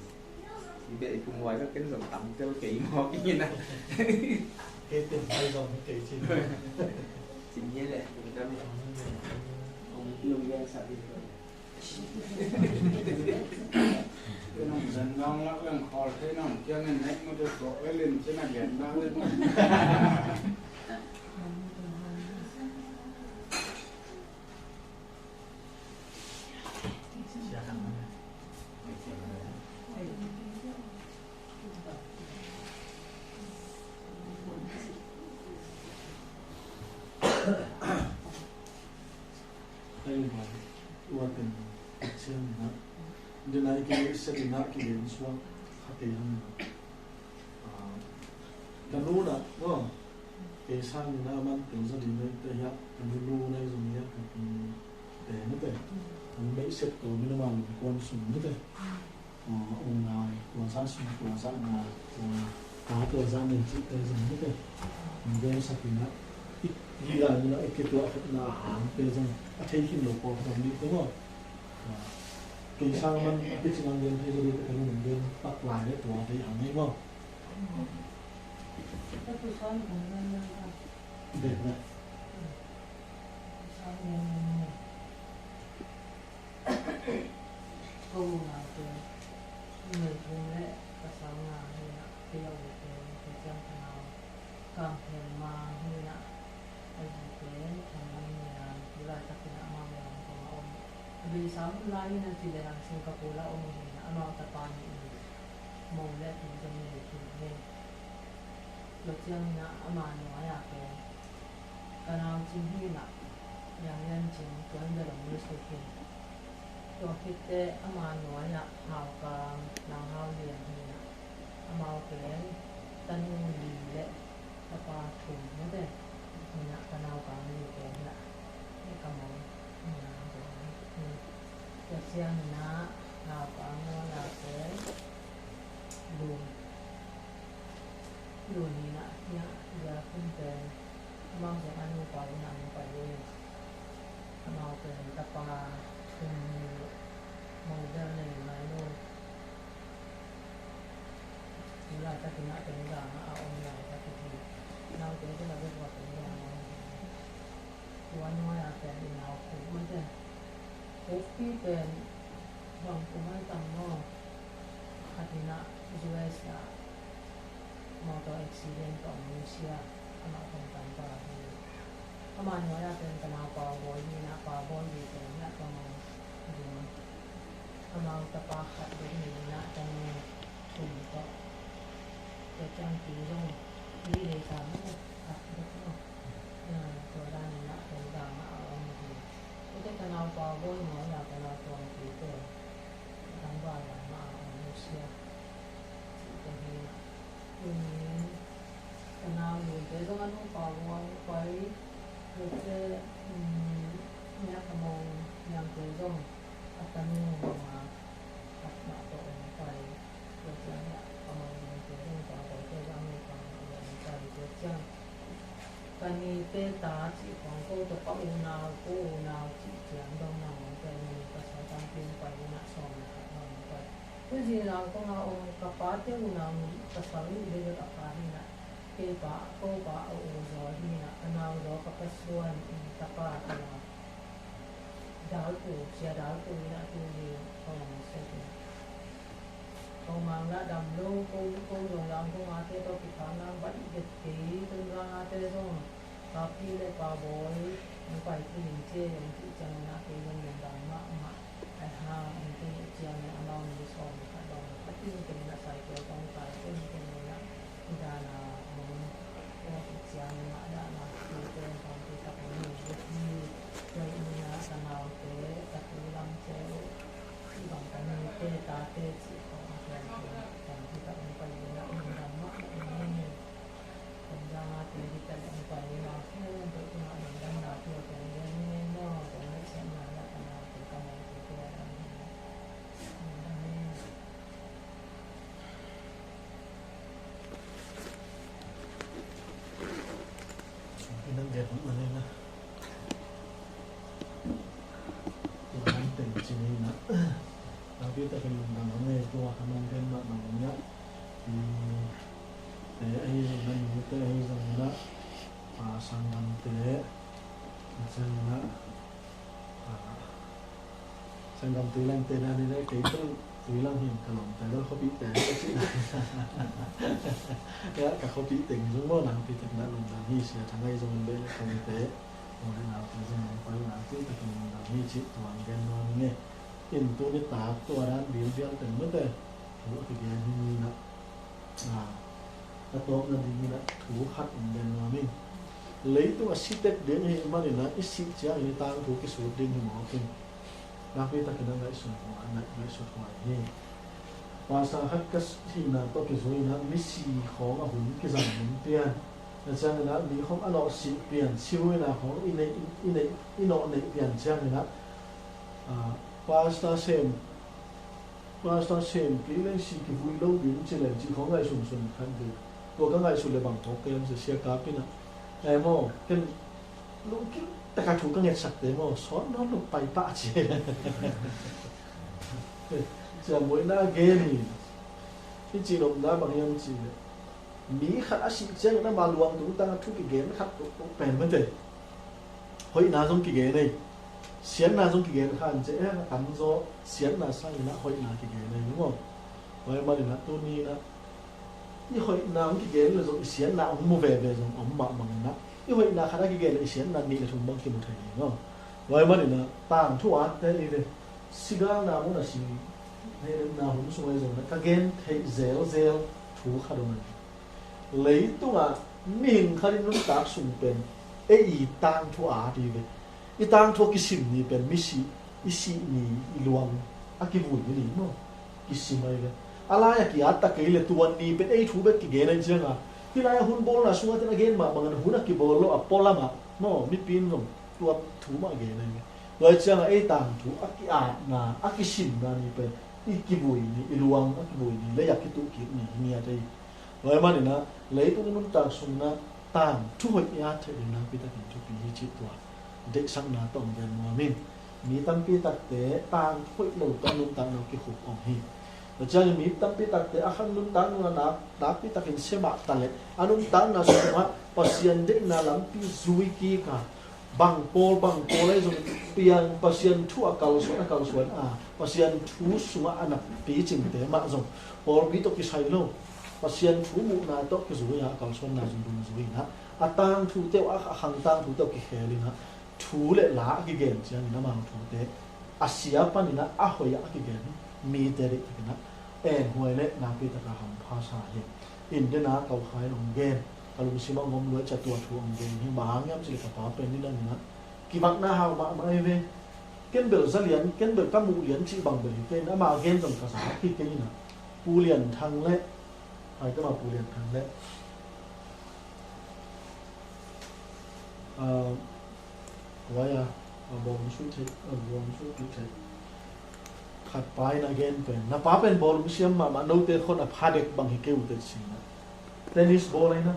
I beh i phungvuai ka ken zong tam tel kei mawk ing in a. Kei pen pai zong kei cin. Cin hi leh. Kong lung lian sa hi. Kei nong zan nong lak leng khawl kei nong kiang in nek mu te suak le len cin a lian nong le. Ai, ua pen, siam na. Dena i kei i sat i na ki len suak kha kei hang na. Ah, ka nu na, no? Kei sang ni na man pen za ding na te ya, ka nu lu na i zong ya, ka nu te na te. Ang be i set ko mi na man kuan sung na te. Ah, ong ngai, tua za sung, tua za ngai, tua ka tua za nei ci te zong na te. Ang be sa ki na, i, i la ni na, i ke tua na hang te zong, a thei hin lo ko zong ni te mo. Kei sang man a picing ang gen thei zaw ding ka nu nang gen pak lai le tua thei ang nei maw? Ka tu sang nang gen nang ka. Den na. Sang gen nang. Ko na tu. Nei thum le ka sang na ni na. Kei lo le kei lo kei sang ka na. Kang phen ma hi na, a zi pen Thang Lam Niang, tu laitak hi na amau le hong kong a om. A beisa hun lai hi na ci le hang Singapore la om hi na, amau tapa nih in mo le tu zong nei khin hi. Tua ciang hi na ama nuai a pen ka nau Cing hi na, Liang Lian Cing, tuan bel om le suk hi. Tua khit teh ama nuai-ah Hau Kang, Nau Hau Lian hi-in ah, amau pen tanu li le tapa thum mate hi-in ah, ka Nau Kang li pen hi-in ah, hi ka mong hi-in ah, tua ciangin ah Hau Kang nuai-ah pen Lun Lun hi-in ah, hiah Lia Khun pen amau zong a nupa in ah hong pai uh hi. Amau pen tapa thum ni, mobile nei ngai lo. Tu laitakin ah Tonzang ah a om laitak hi. Naute tawh a bek a Tonzang ah om hi. Tua nuai-a pen i nau Khup mate. Khuppi pen bang kum ai tam maw? Khat in ah U S ah motor accident tawh nusia, amah pen tampa hi. Ama nuai-a pen ka nau Pau Bawi hi-in ah, Pau Bawi hi pen hi-in ah ka mong ding. Amau tapa khat bek hi-in ah, tanu thum tawh. Tua ciang tu zong li le sa mate, khat bek maw? Tua dan in ah Tonzang ah a om hi. Tua teh ka nau Pau Bawi nuai-a ka nau Tuangpi pen Tangval lam ah a om nusia. Cihte hi-in ah. Tuni-in ka nau Lunte zong a nupa Bawi pai. Tua teh, um, Nia Kha Mong Niangte zong a tanu mah khat mah tawh hong pai. Tua ciang Nia Kha Mong Niangte zong Pau Bawite zong a nupa mah tawh hong pai. Tua ciang ka nite ta cih khawng ko tawh ka unau, ko unau cih ciang dong nangawn pen nute pasal tampi hong pai in ah, sawm le khat hong pai. Tua zing zang kong a om ka pate unau pasal nih bek a pha hi-in ah, kei pa, ko pa a u Zaw hi-in ah, ka nau Zaw ka pa Suan, tapa ka nau Dal Pu, Sia Dal Pu in ah tu hi, ko mang sek in ah. Ko mang lah dam lo, ko, ko zong Yangon ate tawh kikhak nang baih det kei, Tonzang ate zong Papi le Pa Bawi hong pai khin in ci e, hong cih ciangin ah kei zong lungdam mahmah. Ai hang, hong tung uh ciangin amau mi sawm le khat bang, a tin ken in ah cycle tawh tai ken ken in ah, hi dan a mong tua cih ciangin ah, dan a tu ken tampi tak hong hi bek hi. Tua in ah ka naute, ka tu lam ce uh, hih bang ka nute tate cih khawng a kiang tua tampi tak hong pai in ah, lungdam mahmah ing. Tonzang a te hi ta leh hong pai in ah, khempeuh tungah lungdamna thu a kiang gen ing ei maw. Tua leh siatna lah ka naute ka mawh tute a dang hi. Lungdam ing. Ina gen mah ni na. Tua han teng ci ni na. Tampi takin lungdam ang e, tua ka nong gen mah bang ina. Te ahi zong na, nute ahi zong na. A, sanggamte. A, sanggamte. A, sanggamte lengte na ni le kei tung tui lam hin ka lawmte bel khuapihte ka cihna. Ya, ka khuapih teng zong maw, nangpi tak na lungdam hi. Sia Thang ahi zong bel ka lawmte. Maw le naute zong nang pai nangpi takin lungdam hi cih tuang gen nuam ing e. In tuni tak tua dan bilbial teng mate thu a kigen hi ni na. A, a tawpna dingin ah thu khat hong gen nuam ing. Leitung a si tek ding ahih manin ah i sih ciangin i tangthu kisut ding hi mawk ing. Nakpi takin a ngaihsun huai, ngaihsut huai hi. Pastor khat ka hihna tawh kizui in ah misi khawng a hun kizang hun pian. Tua ciangin ah mi khawng a nawh sih pian, sihuina khawng i neih, i neih, i nawh neih pian ciangin ah, a, pastor sem Pastor sem kei leng si kivui lo ding ci leng cih khawng ngaihsun sun khat ve. Tua ka ngaihsun le bang phawk kei lam sia, sia Kap in ah, e maw, ken lungkim taka thu ka ngetsakte maw, sawt nawn lo pai pah ci. Sia Muai na gen hi. I cih nopna bang hiam cih leh, mi khat a sih ciangin ama luang tungtang a thu kigen khat pen mate. Hoihna zong kigen ei. Siatna zong kigen kha in ci e, a tamzaw siatna sangin ah hoihna kigen ei maw. Tua ahih manin ah tuni in ah i hoihna hong kigen leh zong i siatna hong mu veve zong om mahmah in ah, i hoihna khat a kigen leh i siatna nih le thum bang kimu thei hi maw. Tua ahih manin ah tangthu atte i ve, sigalna mun a si, hehlemna hun sung ahi zongin ah ka gen theih zelzel thu khat om a, leitungah mihing khat in nuntak sung pen ei i tangthu a at hi ve. I tangthu a kisim ni pen misi i sih ni, i luang a kivui ni maw? Kisim ahi ve. A lai a ki-at ta kei le tua ni pen ei thu bek kigen ahi cianga, hih lai a hun bawlna sungah ten a gen mah bangin hun a kibawl lo a pualam ah maw, mipi in zong tua thu mah gen ahi ve. Tua hi cianga ei tangthu a ki-atna, a kisimna ni pen i kivui ni, i luang a kivui ni, lei a kituh kik ni hi ngiat ahi. Tua ahih manin ah leitung nuntak sungin ah tangthu hoih i at theih ding nakpi takin thupi hi cih tua deihsakna tawh hong gen nuam ing. Mi tampi takte tangthu hoih lo tawh a nuntakna uh kikhup om hi. Tua ciangin mi tampi takte a khan nuntakna nak, nakpi takin sia mah ta leh a nuntakna sungah Pasian deihna lampi zui kik a, bang pawl, bang pawl ahi zong piang, Pasian thu a kalsuan, a kalsuan a, Pasian thu sungah a na picingte mah zong pawlpi tawh kisai lo. Pasian thu muhna tawh kizui a, a kalsuanna zong dungzui in ah, a tangthute uh, a khang tangthute uh kikhel in ah, thu le la a kigen ciangin amau thute a sia panin ah a hoih a kigen mite deihtakin ah enghuai le nakpi taka hampha sa hi. Inn den a Kau Khai in hong gen, ka lungsim ah hong om lua cia, tua thu hong gen hi. Bang hang hiam cih leh ka pa pen nidangin ah kivakna hau mahmah ahi ve. Ken bel za lian, ken bel ka muh lian cih bang bel hi kei in ah, ama gen zong ka za hi kei in ah. Pu Lian Thang le, hai, te ma, Pu Lian Thang le, ah, Kua ia, a bawm sui thei, a bawm sui thei. Khat pa in a gen pen, na pa pen bawlung siam mahmah, note khon a pha dek bang hi kei uh teh ci na. Tennis ball ahi na,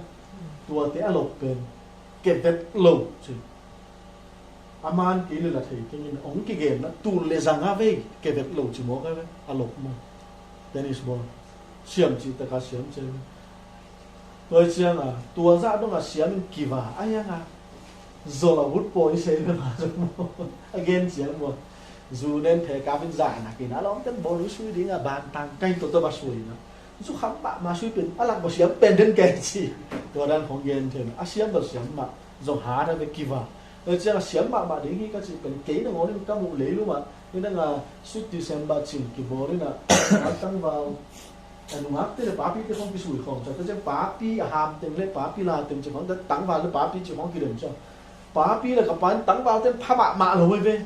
tuate a lok pen kevet lo ci. A man kei le la thei keng in, hong kigen na, tul le zang a vei kevet lo ci mawk a ve, a lok maw. Tennis ball. Siam ci taka siam ci. Tua ciang a, tua zah dong a siam in kiva a hiang a, zol a vut pawi sei le ma zong maw. A gen ciang maw, zu nen phe kap in zah na kin a lawm ten bawl uh sui ding a, ban tang kain toto ba sui na. Zu kham mahmah sui pen a lak bawl siam pen den kei ci. Tua dan khong gen thei na, a siam bawl siam mah zong hat a ve kiva. Tua ciang a siam mahmah ding hi ka cih pen kei nangawn in ka muh leilung ah, hi nang a sut December cin kibawl in a, a tangval a nungakte le papite khong kisui khawm cia. Tua ciang papi a hamteng le papi lateng ci khong, tangval le papi ci khong kidem cia. Papi le ka pa in tangval ten pha mahmah lo hi ve.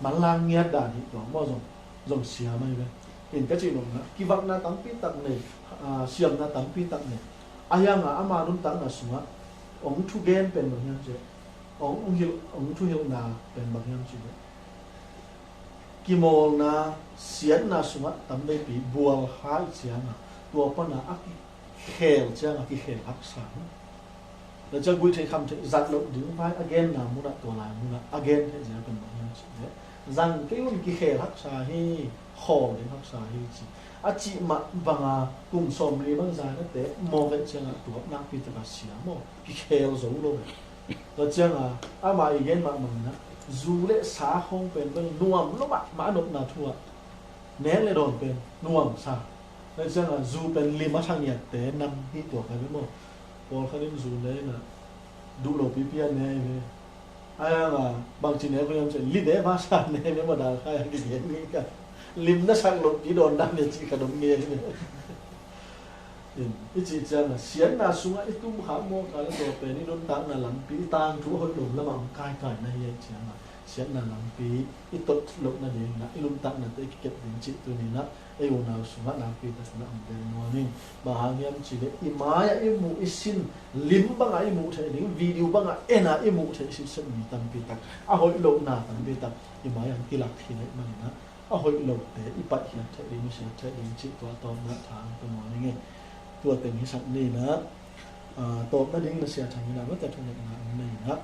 Manlang ngiat dan hi tua maw, zong, zong siam ahi ve. In ka cih nopna, kivakna tampi tak nei, ah, siamna tampi tak nei. A hiang a ama nuntakna sungah hong thugen pen bang hiam cih leh, hong, hong hilh, hong thuhilhna pen bang hiam cih leh, kimawlna, siatna sungah tam veipi bual hai ciang a, tua pan a a kikhel ciang a kikhel haksa. Tua ciang guih theih kham theih zat loh ding vai a genna mun ah, tua lai mun ah a gen theih zia pen bang hiam cih leh, zang kei un, kikhel haksa hi, khawl ding haksa hi ci. A cih mah bang a kum sawmli bang zia nate mawk ciang a tuak nakpi tak a sia maw, kikhel zo lo. Tua ciang a, amah i gen mah bang in a, zu le sa khong pen bel nuam lo mahmah, a nopna thu ah nek le dawn pen nuam sa. Tua ciang a, zu pen lim a tha ngiatte nam hi tuak a ve maw. Pawlkhat in zu ne in a, duh lo pipi a ne hi ve. A hiang a, bangci ne ko hiam cih leh, li ve masa ne hi ve maw, dal khai a kigen ni ka. Lim na sak loh pi dawn dan ne cih ka dom nge hi ve. In, i cih ciang a, siatna sungah i tum kha mawk a le, tua pen i nuntakna lampi, i tangthu a hoih lo lamah hong kaikai na hi a, i ciang a, siatna lampi i tot loh nading in a, i nuntaknate i kikep ding cih tuni in a, ei unau sungah nakpi takin a hong gen nuam ing. Bang hang hiam cih leh, i mai-ah i muh i sin, lim bangah i muh theih ding, video bangah en a i muh theih sitset mi tampi tak, a hoih lohna tampi tak i mai-ah hong kilak khin ahih manin a, a hoih lote i paihkhiat theih ding, i siat theih ding cih tua tawpna tha hong pia nuam ing e. Tua teng hisak ni in a, ah, tawpna ding na sia thang in a, mate thungetna om nei in a,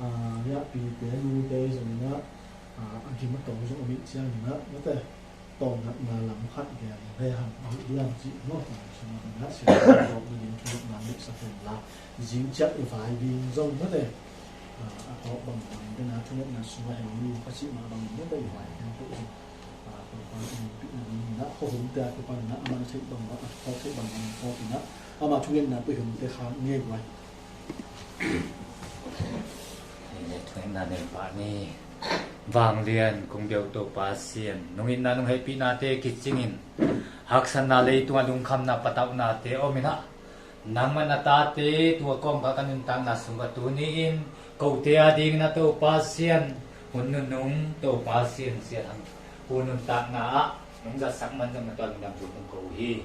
ah, yahpite, nute zong in a, ah, a gim a tawng zong om ih ciangin a, mate, tawmnatna lam khat gen le hang, a hoih diam cih maw, tawm sungah in a, sia thang tawpna ding thungetna neihsa pen la, zing ciang i vai ding zong mate, ah, a tawp bangbang in a, thungetna sungah hei, ka cih mah bangin mate, i vai ding peuh zong, ah, Topa in pihna ding in a, khuahumte a kipan in a, a man theih bangbang, a phawk theih bangbang phawk in a, ama thungetna peuh i humte kha ngei guai. Ni le thungetna nei pah ni. Vanglian kong biak Topa Sian, nong itna nong hehpihnate kicingin haksatna, leitungah lungkhamna, patauhnate om in a, nangmah na tate tua kawmkal ka nuntakna sungah tuni-in kote a dingin a Topa Sian, Hun nunung Topa Sian Sian Hang Pu nuntakna ah nungzatsak man zong na tuan dam thu kong ko uh hi.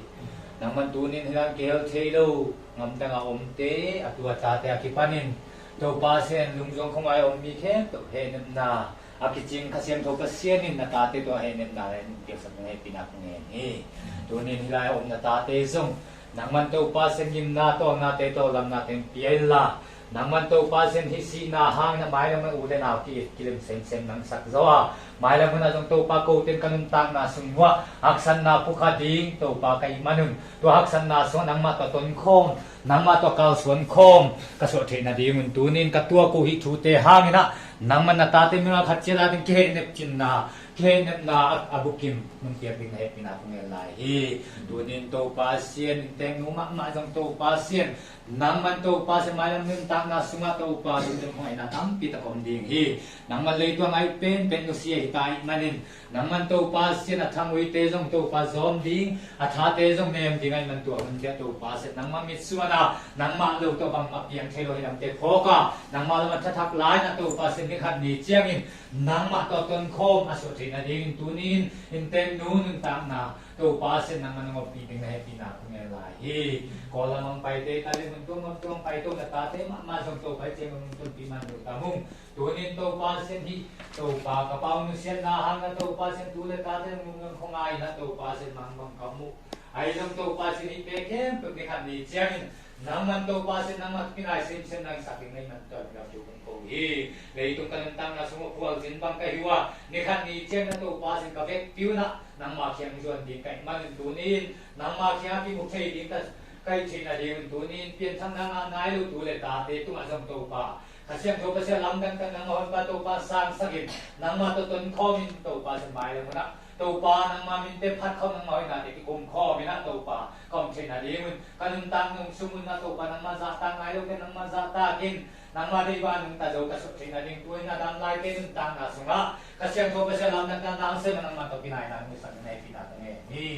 Nangman tunin hilan kihel thei lo ngamdang a omte, a tu a tate a kipanin Topa Sian lungzuang khong ai om mi khempeuh hehnepna a kicing Kha Siangtho Pasian in na tate tawh hehnepna le piaksak ding hehpihna kong ngen hi. Tunin hilai a om na tate zong nangman Topa Sian gimna tawlnate tawldamnate pia inla, nangman Topa Sian hih sihna hangin a mailam a u le nau ki-it kilem semsem nangsak zo a, mailam hunah zong Topa kote in ka nuntakna sung uah haksatna phukha ding Topa ka hih manun, tua haksatna sungah nangmah tawh tonkhawm, nangmah tawh kalsuan khawm ka suah theih nadingun tunin ka tuak uh hih thute hanginah nangman na tate minung a khat ciat a ding kihehnep cinna, kihehnepna a, a bukim nong piak ding na hehpihna kong ngen lai hi. Tunin Topa Sian, innteeknu mahmah zong Topa Sian, nangman Topa Sian mailam nuntakna sungah Topa lungdam hong aina tampi tak om ding hi. Nangman leitung a ngaih penpen nusia hita ahih manin, nangman Topa Sian a thanguite zong Topa zawm ding, a thate zong nem ding ahih man tua hun ciah Topa Sian nangmah mitsuan a, nangmah lo tawh bangmah piang thei lo hi lamte phawk a, nangmah lam a thathak lai-in ah Topa Sian ni khat ni ciangin nangmah tawh tonkhawm a suah theih nadingin tunin innteeknu nuntakna Topa Sian nangmah nong ompih ding na hehpihna kong ngen lai hi. Kawllam hong paite, Kawllam hong tuang, hong tuang paito na tate mahmah zong Topa hih ciang nong tunpih man lo tam ung. Tunin Topa Sian hih Topa ka pau nusiatna hangin ah Topa Sian tu le tate nong nung khong ai-in ah Topa Sian mangbang ka mu. Ahi zong Topa Sian hih pe khempeuh ni khat ni ciangin nangman Topa Sian nangmah kinai semsem nangsak ding na hih man tua ding lam thu kong ko hi. Leitung ka nuntakna sungah khualzin bang ka hi uh a, ni khat ni ciangin ah Topa Sian ka vekpi un ah nangmah kiang zuan ding ka hih manin tunin nangmah kiang a kimu thei ding ka, ka hih theih nadingun tunin pianthakna ngah nai lo tu le tate tungah zong Topa Kha Siangtho Pasian lamdang tak nangmah Honpa Topa sangsakin nangmah tawh tonkhawmin Topa Sian mailam hunah Topa nangmah minte phat khawm nangmah hoihnate kikum khawmin ah Topa ka om theih nadingun ka nuntak nung sung un ah Topa nangmah zahtak nai lote nangmah zahtakin nangmah deih bang nungta zo ka suah theih nading tuin a dam laite nuntakna sungah Kha Siangtho Pasian lamdang tak nangmah sem a nangmah tawh kinaina nung i sak ding na hehpihna kong ngen hi.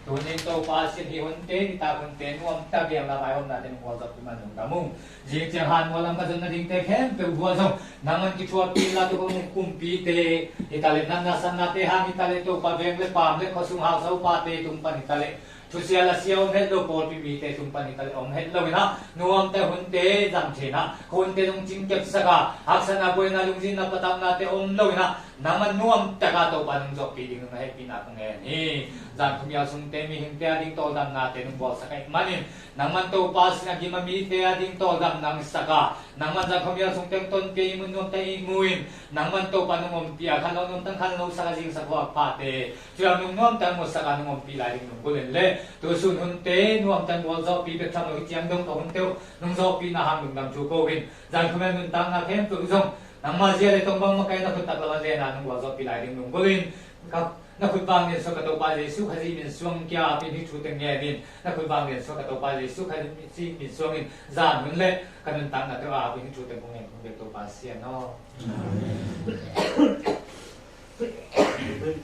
Tunin Topa Sian hih hunte, nitak hunte nuamtak geel la vaihawmnate nong gualzawhpih man lungdam ung. Zing ciang hanmual lam ka zon nadingte khempeuh uh ah zong nangman kithuahpih inla, tua kong kumpite hi taleh, natna satnate hang hi taleh, Topa veng le paam le khuasung hausapate tung pan hi taleh, thusia lasia om het lo pawlpi mite tung pan hi taleh om het lo in ah nuamtak hunte zang thei in ah, hunte zong cingkepsak a, haksatna, buaina, lungzinna, patauhnate om lo in ah nangman nuamtak a Topa nong zawhpih ding nong hehpihna kong ngen hi. Zan khuamial sungte mihingte a ding tawldamnate nong bawlsak ahih manin nangman Topa Sian a gim a mite a ding tawldam nang sak a, nangman zan khuamial sungte tonpih ihmu in, nuamtak ihmu in, nangman Topa nong ompih a, khanlawh nuamtak khanlawhsak a, zingsak huap phate ciang nong nuamtak musak a nong ompih lai ding nong gul in le, tusun hunte nuamtak gualzawhpih bek tham lo hi ciang dong ka hunte uh nong zawhpihna hang lungdam thu ko in, zan khuamial nuntakna khempeuh zong nangmah zia le tong bang makaih na khut taklam a zen a nong gualzawhpih lai ding nong gul in, ka, na khut vang lian suak ka Topa Jesu Khazih min suang kia a pin hih thu teng ngen in, na khut vang lian suak ka Topa Jesu Khazih min suang in zan hun le ka nuntakna tawh a pin hih thu teng kong ngen kong bek Topa Sian aw.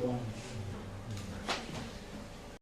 Amen.